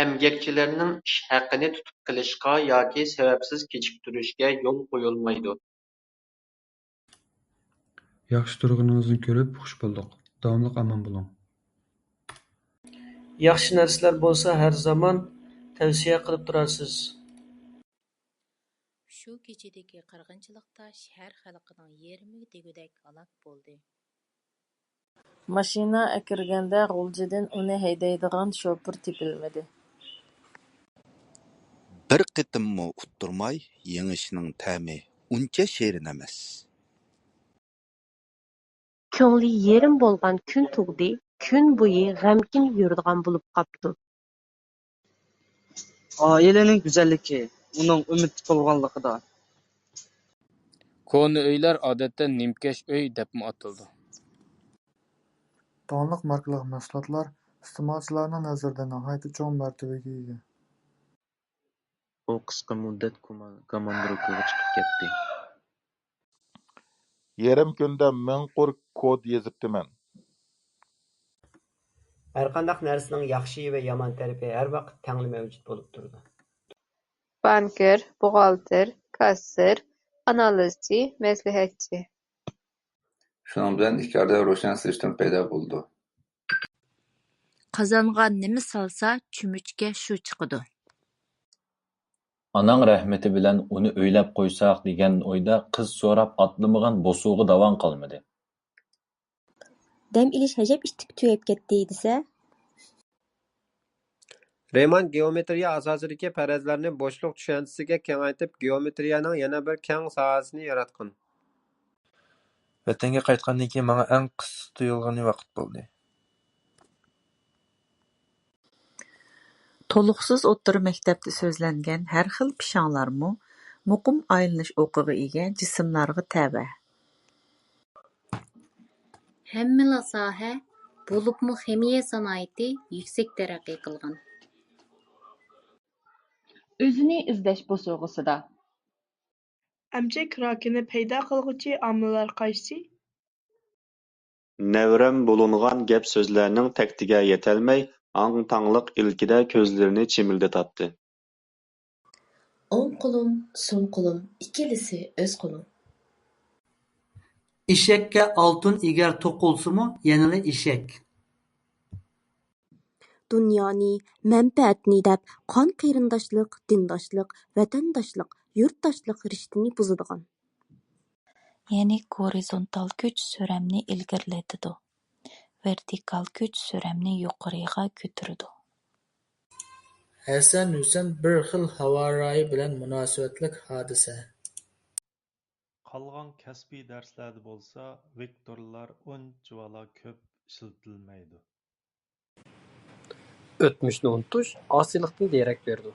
ئەمگەكچىلەرنىڭ ئىش ھەققىنى تۇتۇپ قېلىشقا ياكى سەۋەبسىز كېچىكتۈرۈشكە يول قويۇلمايدۇ. ياخشى تۇرغىنىڭىزنى كۆرۈپ خۇش بولدۇق. داۋاملىق ئامان بولۇڭ. ياخشى نەرسىلەر بولسا ھەر زامان تەۋسىيە قىلىپ تۇرارسىز. شۇ كېچىدىكى قىرغىنچىلىقتا شەھەر خەلقىنىڭ يېرىمى دېگۈدەك ھالاك بولدى. ماشىنا ئەكىرگەندە غۇلجىدىن ئۇنى ھەيدەيدىغان شوپۇر تېپىلمىدى. بىر قېتىممۇ ئۇتتۇرماي يېڭىشنىڭ تەمى ئۇنچە شېرىن ئەمەس. كۆڭلى يېرىم بولغان كۈن تۇغدى، كۈن بويى غەمكىن يۈرىدىغان بولۇپ قاپتۇ. ئائىلىنىڭ گۈزەللىكى ئۇنىڭ ئۈمىدى تولغانلىقىدا. كونا ئۆيلەر ئادەتتە نىمكەش ئۆي دەپمۇ ئاتىلىدۇ. داڭلىق ماركىلىق مەھسۇلاتلار ئىستېمالچىلارنىڭ نەزىرىدە ناھايىتى چوڭ مەرتىۋىگە ئىگە. ئۇ قىسقا مۇددەت گۇماندۇركىغا چىقىپ كەتتى. يېرىم كۈندە مىڭ قۇر كود يېزىپتىمەن. ھەرقانداق نەرسىنىڭ ياخشى ۋە يامان تەرىپى ھەر ۋاقىت تەڭلا مەۋجۇت بولۇپ تۇرىدۇ. بانكىر، بوغالتىر، كاسسىر، ئانالىزچى، مەسلىھەتچى. شۇنىڭ بىلەن ئىككى ئارىدا روشەن سىرىشتىرما پەيدا بولىدۇ. قازانغا نېمە سالسا، چۆمۈچكە شۇ چىقىدۇ. ئاناڭ رەھمىتى بىلەن ئۇنى ئۆيلەپ قويساق دېگەن ئويدا قىز سوراپ ئاتلىمىغان بوسۇغا داۋان قالمىدى. دەم ئېلىش ئەجەب ئىتتىك تۈگەپ كەتتى دېسە. رېمان گېئومېتىرىيە ئاساسىدىكى پەرەزلەرنى بوشلۇق چۈشەنچىسىگە كېڭەيتىپ، گېئومېتىرىيەنىڭ يەنە بىر كەڭ ساھەسىنى ياراتقان. ۋەتەنگە قايتقاندىن كېيىن ماڭا ئەڭ قىس تۇيۇلغىنى ۋاقىت بولدى. تولۇقسىز ئوتتۇرا مەكتەپتە سۆزلەنگەن ھەر خىل پىشاڭلارمۇ مۇقىم ئايلىنىش ئوقىغا ئىگە جىسىملارغا تەۋە. ھەممىلا ساھە، بولۇپمۇ خىمىيە سانائىتى يۈكسەك تەرەققىي قىلغان. ئۆزىنى ئىزدەش بوسۇغىسىدا. ئەمچەك راكىنى پەيدا قىلغۇچى ئامىللار قايسى؟ نەۋرەم بۇلۇنغان گەپ-سۆزلەرنىڭ تەكتىگە يېتەلمەي، ئاڭ-تاڭلىق ئىلكىدە كۆزلىرىنى چىمىلدىتاتتى. ئوڭ قولۇم، سول قولۇم، ئىككىلىسى ئۆز قولۇم. ئېشەككە ئالتۇن ئېگەر توقۇلسىمۇ، يەنىلا ئېشەك. دۇنيانى، مەنپەئەتنى دەپ، قان قېرىنداشلىق، دىنداشلىق، ۋەتەنداشلىق، يۇرتداشلىق رىشتىنى بۇزىدىغان. يەنى گورىزونتال كۈچ سۆرەمنى ئىلگىرىلىتىدۇ، ۋېرتىكال كۈچ سۆرەمنى يۇقىرىغا كۆتۈرىدۇ. ھەسەن-ھۈسەن بىر خىل ھاۋا رايى بىلەن مۇناسىۋەتلىك ھادىسە. قالغان كەسپىي دەرسلەردە بولسا ۋېكتورلار ئۇنچىۋالا كۆپ ئىشلىتىلمەيدۇ. ئۆتمۈشنى ئۇنتۇش ئاسىيلىقتىن دېرەك بېرىدۇ.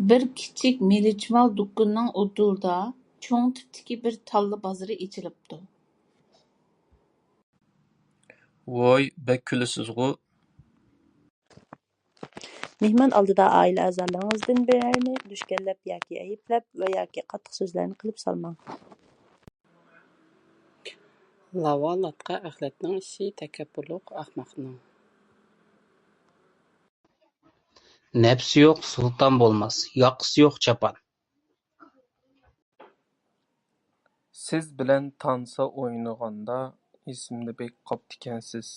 بىر كىچىك مىلىچمال دۇكىنىنىڭ ئۇدۇلىدا چوڭ تىپتىكى بىر تاللا بازىرى ئېچىلىپتۇ. ۋوي، بەك كۈلىسىزغۇ! مېھمان ئالدىدا ئائىلە ئەزالىرىڭىزدىن بىرەرنى دۈشكەنلەپ ياكى ئەيىبلەپ ۋە ياكى قاتتىق سۆزلەرنى قىلىپ سالماڭ. لاۋا لاتقا ئەخلەتنىڭ ئىشى، تەكەببۇرلۇق ئەخمەقنىڭ. نەپسى يوق سۇلتان بولماس، ياقىسى يوق چاپان. سىز بىلەن تانسا ئوينىغاندا ئېسىمدە بەك قاپتىكەنسىز.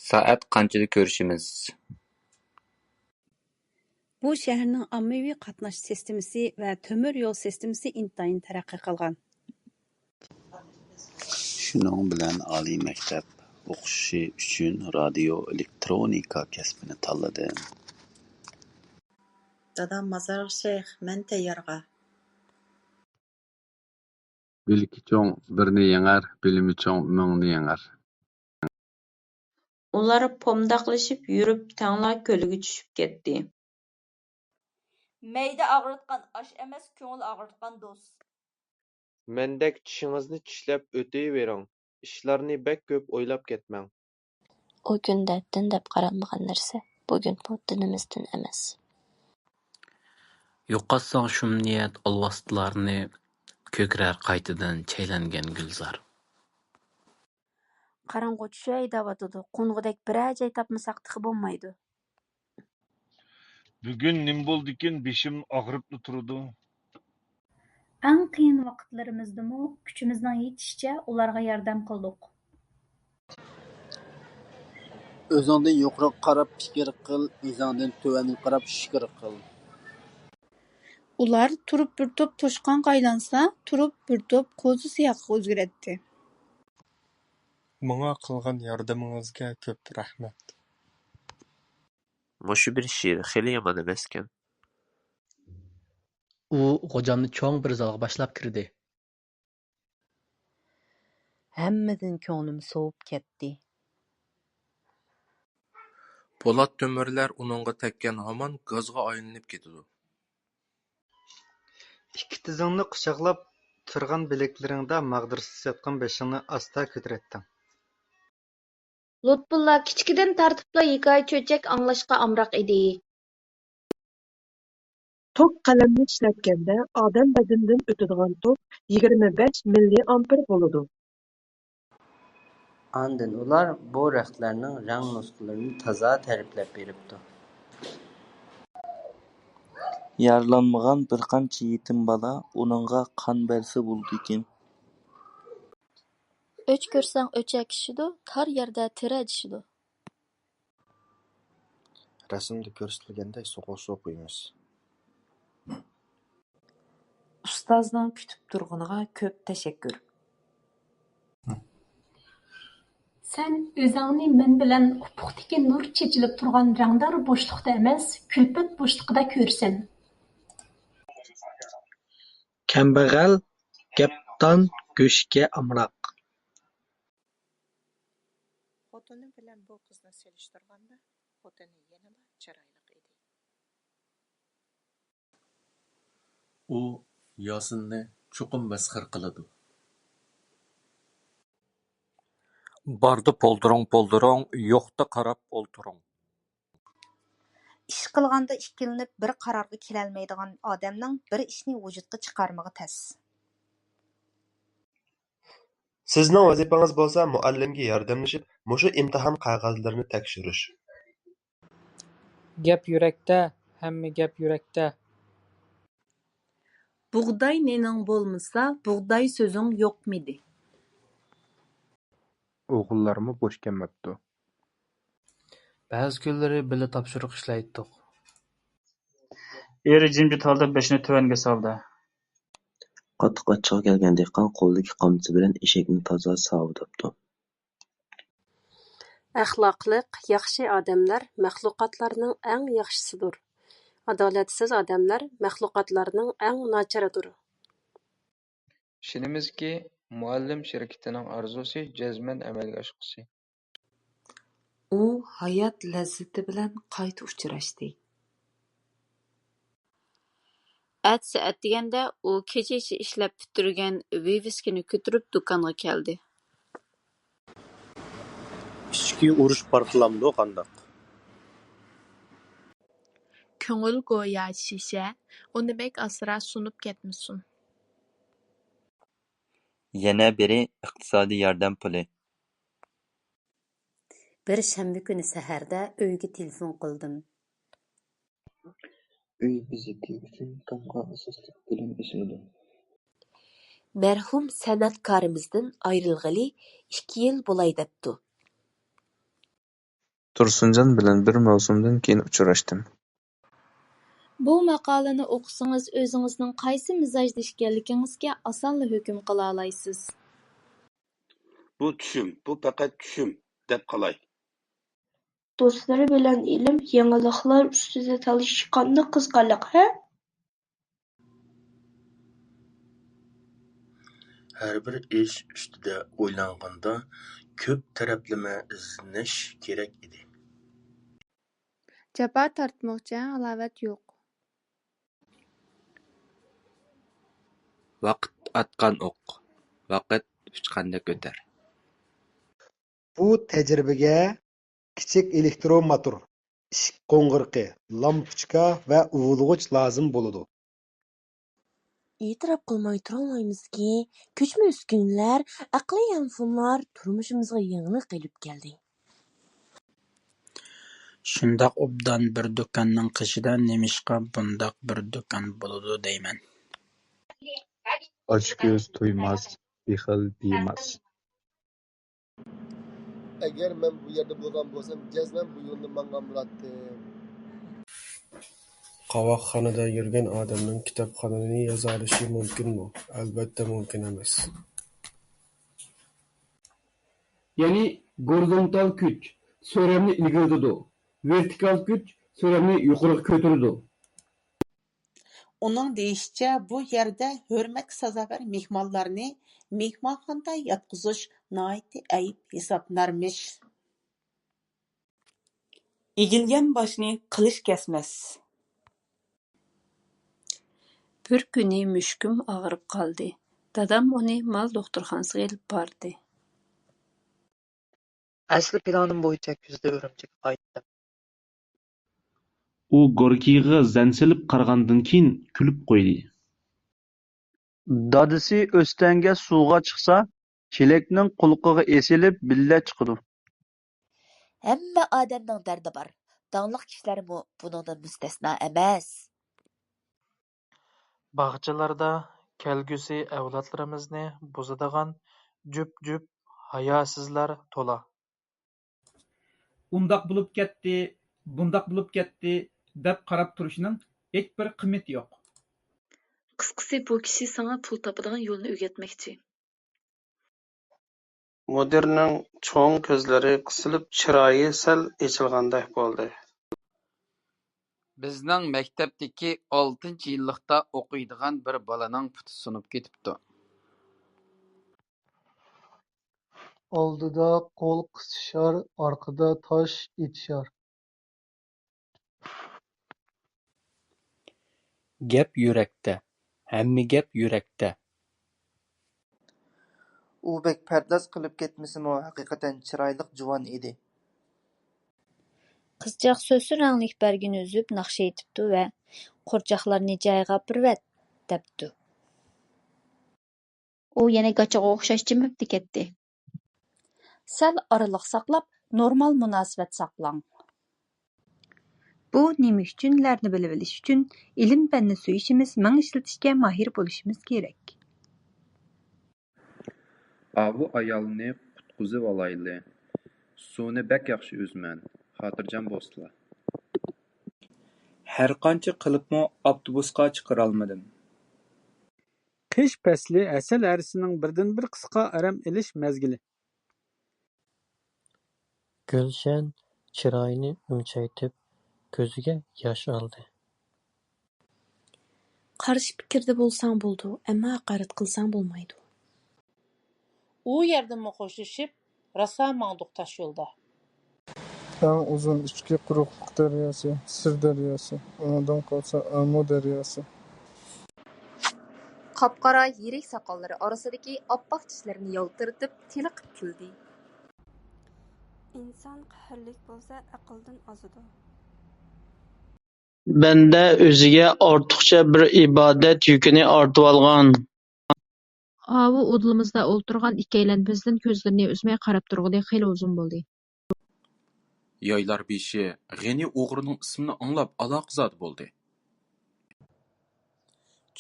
سائەت قانچىدا كۆرۈشىمىز؟ بۇ شەھەرنىڭ ئاممىۋى قاتناش سىستېمىسى ۋە تۆمۈر يول سىستېمىسى ئىنتايىن تەرەققىي قىلغان. شۇنىڭ بىلەن ئالىي مەكتەپ ئوقۇشى ئۈچۈن رادىيو ئېلېكترونىكا كەسپىنى تاللىدىم. دادا مازارغا شەيخ، مەن تەييارغا. بىلىكى چوڭ بىرنى يېڭەر، بىلىمى چوڭ مىڭنى يېڭەر. ئۇلار پومداقلىشىپ يۈرۈپ تەڭلا كۆلگە چۈشۈپ كەتتى. مەيدە ئاغرىتقان ئاش ئەمەس، كۆڭۈل ئاغرىتقان دوست. مەندەك چىشىڭىزنى چىشلەپ ئۆتۈۋېرىڭ، ئىشلارنى بەك كۆپ ئويلاپ كەتمەڭ. ئۇ كۈندە دىن دەپ قارالمىغان نەرسە بۈگۈنمۇ دىنىمىزدىن ئەمەس. يوقاتساڭ شۇم نىيەت ئالۋاستىلارنى، كۆكرەر قايتىدىن چەيلەنگەن گۈلزار. قاراڭغۇ چۈشەي دەۋاتىدۇ، قونغۇدەك بىرەر جاي تاپمىساق تېخى بولمايدۇ. بۈگۈن نېمە بولدىكىن بېشىم ئاغرىپلا تۇرىدۇ. ئەڭ قىيىن ۋاقىتلىرىمىزدىمۇ كۈچىمىزنىڭ يېتىشىچە ئۇلارغا ياردەم قىلدۇق. ئۆزۈڭدىن يۇقىرىغا قاراپ پىكىر قىل، ئۆزۈڭدىن تۆۋەنگە قاراپ شۈكۈر قىل. ئۇلار تۇرۇپ بىر توپ توشقانغا ئايلانسا، تۇرۇپ بىر توپ قوزا سىياققا ئۆزگىرەتتى. ماڭا قىلغان ياردىمىڭىزگە كۆپ رەھمەت. مۇشۇ بىر شېئىر خېلى يامان ئەمەسكەن. ئۇ غوجامنى چوڭ بىر زالغا باشلاپ كىردى. ھەممىدىن كۆڭلۈم سوۋۇپ كەتتى. پولات تۆمۈرلەر ئۇنىڭغا تەگكەن ھامان گازغا ئايلىنىپ كېتىدۇ. ئىككى تىزىڭنى قۇچاقلاپ تۇرغان بىلەكلىرىڭدە ماغدۇرسىز ياتقان بېشىڭنى ئاستا كۆتۈرەتتىڭ. لۇتپۇللا كىچىكىدىن تارتىپلا ھېكايە-چۆچەك ئاڭلاشقا ئامراق ئىدى. توك قەلەمنى ئىشلەتكەندە ئادەم بەدىنىدىن ئۆتىدىغان توك يىگىرمە بەش مىللىئامپېر بولىدۇ. ئاندىن ئۇلار بۇ رەختلەرنىڭ رەڭ نۇسخىلىرىنى تازا تەرىپلەپ بېرىپتۇ. يارىلانمىغان بىر قانچە يېتىم بالا ئۇنىڭغا قان بەرسە بولىدىكەن. ئۆچ كۆرسەڭ ئۆچەك شىشىدۇ، تار يەردە تېرە جىشىدۇ. رەسىمدە كۆرسىتىلگەندەك سوغۇق سۇ قۇيىمىز. ئۇستازنىڭ كۈتۈپ تۇرغىنىغا كۆپ تەشەككۈر. سەن ئۆزۈڭنى مەن بىلەن ئۇپۇقتىكى نۇر چېچىلىپ تۇرغان رەڭدار بوشلۇقتا ئەمەس، كۈلپەت بوشلۇقىدا كۆرىسەن. كەمبەغەل، گەپدان، گۆشكە ئامراق. خوتۇنى بىلەن بۇ قىزنى سېلىشتۇرغاندا، خوتۇنى يەنىلا چىرايلىق ئىدى. ئۇ ياسىننى چوقۇم مەسخىرە قىلىدۇ. باردا پولدۇرۇڭ، پولدۇرۇڭ، يوقتا قاراپ ئولتۇرۇڭ. ئىش قىلغاندا ئىككىلىنىپ بىر قارارغا كېلەلمەيدىغان ئادەمنىڭ بىر ئىشنى ۋۇجۇدقا چىقارمىقى تەس. سىزنىڭ ۋەزىپىڭىز بولسا مۇئەللىمگە ياردەملىشىپ مۇشۇ ئىمتىھان قەغەزلىرىنى تەكشۈرۈش. گەپ يۈرەكتە، ھەممە گەپ يۈرەكتە. بۇغداي نېنىڭ بولمىسا، بۇغداي سۆزۈڭ يوقمىدى؟ ئوغۇللارمۇ بوش كەلمەپتۇ. بەزى كۈنلىرى بىللە تاپشۇرۇق ئىشلەيتتۇق. ئېرى جىمجىت ھالدا بېشىنى تۆۋەنگە سالدى. قاتتىق ئاچچىقى كەلگەن دېھقان قولىدىكى قامچىسى بىلەن ئېشەكنى تازا ساۋۇداپتۇ. ئەخلاقلىق، ياخشى ئادەملەر مەخلۇقاتلارنىڭ ئەڭ ياخشىسىدۇر. ئادالەتسىز ئادەملەر مەخلۇقاتلارنىڭ ئەڭ ناچىرىدۇر. ئىشىنىمىزكى، مۇئەللىم شىركىتىنىڭ ئارزۇسى جەزمەن ئەمەلگە ئاشقۇسى. ئۇ ھايات لەززىتى بىلەن قايتا ئۇچراشتى. ئەتىسى ئەتىگەندە ئۇ كېچىچە ئىشلەپ پۈتتۈرگەن ۋىۋىسكىنى كۆتۈرۈپ دۇكانغا كەلدى. ئىچكى ئۇرۇش پارتلامدۇ قانداق؟ كۆڭۈل گويا شىشە، ئۇنى بەك ئاسرا سۇنۇپ كەتمىسۇن. يەنە بىرى ئىقتىسادىي ياردەم پۇلى. بىر شەنبە كۈنى سەھەردە ئۆيگە تېلېفون قىلدىم. ئۆي بېزىكى ئۈچۈن تامغا ئاساسلىق بىلىم ئېسىلىدۇ. مەرھۇم سەنئەتكارىمىزدىن ئايرىلغىلى ئىككى يىل بولاي دەپتۇ. تۇرسۇنجان بىلەن بىر مەۋسۇمدىن كېيىن ئۇچراشتىم. بۇ ماقالىنى ئوقۇسىڭىز ئۆزىڭىزنىڭ قايسى مىزاجدا ئىكەنلىكىڭىزگە ئاسانلا ھۆكۈم قىلالايسىز. بۇ چۈشۈم، بۇ پەقەت چۈشۈم، دەپ قالاي. دوستلىرى بىلەن ئىلىم، يېڭىلىقلار ئۈستىدە تالىشىش قانداق قىزىقارلىق، ھە؟ ھەر بىر ئىش ئۈستىدە ئويلانغاندا، كۆپ تەرەپلىمە ئىزدىنىش كېرەك ئىدى. جاپا تارتمىغۇچە ھالاۋەت يوق. ۋاقىت ئاتقان ئوق، ۋاقىت ئۇچقاندەك ئۆتەر. بۇ تەجرىبىگە كىچىك ئېلېكتروموتور، ئىشىك قوڭغۇرىقى، لامپۇچكا ۋە ئۇۋۇلىغۇچ لازىم بولىدۇ. ئېتىراپ قىلماي تۇرالايمىزكى، كۆچمە ئۈسكۈنىلەر، ئەقلىي يانفونلار تۇرمۇشىمىزغا يېڭىلىق ئېلىپ كەلدى. شۇنداق ئوبدان بىر دۇكاننىڭ قېشىدا نېمىشقا بۇنداق بىر دۇكان بولىدۇ دەيمەن. ئاچ كۆز تويماس، بېخىل بىماس. ئەگەر مەن بۇ يەردە بولغان بولسام، جەزمەن بۇ يولنى ماڭغان بولاتتىم. قاۋاقخانىدا يۈرگەن ئادەمنىڭ كىتابخانىنى يازالىشى مۇمكىنمۇ؟ ئەلۋەتتە مۇمكىن ئەمەس. يەنى گورزونتال كۈچ سۆرەمنى ئىلگىرىلىتىدۇ، ۋېرتىكال كۈچ سۆرەمنى يۇقىرىغا كۆتۈرىدۇ. ئۇنىڭ دېيىشىچە، بۇ يەردە ھۆرمەتكە سازاۋەر مېھمانلارنى مېھمانخانىدا ياتقۇزۇش ناھايىتى ئەيىب ھېسابلىنارمىش. ئېگىلگەن باشنى قىلىچ كەسمەس. بىر كۈنى مۈشۈكۈم ئاغرىپ قالدى. دادام ئۇنى مال دوختۇرخانىسىغا ئېلىپ باردى. ئەسلى پىلانىم بويىچە كۈزدە ئۈرۈمچىگە قايتتىم. ئۇ گوركىيغا زەن سېلىپ قارىغاندىن كېيىن كۈلۈپ قويدى. دادىسى ئۆستەڭگە سۇغا چىقسا، چېلەكنىڭ قۇلىقىغا ئېسىلىپ بىللە چىقىدۇ. ھەممە ئادەمنىڭ دەردى بار، داڭلىق كىشىلەرمۇ بۇنىڭدىن مۇستەسنا ئەمەس. باغچىلاردا كەلگۈسى ئەۋلادلىرىمىزنى بۇزىدىغان جۈپ-جۈپ ھاياسىزلار تولا. ئۇنداق بولۇپ كەتتى، بۇنداق بولۇپ كەتتى دەپ قاراپ تۇرۇشنىڭ ھېچبىر قىممىتى يوق. قىسقىسى، بۇ كىشى ساڭا پۇل تاپىدىغان يولنى ئۆگەتمەكچى. مۇدىرنىڭ چوڭ كۆزلىرى قىسىلىپ، چىرايى سەل ئېچىلغاندەك بولدى. بىزنىڭ مەكتەپتىكى ئالتىنچى يىللىقتا ئوقۇيدىغان بىر بالىنىڭ پۇتى سۇنۇپ كېتىپتۇ. ئالدىدا قول قىسىشار، ئارقىدا تاش ئېتىشار. گەپ يۈرەكتە، ھەممە گەپ يۈرەكتە. ئۇ بەك پەرداز قىلىپ كەتمىسىمۇ، ھەقىقەتەن چىرايلىق جۇۋان ئىدى. قىزچاق سۆسۈر رەڭلىك بەرگىنى ئۈزۈپ ناخشا ئېيتىپتۇ ۋە، قورچاقلارنى جايىغا ئاپىرىۋەت، دەپتۇ. ئۇ يەنە گاچىغا ئوخشاش جىمىپلا كەتتى. سەل ئارىلىق ساقلاپ، نورمال مۇناسىۋەت ساقلاڭ. بۇ نېمە ئۈچۈنلەرنى بىلىۋېلىش ئۈچۈن ئىلىم-پەننى سۆيۈشىمىز، مېڭە ئىشلىتىشكە ماھىر بولۇشىمىز كېرەك. ئاۋۇ ئايالنى قۇتقۇزۇۋالايلى. سۇنى بەك ياخشى ئۈزىمەن، خاتىرجەم بولسىلا. ھەرقانچە قىلىپمۇ ئاپتوبۇسقا چىقىرالمىدىم. قىش پەسلى ھەسەل ھەرىسىنىڭ بىردىنبىر قىسقا ئارام ئېلىش مەزگىلى. گۈلشەن چىرايىنى ئۈمچەيتىپ، كۆزىگە ياش ئالدى. قارشى پىكىردە بولساڭ بولىدۇ، ئەمما ھاقارەت قىلساڭ بولمايدۇ. ئۇ يەردىنمۇ خوشلىشىپ، راسا ماڭدۇق تاش يولدا. ئەڭ ئۇزۇن ئىچكى قۇرۇقلۇق دەرياسى، سىر دەرياسى، ئۇنىڭدىن قالسا ئامۇ دەرياسى. قاپقارا يىرىك ساقاللىرى ئارىسىدىكى ئاپئاق چىشلىرىنى يالتىرىتىپ تېلىقىپ كۈلدى. ئىنسان قەھەرلىك بولسا ئەقىلدىن ئازىدۇ. بەندە ئۆزىگە ئارتۇقچە بىر ئىبادەت يۈكىنى ئارتىۋالغان. ئاۋۇ ئۇدۇلىمىزدا ئولتۇرغان ئىككىيلەن بىزدىن كۆزلىرىنى ئۈزمەي قاراپ تۇرغىلى خېلى ئۇزۇن بولدى. يايلار بېشى غېنى ئوغرىنىڭ ئىسمىنى ئاڭلاپ ئالاقىزادە بولدى.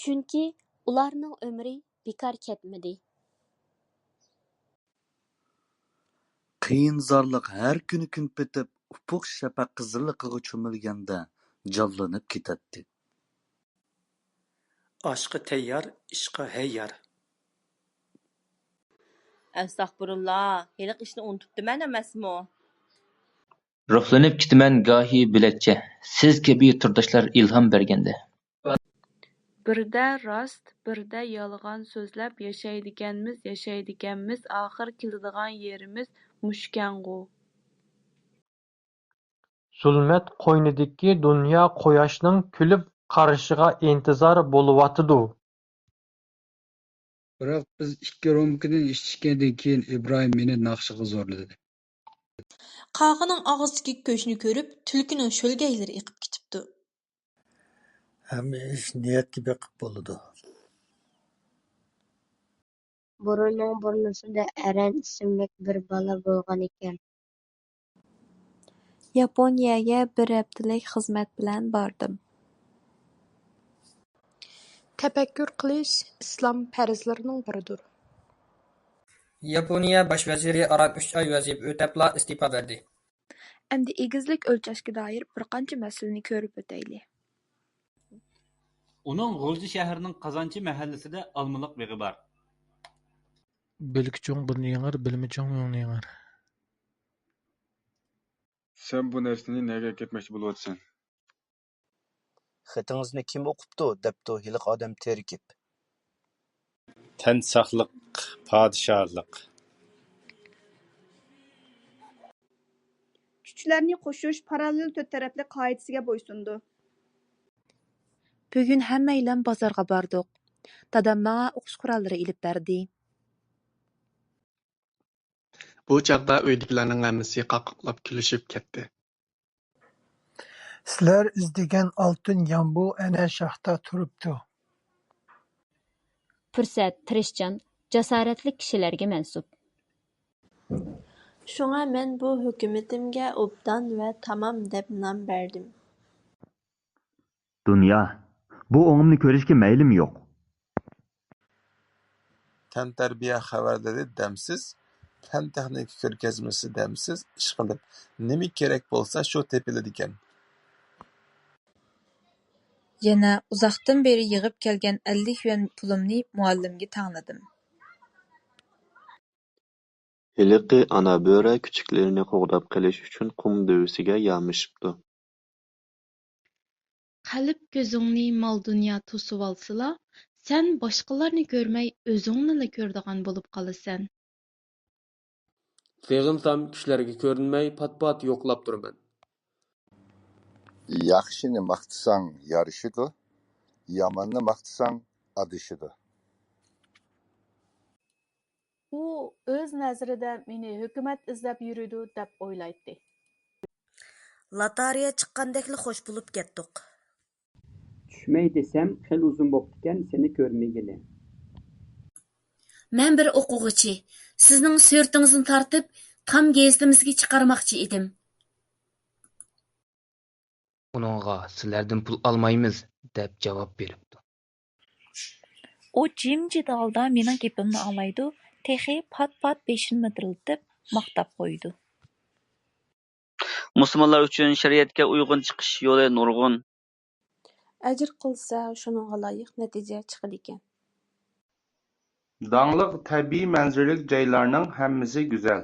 چۈنكى ئۇلارنىڭ ئۆمرى بىكار كەتمىدى. قىيىن زارلىق ھەر كۈنى كۈن پېتىپ، ئۇپۇق شەپەق قىزىللىقىغا چۆمۈلگەندە جانلىنىپ كېتەتتى. ئاشقا تەييار، ئىشقا ھەييار. ئەستەغپۇرۇللا، ھېلىقى ئىشنى ئۇنتۇپتىمەن ئەمەسمۇ؟ روھلىنىپ كېتىمەن گاھى بۆلەكچە، سىز كەبى تورداشلار ئىلھام بەرگەندە. بىردە راست، بىردە يالغان سۆزلەپ ياشايدىكەنمىز، ياشايدىكەنمىز، ئاخىر كېلىدىغان يېرىمىز مۇشۇكەنغۇ. زۇلمەت قوينىدىكى دۇنيا قۇياشنىڭ كۈلۈپ قارىشىغا ئىنتىزار بولۇۋاتىدۇ. بىراق بىز ئىككى رومكىدىن ئىچىشكەندىن كېيىن ئىبراھىم مېنى ناخشىغا زورلىدى. قاغىنىڭ ئاغزىدىكى كۆچنى كۆرۈپ، تۈلكىنىڭ شۆلگەيلىرى ئېقىپ كېتىپتۇ. ھەممە ئىش نىيەتكە بېقىپ بولىدۇ. بۇرۇننىڭ بۇرنىسىدا ئەرەن ئىسىملىك بىر بالا بولغانىكەن. ياپونىيەگە بىر ھەپتىلىك خىزمەت بىلەن باردىم. تەپەككۇر قىلىش ئىسلام پەرزلىرىنىڭ بىرىدۇر. ياپونىيە باش ۋەزىرى ئاران ئۈچ ئاي ۋەزىپە ئۆتەپلا ئىستېپا بەردى. ئەمدى ئېگىزلىك ئۆلچەشكە دائىر بىر قانچە مەسىلىنى كۆرۈپ ئۆتەيلى. ئۇنىڭ غۇلجا شەھىرىنىڭ قازانچى مەھەللىسىدە ئالمىلىق بېغى بار. بىلىكى چوڭ بۇرنى يېڭىر، بىلىمى چوڭ مېڭىنى يېڭىر. سەن بۇ نەرسىنى نەگە ئەكەتمەكچى بولۇۋاتىسەن؟ خېتىڭىزنى كىم ئوقۇپتۇ؟ دەپتۇ ھېلىقى ئادەم تېرىكىپ. تەن ساقلىق، پادىشاھلىق. كۈچلەرنى قوشۇش پاراللېل تۆت تەرەپلىك قائىدىسىگە بويسۇنىدۇ. بۈگۈن ھەممەيلەن بازارغا باردۇق. دادام ماڭا ئوقۇش قوراللىرى ئېلىپ بەردى. بۇ چاغدا ئۆيدىكىلەرنىڭ ھەممىسى قاقاقلاپ كۈلۈشۈپ كەتتى. سىلەر ئىزدىگەن ئالتۇن يامبۇ ئەنە شاختا تۇرۇپتۇ. پۇرسەت، تىرىشچان، جاسارەتلىك كىشىلەرگە مەنسۇپ. شۇڭا مەن بۇ ھۆكۈمىتىمگە ئوبدان ۋە تامام دەپ نام بەردىم. دۇنيا، بۇ ئوڭۇمنى كۆرۈشكە مەيلىم يوق. تەنتەربىيە خەۋەرلىرى دەمسىز، پەن-تېخنىكا كۆرگەزمىسى دەمسىز، ئىشقىلىپ، نېمە كېرەك بولسا شۇ تېپىلىدىكەن. يەنە ئۇزاقتىن بېرى يىغىپ كەلگەن ئەللىك يۈەن پۇلۇمنى مۇئەللىمگە تەڭلىدىم. ھېلىقى ئانا بۆرە كۈچۈكلىرىنى قوغداپ قېلىش ئۈچۈن قۇم دۆۋىسىگە يامىشىپتۇ. قەلب كۆزۈڭنى مال-دۇنيا توسۇۋالسىلا، سەن باشقىلارنى كۆرمەي، ئۆزۈڭنىلا كۆرىدىغان بولۇپ قالىسەن. سېغىنسام كىشىلەرگە كۆرۈنمەي، پات-پات يوقلاپ تۇرىمەن. ياخشىنى ماختىساڭ يارىشىدۇ، ياماننى ماختىساڭ ئادىشىدۇ. ئۇ ئۆز نەزىرىدە مېنى ھۆكۈمەت ئىزدەپ يۈرىدۇ دەپ ئويلايتتى. لاتارىيە چىققاندەكلا خوش بولۇپ كەتتۇق. چۈشمەي دېسەم، خېلى ئۇزۇن بوپتىكەن سېنى كۆرمىگىلى. مەن بىر ئوقۇغۇچى. سىزنىڭ سۈرىتىڭىزنى تارتىپ، تام گېزىتىمىزگە چىقارماقچى ئىدىم. ئۇنىڭغا سىلەردىن پۇل ئالمايمىز، دەپ جاۋاب بېرىپتۇ. ئۇ جىمجىت ھالدا مېنىڭ گېپىمنى ئاڭلايدۇ، تېخى پات-پات بېشىنى مىدىرلىتىپ ماختاپ قويىدۇ. مۇسۇلمانلار ئۈچۈن شەرىئەتكە ئۇيغۇن چىقىش يولى نۇرغۇن. ئەجىر قىلسا، شۇنىڭغا لايىق نەتىجە چىقىدىكەن. داڭلىق تەبىئىي مەنزىرىلىك جايلارنىڭ ھەممىسى گۈزەل.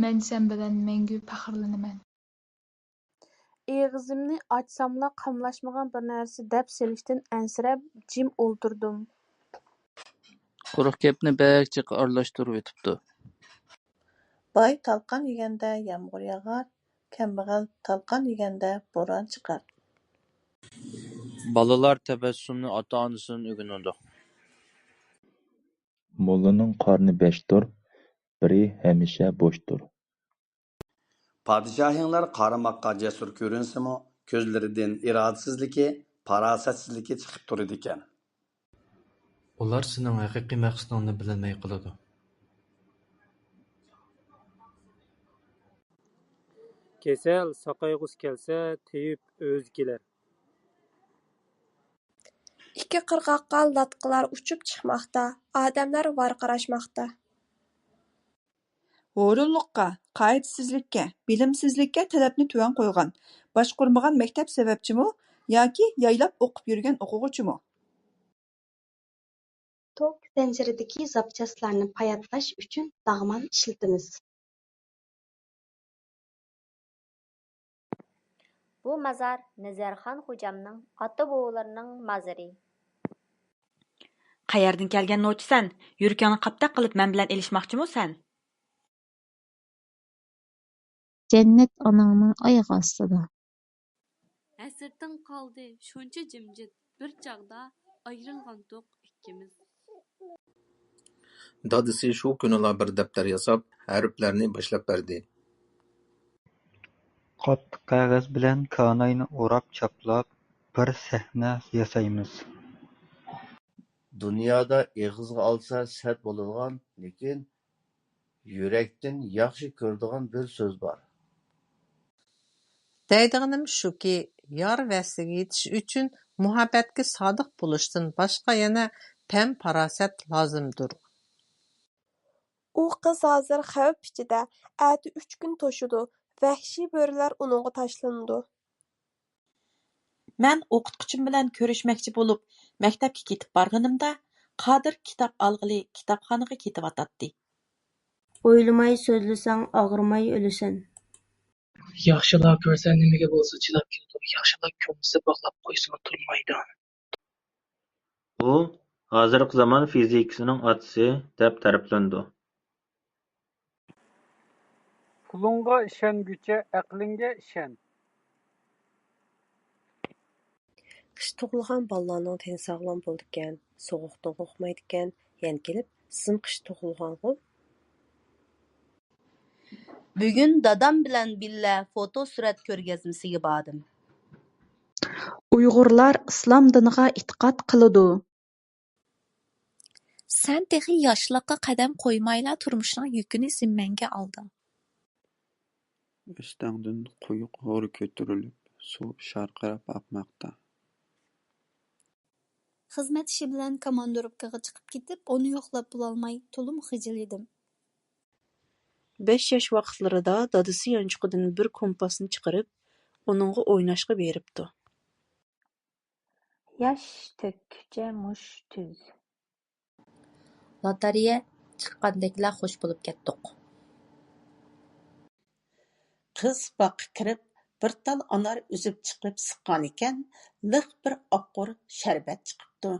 مەن سەن بىلەن مەڭگۈ پەخىرلىنىمەن. ئېغىزىمنى ئاچساملا قاملاشمىغان بىر نەرسە دەپ سېلىشتىن ئەنسىرەپ جىم ئولتۇردۇم. قۇرۇق گەپنى بەك جىق ئارىلاشتۇرۇۋېتىپتۇ. باي تالقان يېگەندە يامغۇر ياغار، كەمبەغەل تالقان يېگەندە بوران چىقار. بالىلار تەبەسسۇمنى ئاتا-ئانىسىدىن ئۆگىنىدۇ. موللىنىڭ قارنى بەشتۇر، بىرى ھەمىشە بوشتۇر. پادىشاھىڭلار قارىماققا جەسۇر كۆرۈنسىمۇ، كۆزلىرىدىن ئىرادىسىزلىكى، پاراسەتسىزلىكى چىقىپ تۇرىدىكەن. ئۇلار سېنىڭ ھەقىقىي مەقسىتىڭنى بىلەلمەي قالىدۇ. كېسەل ساقايغۇسى كەلسە، تېۋىپ ئۆزى كېلەر. ئىككى قىرغاققا لاتقىلار ئۇچۇپ چىقماقتا، ئادەملەر ۋارقىراشماقتا. ھۇرۇنلۇققا، قائىدىسىزلىككە، بىلىمسىزلىككە تەلەپنى تۆۋەن قويغان، باشقۇرمىغان مەكتەپ سەۋەبچىمۇ ياكى يايلاپ ئوقۇپ يۈرگەن ئوقۇغۇچىمۇ؟ توك زەنجىرىدىكى زاپچاسلارنى پاياتلاش ئۈچۈن داغمان ئىشلىتىمىز. بۇ مازار نەزەرخان خوجامنىڭ ئاتا-بوۋىلىرىنىڭ مازىرى. قەيەردىن كەلگەن نوچىسەن؟ يۈرىكىڭنى قاپتەك قىلىپ مەن بىلەن ئېلىشماقچىمۇ سەن؟ جەننەت ئاناڭنىڭ ئايىغى ئاستىدا. ھەسرىتىڭ قالدى شۇنچە جىمجىت، بىر چاغدا ئايرىلغانتۇق ئىككىمىز. دادىسى شۇ كۈنىلا بىر دەپتەر ياساپ، ھەرپلەرنى باشلاپ بەردى. قاتتىق قەغەز بىلەن كاناينى ئوراپ چاپلاپ، بىر سەھنە ياسايمىز. دۇنيادا ئېغىزغا ئالسا سەت بولىدىغان، لېكىن يۈرەكتىن ياخشى كۆرىدىغان بىر سۆز بار. دەيدىغىنىم شۇكى، يار ۋەسلىگە يېتىش ئۈچۈن مۇھەببەتكە سادىق بولۇشتىن باشقا يەنە پەم-پاراسەت لازىمدۇر. ئۇ قىز ھازىر خەۋپ ئىچىدە، ئەتە ئۈچ كۈن توشىدۇ، ۋەھشىي بۆرىلەر ئۇنىڭغا تاشلىنىدۇ. مەن ئوقۇتقۇچىم بىلەن كۆرۈشمەكچى بولۇپ، مەكتەپكە كېتىپ بارغىنىمدا، قادىر كىتاب ئالغىلى كىتابخانىغا كېتىۋاتاتتى. ئويلىماي سۆزلىسەڭ، ئاغرىماي ئۆلىسەن. ياخشىلار كۆرسە نېمىگە بولسا چىداپ كېتىدۇ، ياخشىلار كۆرمىسە باغلاپ قويسىمۇ تۇرمايدۇ. ئۇ ھازىرقى زامان فىزىكىسىنىڭ ئاتىسى دەپ تەرىپلىنىدۇ. پۇلۇڭغا ئىشەنگۈچە ئەقلىڭگە ئىشەن. قىش تۇغۇلغان بالىلارنىڭ تېنى ساغلام بولىدىكەن، سوغۇقتىن قورقمايدىكەن، يەنە كېلىپ سىزمۇ قىش تۇغۇلغانغۇ؟ بۈگۈن دادام بىلەن بىللە فوتو سۈرەت كۆرگەزمىسىگە باردىم. ئۇيغۇرلار ئىسلام دىنىغا ئېتىقاد قىلىدۇ. سەن تېخى ياشلىققا قەدەم قويمايلا تۇرمۇشنىڭ يۈكىنى زىممەڭگە ئالدىڭ. ئۆستەڭدىن قويۇق ھور كۆتۈرۈلۈپ، سۇ شارقىراپ ئاقماقتا. خىزمەت ئىشى بىلەن كاماندىروپكىغا چىقىپ كېتىپ، ئۇنى يوقلاپ بولالماي، تولىمۇ خىجىل ئىدىم. بەش ياش ۋاقىتلىرىدا دادىسى يانچۇقىدىن بىر كومپاسنى چىقىرىپ، ئۇنىڭغا ئويناشقا بېرىپتۇ. ياش تۆككۈچە مۇش تۈز. لاتارىيە چىققاندەكلا خوش بولۇپ كەتتۇق. قىز باغقا كىرىپ، بىر تال ئانار ئۈزۈپ چىقىپ سىققانىكەن، لىق بىر ئاققۇر شەربەت چىقىپتۇ.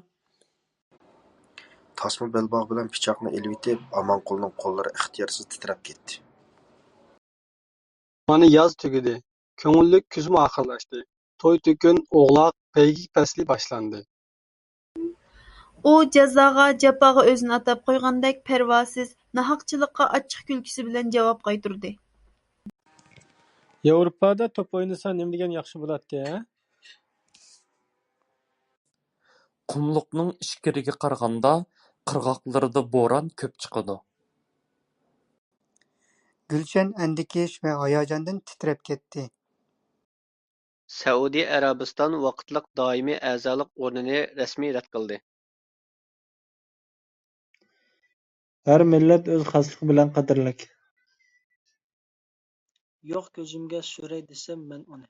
تاسما بەلباغ بىلەن پىچاقنى ئېلىۋېتىپ، ئامانقۇلنىڭ قوللىرى ئىختىيارسىز تىترەپ كەتتى. مانا ياز تۈگىدى، كۆڭۈللۈك كۈزمۇ ئاخىرلاشتى. توي-تۆكۈن، ئوغلاق، بەيگە پەسلى باشلاندى. ئۇ جازاغا، جاپاغا ئۆزىنى ئاتاپ قويغاندەك پەرۋاسىز، ناھەقچىلىققا ئاچچىق كۈلكىسى بىلەن جاۋاب قايتۇردى. ياۋروپادا توپ ئوينىسا نېمىدېگەن ياخشى بولاتتى ھە؟ قۇملۇقنىڭ ئىچكىرىگە قارىغاندا، قىرغاقلىرىدا بوران كۆپ چىقىدۇ. گۈلشەن ئەندىكىش ۋە ھاياجاندىن تىترەپ كەتتى. سەئۇدى ئەرەبىستان ۋاقىتلىق دائىمىي ئەزالىق ئورنىنى رەسمىي رەت قىلدى. ھەر مىللەت ئۆز خاسلىقى بىلەن قەدىرلىك. يوق كۆزۈمگە سۈرەي دېسەم مەن ئۇنى.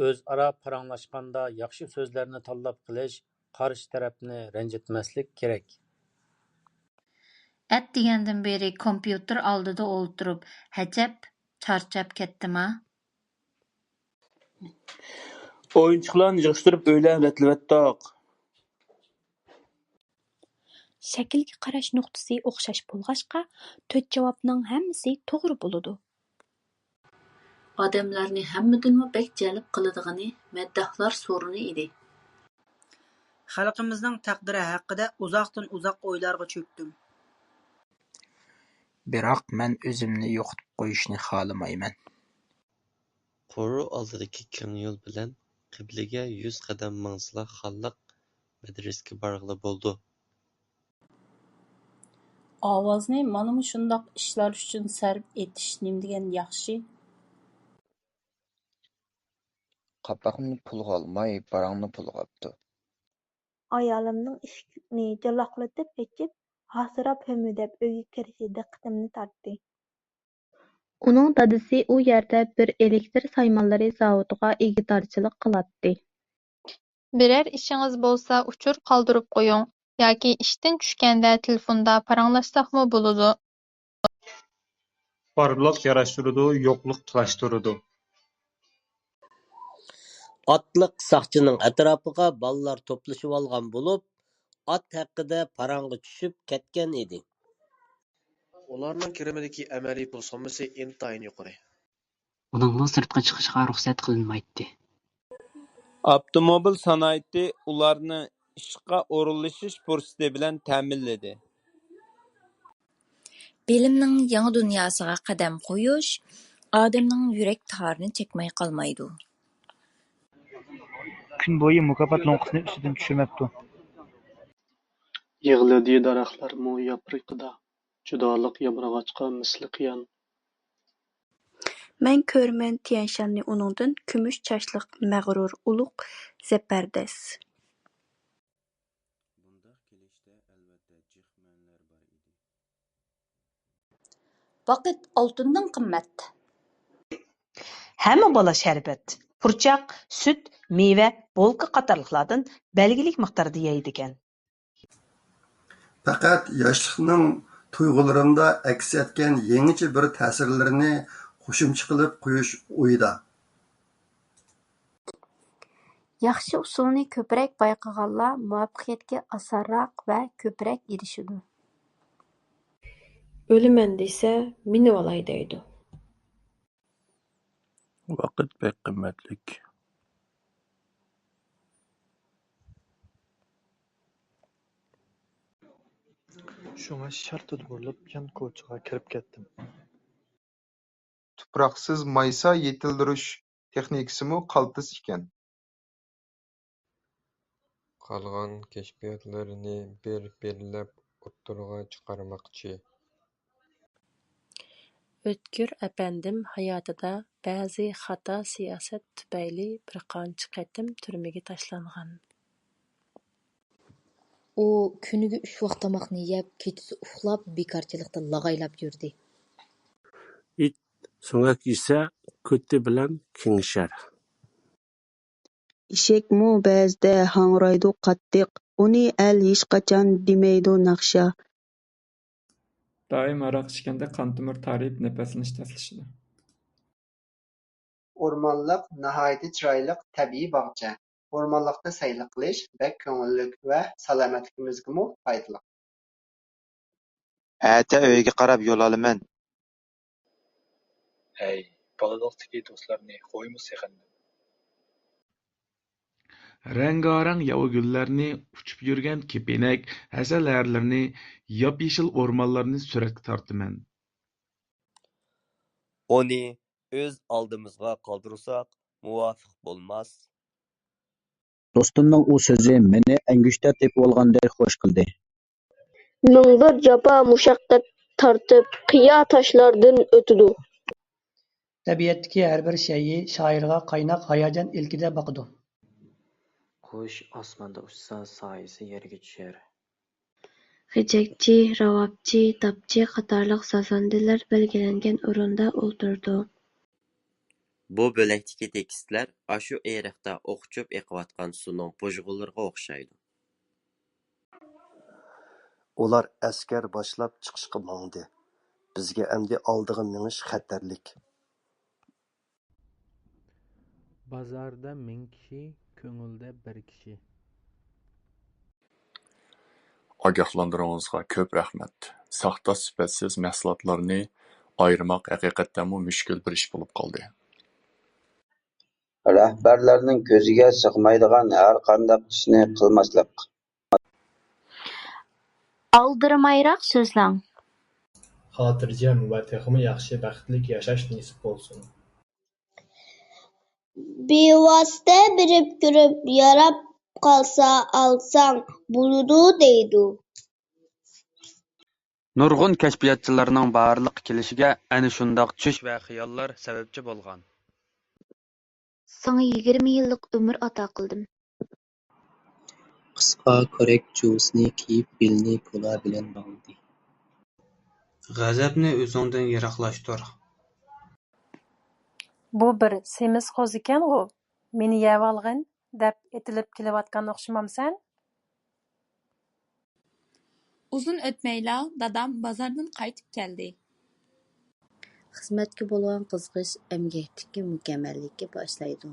ئۆزئارا پاراڭلاشقاندا ياخشى سۆزلەرنى تاللاپ قىلىش، قارشى تەرەپنى رەنجىتمەسلىك كېرەك. ئەتىگەندىن بېرى كومپيۇتېر ئالدىدا ئولتۇرۇپ، ھەجەپ، چارچاپ كەتتىما؟ ئويۇنچۇقلارنى يىغىشتۇرۇپ ئۆيلەرنى رەتلىۋەتتۇق. شەكىلگە قاراش نۇقتىسى ئوخشاش بولغاچقا، تۆت جاۋابنىڭ ھەممىسى توغرا بولىدۇ. ئادەملەرنى ھەممىدىنمۇ بەك جەلپ قىلىدىغىنى مەدداھلار سورۇنى ئىدى. خەلقىمىزنىڭ تەقدىرى ھەققىدە ئۇزاقتىن ئۇزاق ئويلارغا چۆكتۈم. بىراق مەن ئۆزۈمنى يوقىتىپ قويۇشنى خالىمايمەن. قورۇ ئالدىدىكى كەڭ يول بىلەن قىبلىگە يۈز قەدەم ماڭسىلا خانلىق مەدرىسىگە بارغىلى بولىدۇ. ئاۋازنى مانا مۇشۇنداق ئىشلار ئۈچۈن سەرپ ئېتىش نېمىدېگەن ياخشى. قاپاقنى پۇلغا ئالماي، پاراڭنى پۇلغا ئاپتۇ. ئايالىمنىڭ ئىشىكنى جالاقلىتىپ ئېچىپ، ھاسىراپ ھۆمۈدەپ ئۆيگە كىرىشى دىققىتىمنى تارتتى. ئۇنىڭ دادىسى ئۇ يەردە بىر ئېلېكتىر سايمانلىرى زاۋۇتىغا ئىگىدارچىلىق قىلاتتى. بىرەر ئىشىڭىز بولسا ئۇچۇر قالدۇرۇپ قويۇڭ ياكى ئىشتىن چۈشكەندە تېلېفوندا پاراڭلاشساقمۇ بولىدۇ. بارلىق ياراشتۇرىدۇ، يوقلۇق تالاشتۇرىدۇ. ئاتلىق ساقچىنىڭ ئەتراپىغا بالىلار توپلىشىۋالغان بولۇپ، ئات ھەققىدە پاراڭغا چۈشۈپ كەتكەن ئىدى. ئۇلارنىڭ كىرىمىدىكى ئەمەلىي پۇل سوممىسى ئىنتايىن يۇقىرى. ئۇنىڭمۇ سىرتقا چىقىشىغا رۇخسەت قىلىنمايتتى. ئاپتوموبىل سانائىتى ئۇلارنى ئىشقا ئورۇنلىشىش پۇرسىتى بىلەن تەمىنلىدى. بىلىمنىڭ يېڭى دۇنياسىغا قەدەم قويۇش ئادەمنىڭ يۈرەك تارىنى چەكمەي قالمايدۇ. كۈن بويى مۇكاپات لوڭقىسىنى ئۈستىدىن چۈشۈرمەپتۇ. يىغلىدى دەرەخلەرمۇ ياپرىقىدا، جۇدالىق يامرىغاچقا مىسلى قىيان. مەن كۆرىمەن تيەنشاننى ئۇنىڭدىن، كۈمۈش چاچلىق، مەغرۇر، ئۇلۇغ، زەپەردەس. بۇنداق كېلىشتە ئەلۋەتتە جىق مەنىلەر بار ئىدى. ۋاقىت ئالتۇندىن قىممەت. ھەممە بالا شەربەت، پۇرچاق، سۈت، مېۋە، بولكا قاتارلىقلاردىن بەلگىلىك مىقداردا يەيدىكەن. پەقەت ياشلىقنىڭ تۇيغۇلىرىمدا ئەكس ئەتكەن يېڭىچە بىر تەسىرلىرىنى قوشۇمچە قىلىپ قويۇش ئويىدا. ياخشى ئۇسۇلنى كۆپرەك بايقىغانلار مۇۋەپپەقىيەتكە ئاسانراق ۋە كۆپرەك ئېرىشىدۇ. ئۆلىمەن دېسە، مېنىۋالاي دەيدۇ. ۋاقىت بەك قىممەتلىك. شۇڭا شارتىدە بۇرۇلۇپ، يان كوچىغا كىرىپ كەتتىم. تۇپراقسىز مايسا يېتىلدۈرۈش تېخنىكىسىمۇ قالتىس ئىكەن. قالغان كەشپىياتلىرىنى بىر-بىرلەپ ئوتتۇرىغا چىقارماقچى. ئۆتكۈر ئەپەندىم ھاياتىدا بەزى خاتا سىياسەت تۈپەيلى بىر قانچە قېتىم تۈرمىگە تاشلانغان. ئۇ كۈنىگە ئۈچ ۋاق تاماقنى يەپ، كېچىسى ئۇخلاپ، بىكارچىلىقتا لاغايلاپ يۈردى. ئىت سۆڭەك يېسە، كۆتى بىلەن كېڭىشەر. ئېشەكمۇ بەزىدە ھاڭرايدۇ قاتتىق، ئۇنى ئەل ھېچقاچان دېمەيدۇ ناخشا. دائىم ھاراق ئىچكەندە قان تومۇر تارىيىپ نەپەسلىنىش تەسلىشىدۇ. ئورمانلىق ناھايىتى چىرايلىق تەبىئىي باغچە. ئورمانلىقتا سەيلە قىلىش بەك كۆڭۈللۈك ۋە سالامەتلىكىمىزگىمۇ پايدىلىق. ئەتە ئۆيگە قاراپ يول ئالىمەن. ھەي، بالىلىقتىكى دوستلارنى قويمۇ سېغىندىم. رەڭگارەڭ ياۋا گۈللەرنى، ئۇچۇپ يۈرگەن كېپىنەك، ھەسەل ھەرىلىرىنى، ياپيېشىل ئورمانلارنى سۈرەتكە تارتىمەن. ئۇنى ئۆز ئالدىمىزغا قالدۇرساق مۇۋاپىق بولماس. دوستۇمنىڭ ئۇ سۆزى مېنى ئەڭگۈشتەر تېپىۋالغاندەك خوش قىلدى. مىڭ بىر جاپا مۇشەققەت تارتىپ، قىيا تاشلاردىن ئۆتىدۇ. تەبىئەتتىكى ھەر بىر شەيئى شائىرغا قايناق ھاياجان ئىلكىدە باقىدۇ. قۇش ئاسماندا ئۇچسا، سايىسى يەرگە چۈشەر. غېجەكچى، راۋابچى، داپچى قاتارلىق سازەندىلەر بەلگىلەنگەن ئورۇندا ئولتۇرىدۇ. بۇ بۆلەكتىكى تېكىستلەر ئاشۇ ئېرىقتا ئوقچۇپ ئېقىۋاتقان سۇنىڭ پۇژغۇنلىرىغا ئوخشايدۇ. ئۇلار ئەسكەر باشلاپ چىقىشقا ماڭدى. بىزگە ئەمدى ئالدىغا مېڭىش خەتەرلىك. بازاردا مىڭ كىشى، كۆڭۈلدە بىر كىشى. ئاگاھلاندۇرغىنىڭىزغا كۆپ رەھمەت. ساختا سۈپەتسىز مەھسۇلاتلارنى ئايرىماق ھەقىقەتەنمۇ مۈشكۈل بىر ئىش بولۇپ قالدى. رەھبەرلەرنىڭ كۆزىگە سىغمايدىغان ھەرقانداق ئىشنى قىلماسلىق. ئالدىرىمايراق سۆزلەڭ. خاتىرجەم ۋە تېخىمۇ ياخشى، بەختلىك ياشاش نېسىپ بولسۇن. بىۋاسىتە بېرىپ كۆرۈپ ياراپ قالسا ئالساڭ بولىدۇ دەيدۇ. نۇرغۇن كەشپىياتچىلارنىڭ بارلىققا كېلىشىگە ئەنە شۇنداق چۈش ۋە خىياللار سەۋەبچى بولغان. ساڭا يىگىرمە يىللىق ئۆمۈر ئاتا قىلدىم. قىسقا كۆرەك جۇۋىسىنى كىيىپ، بېلىنى پولا بىلەن باغلىدى. غەزەپنى ئۆزۈڭدىن يىراقلاشتۇر. بۇ بىر سېمىز قوزىكەنغۇ، مېنى يەۋالغىن دەپ ئېتىلىپ كېلىۋاتقان ئوخشىمامسەن؟ ئۇزۇن ئۆتمەيلا دادام بازاردىن قايتىپ كەلدى. خىزمەتكە بولغان قىزىقىش ئەمگەكتىكى مۇكەممەللىككە باشلايدۇ.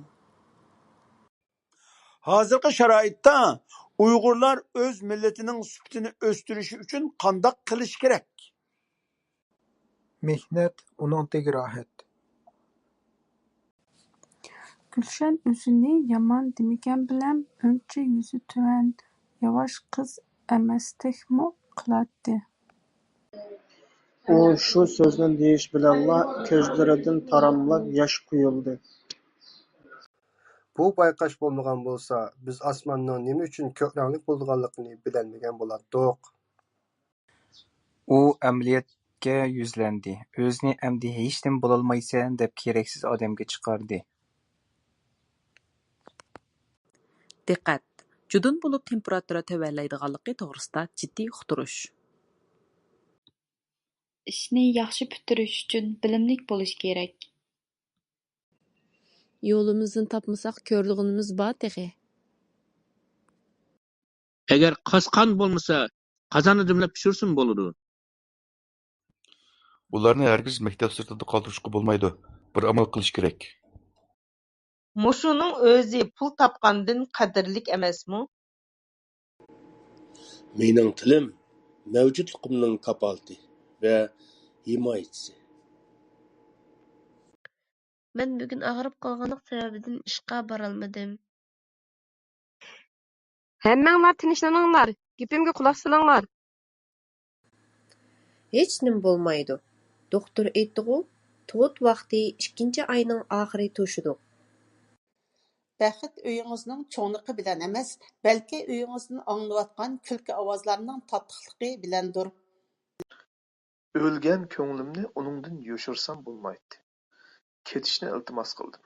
ھازىرقى شارائىتتا ئۇيغۇرلار ئۆز مىللىتىنىڭ سۈپىتىنى ئۆستۈرۈشى ئۈچۈن قانداق قىلىشى كېرەك؟ مېھنەت، ئۇنىڭ تېگى راھەت. گۈلشەن ئۆزىنى يامان دېمىگەن بىلەن ئۇنچە يۈزى تۆۋەن، ياۋاش قىز ئەمەستەكمۇ قىلاتتى. ئۇ شۇ سۆزنى دېيىش بىلەنلا كۆزلىرىدىن تاراملاپ ياش قۇيۇلدى. بۇ بايقاش بولمىغان بولسا، بىز ئاسماننىڭ نېمە ئۈچۈن كۆك رەڭلىك بولىدىغانلىقىنى بىلەلمىگەن بولاتتۇق. ئۇ ئەمەلىيەتكە يۈزلەندى، ئۆزىنى ئەمدى ھېچنېمە بولالمايسەن دەپ كېرەكسىز ئادەمگە چىقاردى. دىققەت! جۇدۇن بولۇپ تېمپېراتۇرا تۆۋەنلەيدىغانلىقى توغرىسىدا جىددىي ئۇقتۇرۇش. ئىشنى ياخشى پۈتتۈرۈش ئۈچۈن بىلىملىك بولۇش كېرەك. يولىمىزنى تاپمىساق، كۆرىدىغىنىمىز بار تېخى. ئەگەر قاسقان بولمىسا، قازاندا دۈملەپ پىشۇرسىمۇ بولىدۇ. ئۇلارنى ھەرگىز مەكتەپ سىرتىدا قالدۇرۇشقا بولمايدۇ. بىر ئامال قىلىش كېرەك. مۇشۇنىڭ ئۆزى پۇل تاپقاندىن قەدىرلىك ئەمەسمۇ؟ مېنىڭ تىلىم مەۋجۇتلۇقۇمنىڭ كاپالىتى ۋە ھىمايىچىسى. مەن بۈگۈن ئاغرىپ قالغانلىق سەۋەبىدىن ئىشقا بارالمىدىم. ھەممەڭلار تىنچلىنىڭلار، گېپىمگە قۇلاق سېلىڭلار. ھېچنېمە بولمايدۇ. دوختۇر ئېيتتىغۇ، تۇغۇت ۋاقتى ئىككىنچى ئاينىڭ ئاخىرى توشىدۇ. بەخت ئۆيىڭىزنىڭ چوڭلۇقى بىلەن ئەمەس، بەلكى ئۆيىڭىزدىن ئاڭلىنىۋاتقان كۈلكە ئاۋازلارنىڭ تاتلىقلىقى بىلەندۇر. ئۆلگەن كۆڭلۈمنى ئۇنىڭدىن يوشۇرسام بولمايتتى. كېتىشنى ئىلتىماس قىلدىم.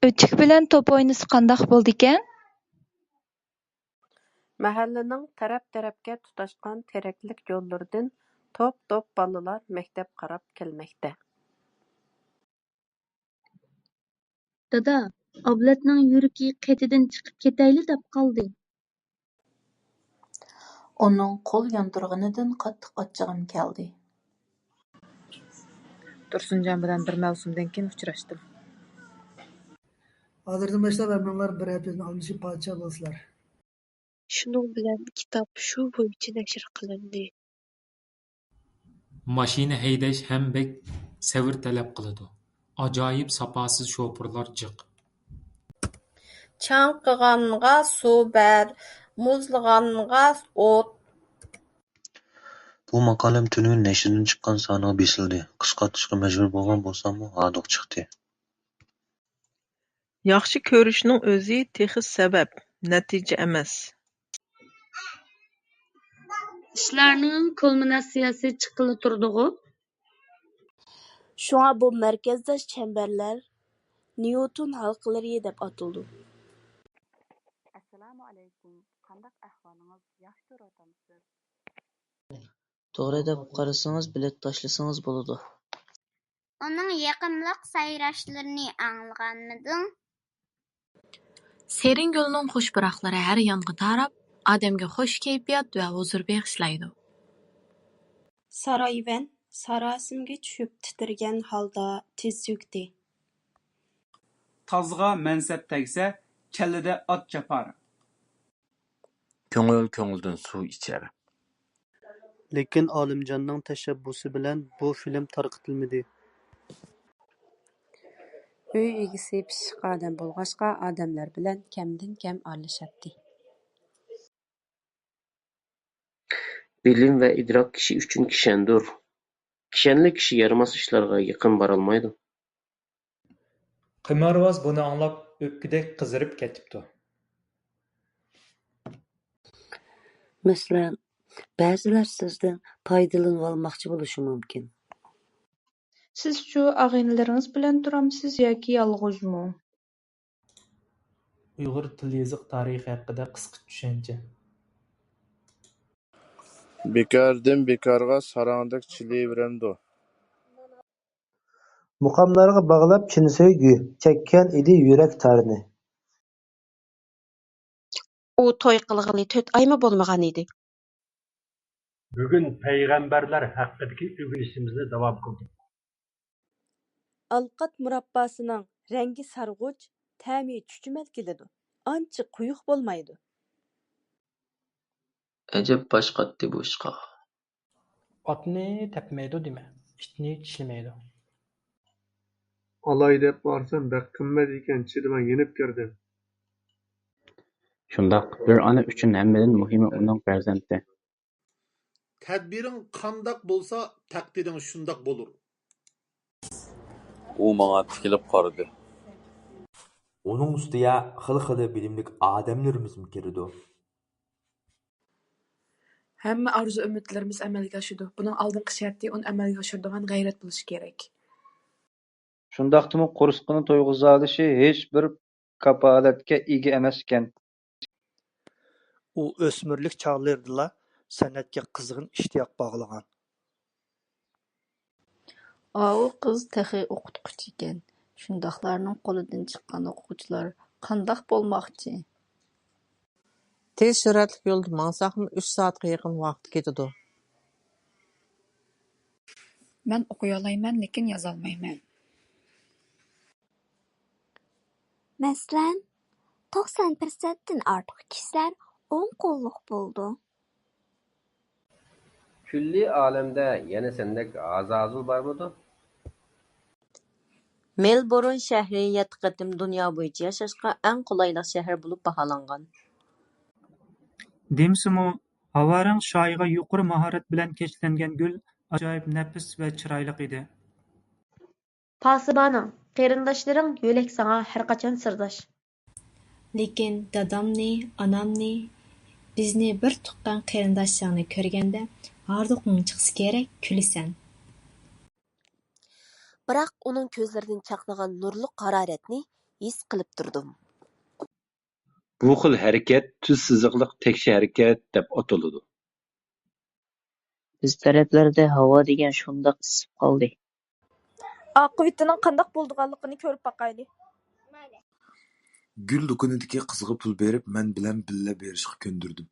ئۆچۈك بىلەن توپ ئوينىسا قانداق بولىدىكەن؟ مەھەللىنىڭ تەرەپ-تەرەپكە تۇتاشقان تېرەكلىك يوللىرىدىن توپ-توپ بالىلار مەكتەپ قاراپ كەلمەكتە. دادا، ئابلەتنىڭ يۈرىكى قېتىدىن چىقىپ كېتەيلى دەپ قالدى. ئۇنىڭ قول ياندۇرغىنىدىن قاتتىق ئاچچىقىم كەلدى. تۇرسۇنجان بىلەن بىر مەۋسۇمدىن كېيىن ئۇچراشتىم. ھازىردىن باشلاپ ھەممىڭلار بىر ھەپتىدىن ئالمىشىپ پادىشاھ بولىسىلەر. شۇنىڭ بىلەن كىتاب شۇ بويىچە نەشر قىلىندى. ماشىنا ھەيدەش ھەم بەك سەۋر تەلەپ قىلىدۇ. ئاجايىپ ساپاسىز شوپۇرلار جىق. چاڭقىغانغا سۇ بەر، مۇزلىغانغا ئوت. بۇ ماقالەم تۈنۈگۈن نەشردىن چىققان سانىغا بېسىلدى. قىسقارتىشقا مەجبۇر بولغان بولساممۇ، ھاردۇق چىقتى. ياخشى كۆرۈشنىڭ ئۆزى تېخى سەۋەب، نەتىجە ئەمەس. ئىشلارنىڭ كۇلمىناتسىيەسى چىققىلى تۇرىدىغۇ؟ شۇڭا بۇ مەركەزداش چەمبەرلەر نيۇتون ھالقىلىرى دەپ ئاتىلىدۇ. ئەسسالامۇ ئەلەيكۇم، قانداق ئەھۋالىڭىز؟ ياخشى تۇرۇۋاتامسىز؟ توغرا دەپ قارىسىڭىز، بېلەت تاشلىسىڭىز بولىدۇ. ئۇنىڭ يېقىملىق سايراشلىرىنى ئاڭلىغانمىدىڭ؟ سېرىنگۈلنىڭ خۇش پۇراقلىرى ھەر يانغا تاراپ، ئادەمگە خۇش كەيپىيات ۋە ھۇزۇر بېغىشلايدۇ. سارايىۋەن ساراسىمىگە چۈشۈپ تىترىگەن ھالدا تىز چۆكتى. تازغا مەنسەپ تەگسە، كەللىدە ئات چاپار. كۆڭۈل كۆڭۈلدىن سۇ ئىچەر. لېكىن ئالىمجاننىڭ تەشەببۇسى بىلەن بۇ فىلىم تارقىتىلمىدى. ئۆي ئىگىسى پىششىق ئادەم بولغاچقا، ئادەملەر بىلەن كەمدىن كەم ئارىلىشاتتى. بىلىم ۋە ئىدراك كىشى ئۈچۈن كىشەندۇر. كىشەنلىك كىشى يارىماس ئىشلارغا يېقىن بارالمايدۇ. قىمارۋاز بۇنى ئاڭلاپ ئۆپكىدەك قىزىرىپ كېتىپتۇ. مەسىلەن، بەزىلەر سىزدىن پايدىلىنىۋالماقچى بولۇشى مۇمكىن. سىزچۇ، ئاغىنىلىرىڭىز بىلەن تۇرامسىز ياكى يالغۇزمۇ؟ ئۇيغۇر تىل-يېزىق تارىخى ھەققىدە قىسقىچە چۈشەنچە. بىكاردىن بىكارغا ساراڭدەك چىلىيۋېرەمدۇ؟ مۇقاملارغا باغلاپ چىن سۆيگۈ، چەككەن ئىدى يۈرەك تارىنى. ئۇ توي قىلغىلى تۆت ئايمۇ بولمىغانىدى. بۈگۈن پەيغەمبەرلەر ھەققىدىكى ئۆگىنىشىمىزنى داۋام قىلدۇق. ئالقات مۇرابباسىنىڭ رەڭگى سارغۇچ، تەمى چۈچۈمەل كېلىدۇ، ئانچە قويۇق بولمايدۇ. ئەجەب باش قاتتى بۇ ئىشقا. ئاتنى تەپمەيدۇ دېمە، ئىتنى چىشلىمەيدۇ. ئالاي دەپ بارسام، بەك قىممەت ئىكەن، چىدىماي يېنىپ كىردىم. شۇنداق، بىر ئانا ئۈچۈن ھەممىدىن مۇھىمى ئۇنىڭ پەرزەنتى. تەدبىرىڭ قانداق بولسا، تەقدىرىڭ شۇنداق بولۇر. ئۇ ماڭا تىكىلىپ قارىدى. ئۇنىڭ ئۈستىگە خېلى-خېلى بىلىملىك ئادەملىرىمىزمۇ كىرىدۇ. ھەممە ئارزۇ-ئۈمىدلىرىمىز ئەمەلگە ئاشىدۇ. بۇنىڭ ئالدىنقى شەرتى ئۇنى ئەمەلگە ئاشۇرىدىغان غەيرەت بولۇشى كېرەك. شۇنداقتىمۇ قورسىقىنى تويغۇزالىشى ھېچبىر كاپالەتكە ئىگە ئەمەسكەن. ئۇ ئۆسمۈرلۈك چاغلىرىدىلا سەنئەتكە قىزغىن ئىشتىياق باغلىغان. ئاۋۇ قىز تېخى ئوقۇتقۇچى ئىكەن. شۇنداقلارنىڭ قولىدىن چىققان ئوقۇغۇچىلار قانداق بولماقچى؟ تېز سۈرئەتلىك يولدا ماڭساقمۇ ئۈچ سائەتكە يېقىن ۋاقىت كېتىدۇ. مەن ئوقۇيالايمەن، لېكىن يازالمايمەن. مەسىلەن، توقسان پىرسەنتتىن ئارتۇق كىشىلەر ئوڭ قوللۇق بولىدۇ. كۈللى ئالەمدە يەنە سەندەك ھازازۇل بارمىدۇ؟ مېلبورن شەھىرى يەتتە قېتىم دۇنيا بويىچە ياشاشقا ئەڭ قولايلىق شەھەر بولۇپ باھالانغان. دېمىسىمۇ، ھاۋا رەڭ شايىغا يۇقىرى ماھارەت بىلەن كەشلەنگەن گۈل ئاجايىپ نەپىس ۋە چىرايلىق ئىدى. پاسىبانىڭ، قېرىنداشلىرىڭ يۆلەك ساڭا ھەرقاچان سىرداش. لېكىن دادامنى، ئانامنى، بىزنى بىر تۇغقان قېرىنداشلىرىڭنى كۆرگەندە ھاردۇقۇڭ چىقسا كېرەك، كۈلىسەن. بىراق ئۇنىڭ كۆزلىرىدىن چاقنىغان نۇرلۇق ھارارەتنى ھېس قىلىپ تۇردۇم. بۇ خىل ھەرىكەت تۈز سىزىقلىق تەكشى ھەرىكەت دەپ ئاتىلىدۇ. بىز تەرەپلەردە ھاۋا دېگەن شۇنداق ئىسسىپ قالدى. ئاقىۋىتىنىڭ قانداق بولىدىغانلىقىنى كۆرۈپ باقايلى. گۈل دۇكىنىدىكى قىزغا پۇل بېرىپ، مەن بىلەن بىللە بېرىشقا كۆندۈردۈم.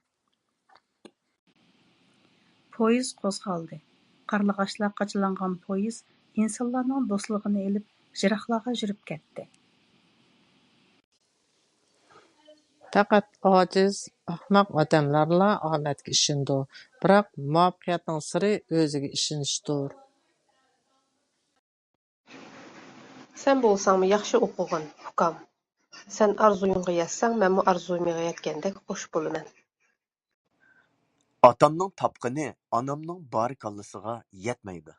پويىز قوزغالدى. قارلىغاچلار قاچىلانغان پويىز ئىنسانلارنىڭ دوستلۇقىنى ئېلىپ، يىراقلارغا يۈرۈپ كەتتى. پەقەت ئاجىز، ئەخمەق ئادەملەرلا ئامەتكە ئىشىنىدۇ. بىراق، مۇۋەپپەقىيەتنىڭ سىرى ئۆزىگە ئىشىنىشتۇر. سەن بولساڭمۇ ياخشى ئوقۇغىن، ئۇكام. سەن ئارزۇيۇڭغا يەتسەڭ، مەنمۇ ئارزۇيۇمغا يەتكەندەك خوش بولىمەن. ئاتامنىڭ تاپقىنى ئانامنىڭ بارىكاللىسىغا يەتمەيدۇ.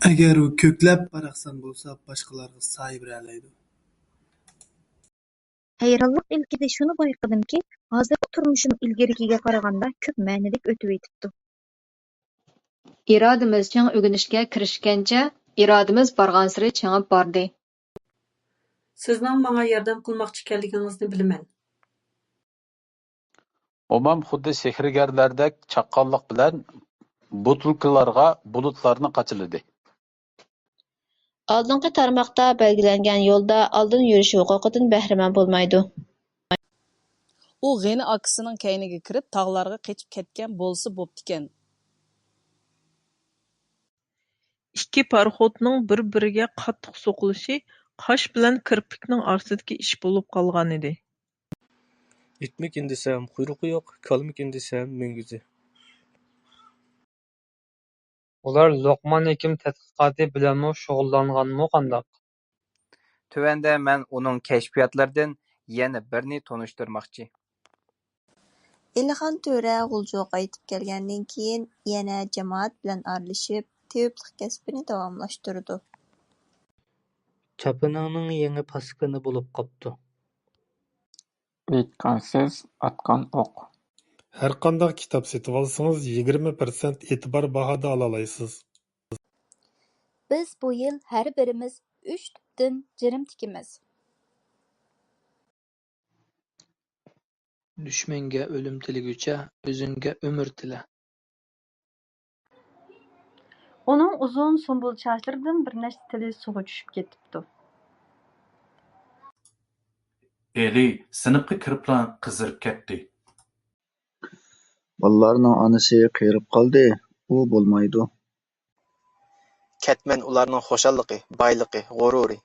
ئەگەر ئۇ كۆكلەپ باراقسان بولسا، باشقىلارغا سايە بېرەلەيدۇ. ھەيرانلىق ئىلكىدە شۇنى بايقىدىمكى، ھازىرقى تۇرمۇشۇم ئىلگىرىكىگە قارىغاندا كۆپ مەنىلىك ئۆتۈۋېتىپتۇ. ئىرادىمىز چىڭ ئۆگىنىشكە كىرىشكەنچە، ئىرادىمىز بارغانسېرى چىڭىپ باردى. سىزنىڭ ماڭا ياردەم قىلماقچى ئىكەنلىكىڭىزنى بىلىمەن. مومام خۇددى سېھىرگەرلەردەك چاققانلىق بىلەن بوتۇلكىلارغا بۇلۇتلارنى قاچىلىدى. ئالدىنقى تارماقتا بەلگىلەنگەن يولدا ئالدىن يۈرۈش ھوقۇقىدىن بەھرىمەن بولمايدۇ. ئۇ غېنى ئاكىسىنىڭ كەينىگە كىرىپ، تاغلارغا قېچىپ كەتكەن بولسا بوپتىكەن. ئىككى پاراخوتنىڭ بىر-بىرىگە قاتتىق سوقۇلۇشى قاش بىلەن كىرپىكنىڭ ئارىسىدىكى ئىش بولۇپ قالغانىدى. ئىتمىكىن دېسەم، قۇيرۇقى يوق، كالىمىكىن دېسەم، مۈڭگۈزى. ئۇلار لوقمان ھېكىم تەتقىقاتى بىلەنمۇ شۇغۇللانغانمۇ قانداق؟ تۆۋەندە مەن ئۇنىڭ كەشپىياتلىرىدىن يەنە بىرنى تونۇشتۇرماقچى. ئېلىخان تۆرە غۇلجىغا قايتىپ كەلگەندىن كېيىن، يەنە جامائەت بىلەن ئارىلىشىپ، تېۋىپلىق كەسپىنى داۋاملاشتۇرىدۇ. چاپىنىڭنىڭ يېڭى پاسكىنى بولۇپ قاپتۇ. ئېيتقان سۆز، ئاتقان ئوق. ھەرقانداق كىتاب سېتىۋالسىڭىز، يىگىرمە پىرسەنت ئېتىبار باھادا ئالالايسىز. بىز بۇ يىل ھەر بىرىمىز ئۈچ تۈپتىن جىرىم تىكىمىز. دۈشمەنگە ئۆلۈم تىلىگۈچە، ئۆزۈڭگە ئۆمۈر تىلە. ئۇنىڭ ئۇزۇن سۇمبۇل چاچلىرىدىن بىر نەچچە تېلى سۇغا چۈشۈپ كېتىپتۇ. ئېلى سىنىپقا كىرىپلا قىزىرىپ كەتتى. بالىلارنىڭ ئانىسى قېرىپ قالدى، ئۇ بولمايدۇ. كەتمەن ئۇلارنىڭ خۇشاللىقى، بايلىقى، غۇرۇرى.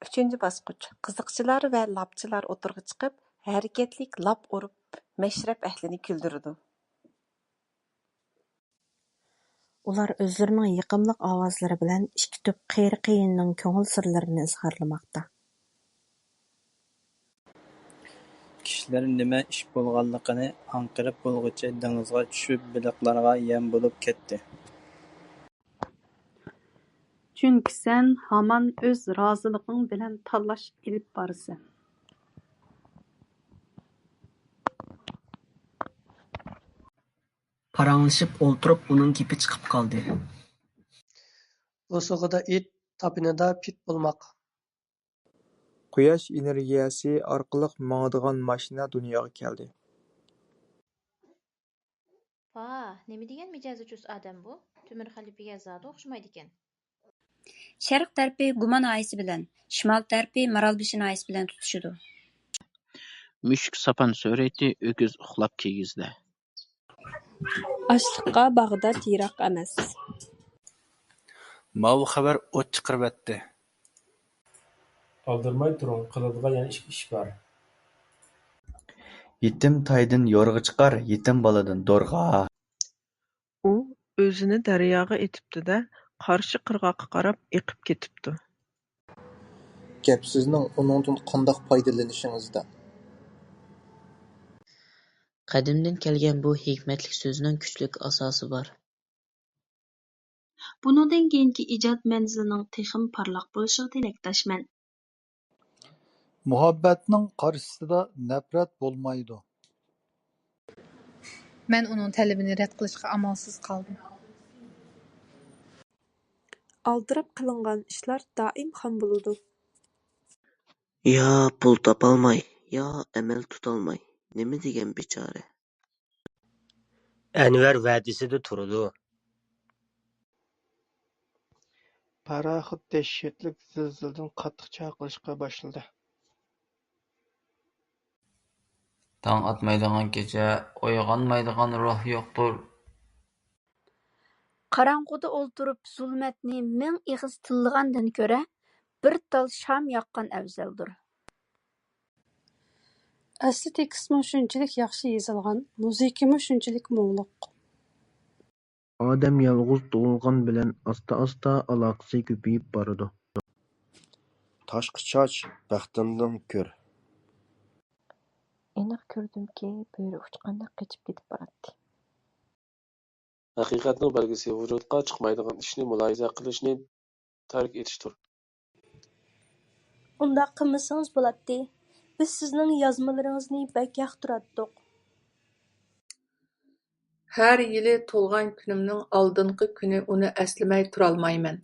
ئۈچىنچى باسقۇچ، قىزىقچىلار ۋە لاپچىلار ئوتتۇرىغا چىقىپ، ھەرىكەتلىك لاپ ئۇرۇپ، مەشرەپ ئەھلىنى كۈلدۈرىدۇ. ئۇلار ئۆزلىرىنىڭ يېقىملىق ئاۋازلىرى بىلەن ئىككى تۈپ قېرى قېيىننىڭ كۆڭۈل سىرلىرىنى ئىزھارلىماقتا. كىشىلەر نېمە ئىش بولغانلىقىنى ئاڭقىرىپ بولغۇچە دېڭىزغا چۈشۈپ، بېلىقلارغا يەم بولۇپ كەتتى. چۈنكى سەن ھامان ئۆز رازىلىقىڭ بىلەن تاللاش ئېلىپ بارىسەن. پاراڭلىشىپ ئولتۇرۇپ ئۇنىڭ گېپى چىقىپ قالدى. ئوسۇغىدا ئىت، تاپىنىدا پىت بولماق. قۇياش ئېنېرگىيەسى ئارقىلىق ماڭىدىغان ماشىنا دۇنياغا كەلدى. ۋاھ، نېمە دېگەن مىجەزى چۇس ئادەم بۇ! تۆمۈر خەلىپىگە زادى ئوخشىمايدىكەن. شەرق تەرىپى گۇما ناھىيەسى بىلەن، شىمال تەرىپى مارالبېشى ناھىيەسى بىلەن تۇتىشىدۇ. مۈشۈك ساپان سۆرەيتتى، ئۆكۈز ئۇخلاپ كىگىزدە. ئاشلىققا باغدات يىراق ئەمەس. ماۋۇ خەۋەر ئوت چىقىرىۋەتتى. ئالدىرىماي تۇرۇڭ، قىلىدىغان يەنە ئىككى ئىش بار. يېتىم تايدىن يورغا چىقار، يېتىم بالىدىن دورغا. ئۇ ئۆزىنى دەرياغا ئېتىپتۇ-دە، قارشى قىرغاققا قاراپ ئېقىپ كېتىپتۇ. گەپ سىزنىڭ ئۇنىڭدىن قانداق پايدىلىنىشىڭىزدا. قەدىمدىن كەلگەن بۇ ھېكمەتلىك سۆزنىڭ كۈچلۈك ئاساسى بار. بۇنىڭدىن كېيىنكى ئىجاد مەنزىلىنىڭ تېخىمۇ پارلاق بولۇشىغا تىلەكداشمەن. مۇھەببەتنىڭ قارشىسىدا نەپرەت بولمايدۇ. مەن ئۇنىڭ تەلىپىنى رەت قىلىشقا ئامالسىز قالدىم. ئالدىراپ قىلىنغان ئىشلار دائىم خام بولىدۇ. يا پۇل تاپالماي، يا ئەمەل تۇتالماي، نېمە دېگەن بىچارە. ئەنۋەر ۋەدىسىدە تۇرىدۇ. پاراخوت دەھشەتلىك زىلزىلىدىن قاتتىق چاقىرىشقا باشلىدى. تاڭ ئاتمايدىغان كېچە، ئويغانمايدىغان روھ يوقتۇر. قاراڭغۇدا ئولتۇرۇپ زۇلمەتنى مىڭ ئېغىز تىللىغاندىن كۆرە، بىر تال شام ياققان ئەۋزەلدۇر. ئەسلى تېكىستمۇ شۇنچىلىك ياخشى يېزىلغان، مۇزىكىمۇ شۇنچىلىك مۇڭلۇق. ئادەم يالغۇز تۇغۇلغان بىلەن ئاستا-ئاستا ئالاقىسى كۆپىيىپ بارىدۇ. تاشقا چاچ، بەختىڭدىن كۆر. ئېنىق كۆردۈمكى، بۆرە ئۇچقاندەك قېچىپ كېتىپ باراتتى. ھەقىقەتنىڭ بەلگىسى ۋۇجۇدقا چىقمايدىغان ئىشنى مۇلاھىزە قىلىشنى تەرك ئېتىشتۇر. ئۇنداق قىلمىسىڭىز بولاتتى. بىز سىزنىڭ يازمىلىرىڭىزنى بەك ياقتۇراتتۇق. ھەر يىلى تۇغۇلغان كۈنۈمنىڭ ئالدىنقى كۈنى ئۇنى ئەسلىمەي تۇرالمايمەن.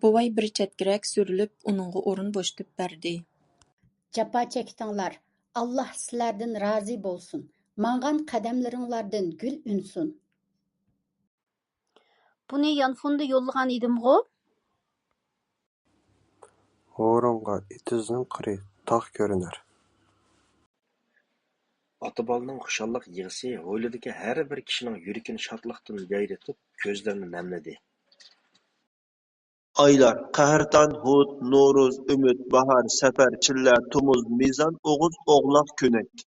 بوۋاي بىر چەتكىرەك سۈرۈلۈپ، ئۇنىڭغا ئورۇن بوشىتىپ بەردى. جاپا چەكتىڭلار، ئاللاھ سىلەردىن رازى بولسۇن، ماڭغان قەدەملىرىڭلاردىن گۈل ئۈنسۇن. بۇنى يانفوندا يوللىغان ئىدىمغۇ؟ ھورۇنغا ئېتىزنىڭ قىرى، تاغ كۆرۈنەر. ئاتا-بالىنىڭ خۇشاللىق يىغىسى ھويلىدىكى ھەر بىر كىشىنىڭ يۈرىكىنى شادلىقتىن يايرىتىپ، كۆزلىرىنى نەملىدى. ئايلار، قەھرىتان، ھۇت، نورۇز، ئۈمىد، باھار، سەپەر، چىللە، تومۇز، مىزان، ئوغۇز، ئوغلاق، كۆنەك.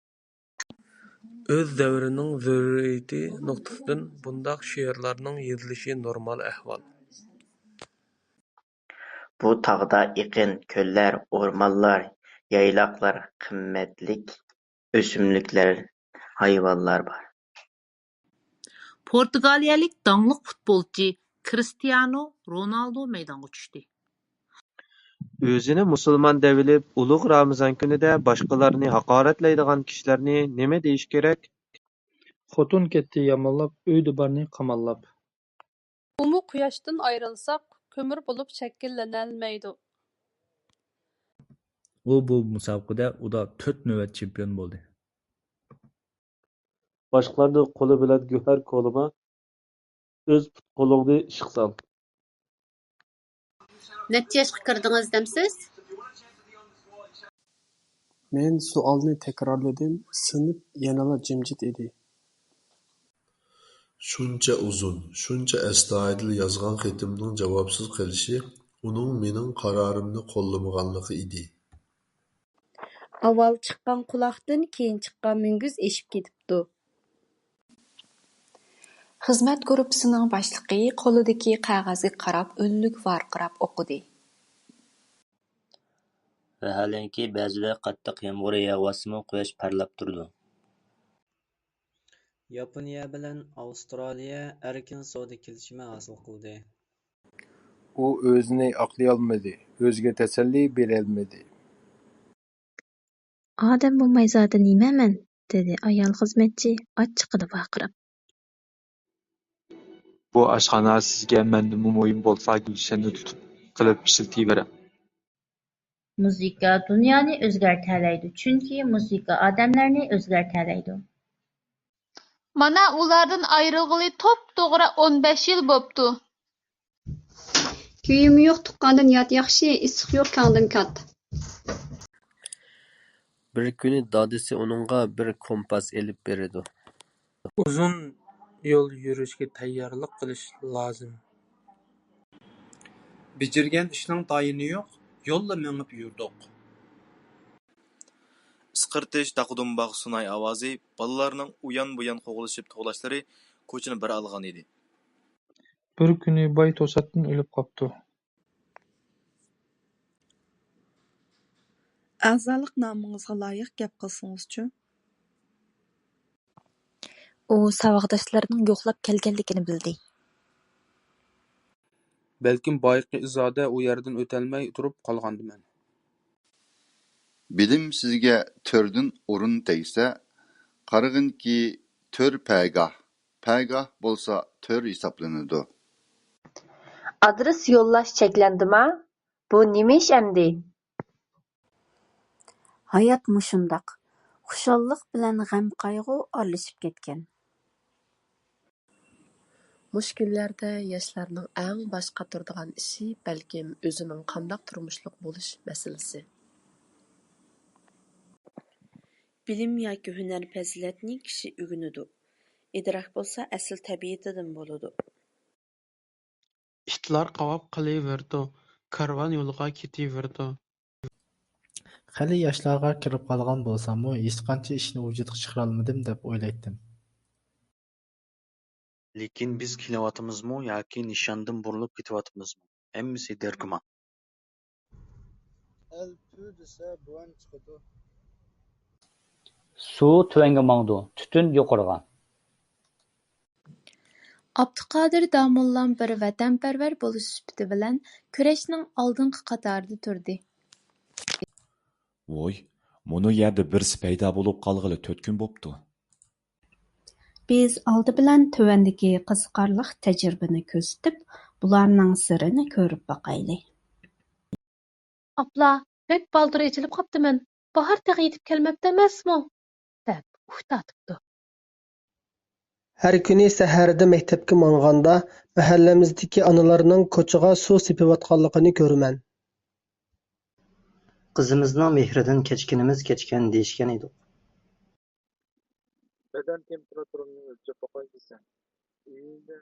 ئۆز دەۋرىنىڭ زۆرۈرىيىتى نۇقتىسىدىن بۇنداق شېئىرلارنىڭ يېزىلىشى نورمال ئەھۋال. بۇ تاغدا ئېقىن، كۆللەر، ئورمانلار، يايلاقلار، قىممەتلىك ئۆسۈملۈكلەر، ھايۋانلار بار. پورتۇگالىيەلىك داڭلىق پۇتبولچى كرىستىيانو رونالدو مەيدانغا چۈشتى. ئۆزىنى مۇسۇلمان دەۋېلىپ، ئۇلۇغ رامىزان كۈنىدە باشقىلارنى ھاقارەتلەيدىغان كىشىلەرنى نېمە دېيىش كېرەك؟ خوتۇن كەتتى يامانلاپ، ئۆيدە بارنى قاماللاپ. ئۇمۇ قۇياشتىن ئايرىلساق، كۆمۈر بولۇپ شەكىللىنەلمەيدۇ. ئۇ بۇ مۇسابىقىدە ئۇدا تۆت نۆۋەت چېمپىيون بولدى. باشقىلارنىڭ قولى بىلەن گۆھەر كولىما، ئۆز پۇت-قولۇڭنى ئىشقا سال. نەچچە ياشقا كىردىڭىز دەمسىز؟ مەن سوئالنى تەكرارلىدىم، سىنىپ يەنىلا جىمجىت ئىدى. شۇنچە ئۇزۇن، شۇنچە ئەستايىدىل يازغان خېتىمنىڭ جاۋابسىز قېلىشى ئۇنىڭ مېنىڭ قارارىمنى قوللىمىغانلىقى ئىدى. ئاۋۋال چىققان قۇلاقتىن كېيىن چىققان مۈڭگۈز ئېشىپ كېتىپتۇ. خىزمەت گۇرۇپپىسىنىڭ باشلىقى قولىدىكى قەغەزگە قاراپ ئۈنلۈك ۋارقىراپ ئوقۇدى. ۋەھالەنكى، بەزىدە قاتتىق يامغۇر يېغىۋاتسىمۇ، قۇياش پارلاپ تۇرىدۇ. ياپونىيە بىلەن ئاۋسترالىيە ئەركىن سودا كېلىشىمى ھاسىل قىلدى. ئۇ ئۆزىنى ئاقلىيالمىدى، ئۆزىگە تەسەللى بېرەلمىدى. ئادەم بولماي زادى نېمە مەن؟ دېدى ئايال خىزمەتچى ئاچچىقىدا ۋارقىراپ. بۇ ئاشخانا سىزگە مەندىنمۇ مۇھىم بولسا، گۈلشەننى تۇتۇپ قىلىپ ئىشلىتىۋېرىڭ. مۇزىكا دۇنيانى ئۆزگەرتەلەيدۇ، چۈنكى مۇزىكا ئادەملەرنى ئۆزگەرتەلەيدۇ. مانا ئۇلاردىن ئايرىلغىلى توپتوغرا ئون بەش يىل بوپتۇ. كۆيۈمى يوق تۇغقاندىن يات ياخشى، ئىسسىق يوق كاڭدىن كات. بىر كۈنى دادىسى ئۇنىڭغا بىر كومپاس ئېلىپ بېرىدۇ. ئۇزۇن يول يۈرۈشكە تەييارلىق قىلىش لازىم. بېجىرگەن ئىشنىڭ تايىنى يوق، يوللا مېڭىپ يۈردۇق. ئىسقىرتىش، داقا-دۇمباق، سۇناي ئاۋازى، بالىلارنىڭ ئۇيان-بۇيان قوغلىشىپ توۋلاشلىرى كوچىنى بىر ئالغان ئىدى. بىر كۈنى باي توساتتىن ئۆلۈپ قاپتۇ. ئەزالىق نامىڭىزغا لايىق گەپ قىلسىڭىزچۇ؟ ئۇ ساۋاقداشلىرىنىڭ يوقلاپ كەلگەنلىكىنى بىلدى. بەلكىم بايىقى ئىزادە ئۇ يەردىن ئۆتەلمەي تۇرۇپ قالغاندىمەن. بىلىم سىزگە تۆردىن ئورۇن تەگسە، قارىغىنكى، تۆر پەگاھ، پەگاھ بولسا تۆر ھېسابلىنىدۇ. ئادرېس يوللاش چەكلەندىما؟ بۇ نېمە ئىش ئەمدى؟ ھايات مۇشۇنداق. خۇشاللىق بىلەن غەم-قايغۇ ئارىلىشىپ كەتكەن. مۇشۇ كۈنلەردە ياشلارنىڭ ئەڭ باش قاتۇرىدىغان ئىشى، بەلكىم، ئۆزىنىڭ قانداق تۇرمۇشلۇق بولۇش مەسىلىسى. بىلىم ياكى ھۈنەر پەزىلەتنى كىشى ئۆگىنىدۇ، ئىدراك بولسا ئەسلى تەبىئىتىدىن بولىدۇ. ئىتلار قاۋاپ قېلىۋېرىدۇ، كارۋان يولىغا كېتىۋېرىدۇ. خېلى ياشلارغا كىرىپ قالغان بولساممۇ، ھېچقانچە ئىشنى ۋۇجۇدقا چىقىرالمىدىم دەپ ئويلايتتىم. لېكىن بىز كېلىۋاتىمىزمۇ ياكى نىشاندىن بۇرۇلۇپ كېتىۋاتىمىزمۇ، ھەممىسى دەرگۇمان. ئەل پۈ دېسە، بوۋان چىقىدۇ. سۇ تۆۋەنگە ماڭىدۇ، تۈتۈن يۇقىرىغا. ئابدۇقادىر داموللام بىر ۋەتەنپەرۋەر بولۇش سۈپىتى بىلەن كۈرەشنىڭ ئالدىنقى قاتارىدا تۇردى. ۋوي، مۇنۇ يەردە بىرسى پەيدا بولۇپ قالغىلى تۆت كۈن بوپتۇ. بىز ئالدى بىلەن تۆۋەندىكى قىزىقارلىق تەجرىبىنى كۆزىتىپ، بۇلارنىڭ سىرىنى كۆرۈپ باقايلى. ئاپلا، بەك بالدۇر ئېچىلىپ قاپتىمەن، باھار تېخى يېتىپ كەلمەپتۇ ئەمەسمۇ؟ دەپ ئۇھ تارتىپتۇ. ھەر كۈنى سەھەردە مەكتەپكە ماڭغاندا، مەھەللەمىزدىكى ئانىلارنىڭ كوچىغا سۇ سېپىۋاتقانلىقىنى كۆرىمەن. قىزىمىزنىڭ مېھرىدىن كەچكىنىمىز كەچكەن دېيىشكەن ئىدۇق. بەدەن تېمپېراتۇرامنى ئۆلچەپ باقاي دېسەم، ئۆيۈمدە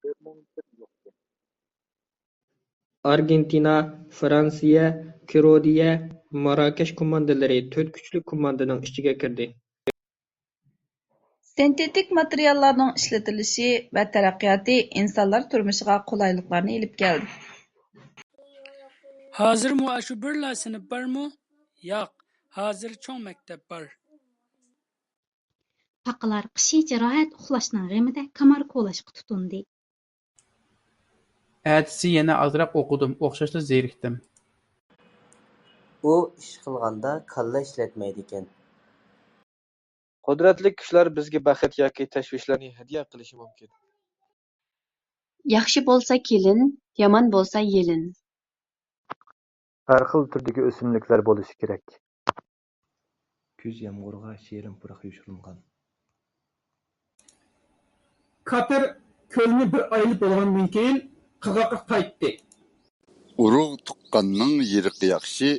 تېرمومېتىر يوقكەن. ئارگېنتىنا، فرانسىيە، كرودىيە، ماراكەش كوماندىلىرى تۆت كۈچلۈك كوماندىنىڭ ئىچىگە كىردى. سىنتېتىك ماتېرىياللارنىڭ ئىشلىتىلىشى ۋە تەرەققىياتى ئىنسانلار تۇرمۇشىغا قولايلىقلارنى ئېلىپ كەلدى. ھازىرمۇ ئاشۇ بىرلا سىنىپ بارمۇ؟ ياق، ھازىر چوڭ مەكتەپ بار. چاقىلار قىشىچە راھەت ئۇخلاشنىڭ غېمىدە كامار كولاشقا تۇتۇندى. ئەتىسى يەنە ئازراق ئوقۇدۇم، ئوخشاشلا زېرىكتىم. ئۇ ئىش قىلغاندا كاللا ئىشلەتمەيدىكەن. قۇدرەتلىك كۈچلەر بىزگە بەخت ياكى تەشۋىشلەرنى ھەدىيە قىلىشى مۇمكىن. ياخشى بولسا كېلىن، يامان بولسا يېلىن. ھەر خىل تۈردىكى ئۆسۈملۈكلەر بولۇشى كېرەك. كۈز يامغۇرىغا شېرىن پۇراق يوشۇرۇنغان. كاتېر كۆلنى بىر ئايلىنىپ بولغاندىن كېيىن، قىرغاققا قايتتى. ئۇرۇق تۇغقاننىڭ يېرىقى ياخشى،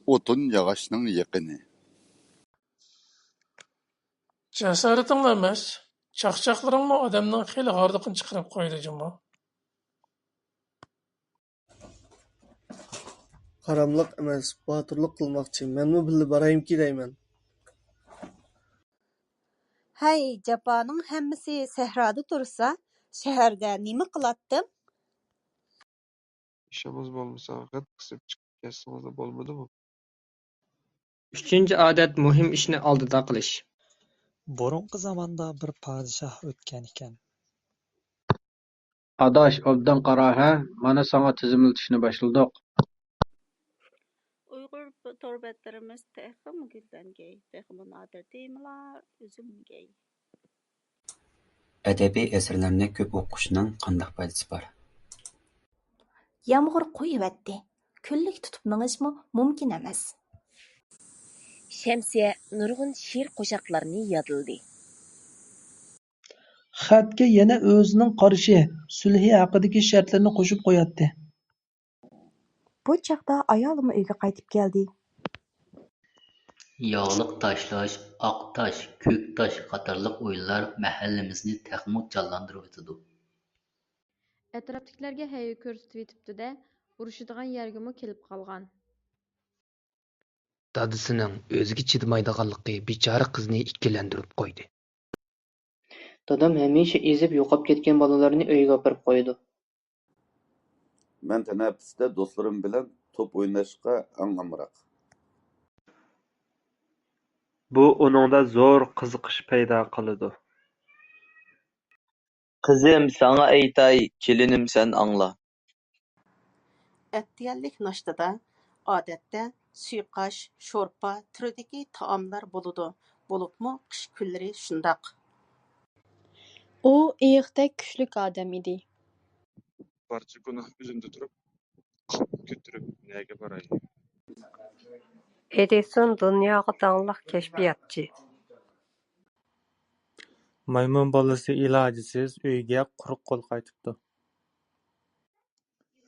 ئوتۇن ياغاچنىڭ يېقىنى. جاسارىتىڭلا ئەمەس، چاقچاقلىرىڭمۇ ئادەمنىڭ خېلى ھاردۇقىنى چىقىرىپ قويىدۇ جۇمۇ. ھاراملىق ئەمەس، باتۇرلۇق قىلماقچى. مەنمۇ بىللە بارايمىكى دەيمەن. ھەي، جاپانىڭ ھەممىسى سەھرادا تۇرسا، شەھەردە نېمە قىلاتتىڭ؟ ئىشىڭىز بولمىسا، غىت قىسىپ چىقىپ كەتسىڭىزلا بولمىدىمۇ؟ ئۈچىنچى ئادەت، مۇھىم ئىشنى ئالدىدا قىلىش. بۇرۇنقى زاماندا بىر پادىشاھ ئۆتكەن ئىكەن. ئاداش، ئوبدان قارا ھە، مانا ساڭا تىزىملىتىشنى باشلىدۇق. ئۇيغۇر تور بەتلىرىمىز تېخىمۇ گۈللەنگەي، تېخىمۇ نادىر تېمىلار ئۈزۈلمىگەي. ئەدەبىي ئەسەرلەرنى كۆپ ئوقۇشنىڭ قانداق پايدىسى بار؟ يامغۇر قۇيۇۋەتتى. كۈنلۈك تۇتۇپ مېڭىشمۇ مۇمكىن ئەمەس. شەمسىيە نۇرغۇن شېئىر قوشاقلارنى يادلىدى. خەتكە يەنە ئۆزىنىڭ قارىشى، سۈلھى ھەققىدىكى شەرتلىرىنى قوشۇپ قوياتتى. بۇ چاغدا ئايالىمۇ ئۆيگە قايتىپ كەلدى. ياغلىق تاشلاش، ئاق تاش، كۆك تاش قاتارلىق ئويۇنلار مەھەللىمىزنى تېخىمۇ جانلاندۇرۇۋېتىدۇ. ئەتراپتىكىلەرگە ھەيۋە كۆرسىتىۋېتىپتۇ-دە، ئۇرۇشىدىغان يەرگىمۇ كېلىپ قالغان. دادىسىنىڭ ئۆزىگە چىدىمايدىغانلىقى بىچارە قىزنى ئىككىلەندۈرۈپ قويدى. دادام ھەمىشە ئېزىپ يوقاپ كەتكەن بالىلارنى ئۆيىگە ئاپىرىپ قويىدۇ. مەن تەنەپپۇستە دوستلىرىم بىلەن توپ ئويناشقا ئەڭ ئامراق. بۇ ئۇنىڭدا زور قىزىقىش پەيدا قىلىدۇ. قىزىم، ساڭا ئېيتاي، كېلىنىم، سەن ئاڭلا. ئەتىگەنلىك ناشتىدا، ئادەتتە، سۇيۇقئاش، شورپا تۈرىدىكى تائاملار بولىدۇ، بولۇپمۇ قىش كۈنلىرى شۇنداق. ئۇ ئېيىقتەك كۈچلۈك ئادەم ئىدى. بارچە گۇناھ ئۆزۈمدە تۇرۇپ، قاپا كۆتۈرۈپ نەگە باراي؟ ئېدىسون دۇنياغا داڭلىق كەشپىياتچى. مايمۇن بالىسى ئىلاجىسىز ئۆيىگە قۇرۇق قول قايتىپتۇ.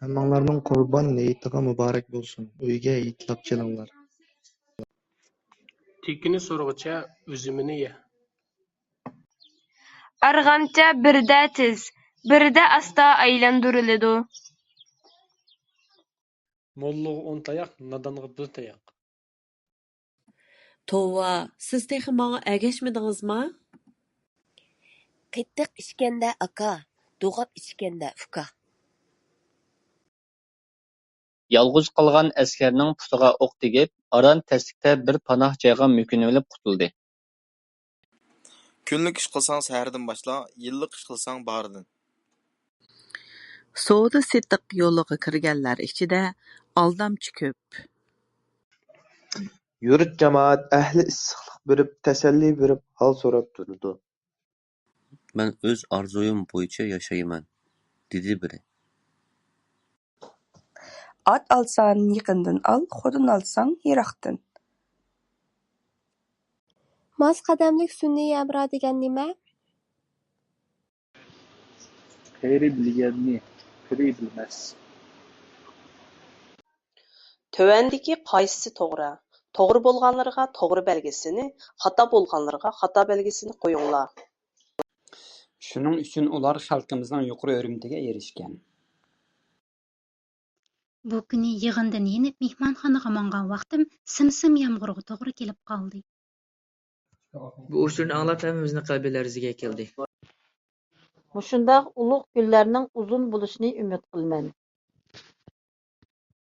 ھەممىڭلارنىڭ قۇربان ھېيتىغا مۇبارەك بولسۇن، ئۆيگە ھېيتلاپ كېلىڭلار. تېكىنى سورىغۇچە ئۈزۈمىنى يە. ئارغامچا بىردە تېز، بىردە ئاستا ئايلاندۇرۇلىدۇ. موللىغا ئون تاياق، نادانغا بىر تاياق. توۋا، سىز تېخى ماڭا ئەگەشمىدىڭىزما؟ قېتىق ئىچكەندە ئاكا، دوغاپ ئىچكەندە ئۇكا. يالغۇز قالغان ئەسكەرنىڭ پۇتىغا ئوق تېگىپ، ئاران تەسلىكتە بىر پاناھ جايغا مۆكۈنۈۋېلىپ قۇتۇلدى. كۈنلۈك ئىش قىلساڭ سەھەردىن باشلا، يىللىق ئىش قىلساڭ باھاردىن. سودا-سېتىق يولىغا كىرگەنلەر ئىچىدە ئالدامچى كۆپ. يۇرت جامائەت ئەھلى ئىسسىقلىق بېرىپ، تەسەللى بېرىپ، ھال سوراپ تۇرىدۇ. مەن ئۆز ئارزۇيۇم بويىچە ياشايمەن، دېدى بىرى. ئات ئالساڭ يېقىندىن ئال، خوتۇن ئالساڭ يىراقتىن. ماس قەدەملىك سۈنئىي ھەمراھ دېگەن نېمە؟ قېرى بىلگەننى پىرى بىلمەس. تۆۋەندىكى قايسىسى توغرا؟ توغرا بولغانلىرىغا توغرا بەلگىسىنى، خاتا بولغانلىرىغا خاتا بەلگىسىنى قويۇڭلار. شۇنىڭ ئۈچۈن ئۇلار خەلقىمىزنىڭ يۇقىرى ھۆرمىتىگە ئېرىشكەن. بۇ كۈنى يىغىندىن يېنىپ مېھمانخانىغا ماڭغان ۋاقتىم سىم-سىم يامغۇرغا توغرا كېلىپ قالدى. بۇ ئۇچۇرنى ئاڭلاپ ھەممىمىزنىڭ قەلبى لەرزىگە كەلدى. مۇشۇنداق ئۇلۇغ كۈنلەرنىڭ ئۇزۇن بولۇشىنى ئۈمىد قىلىمەن.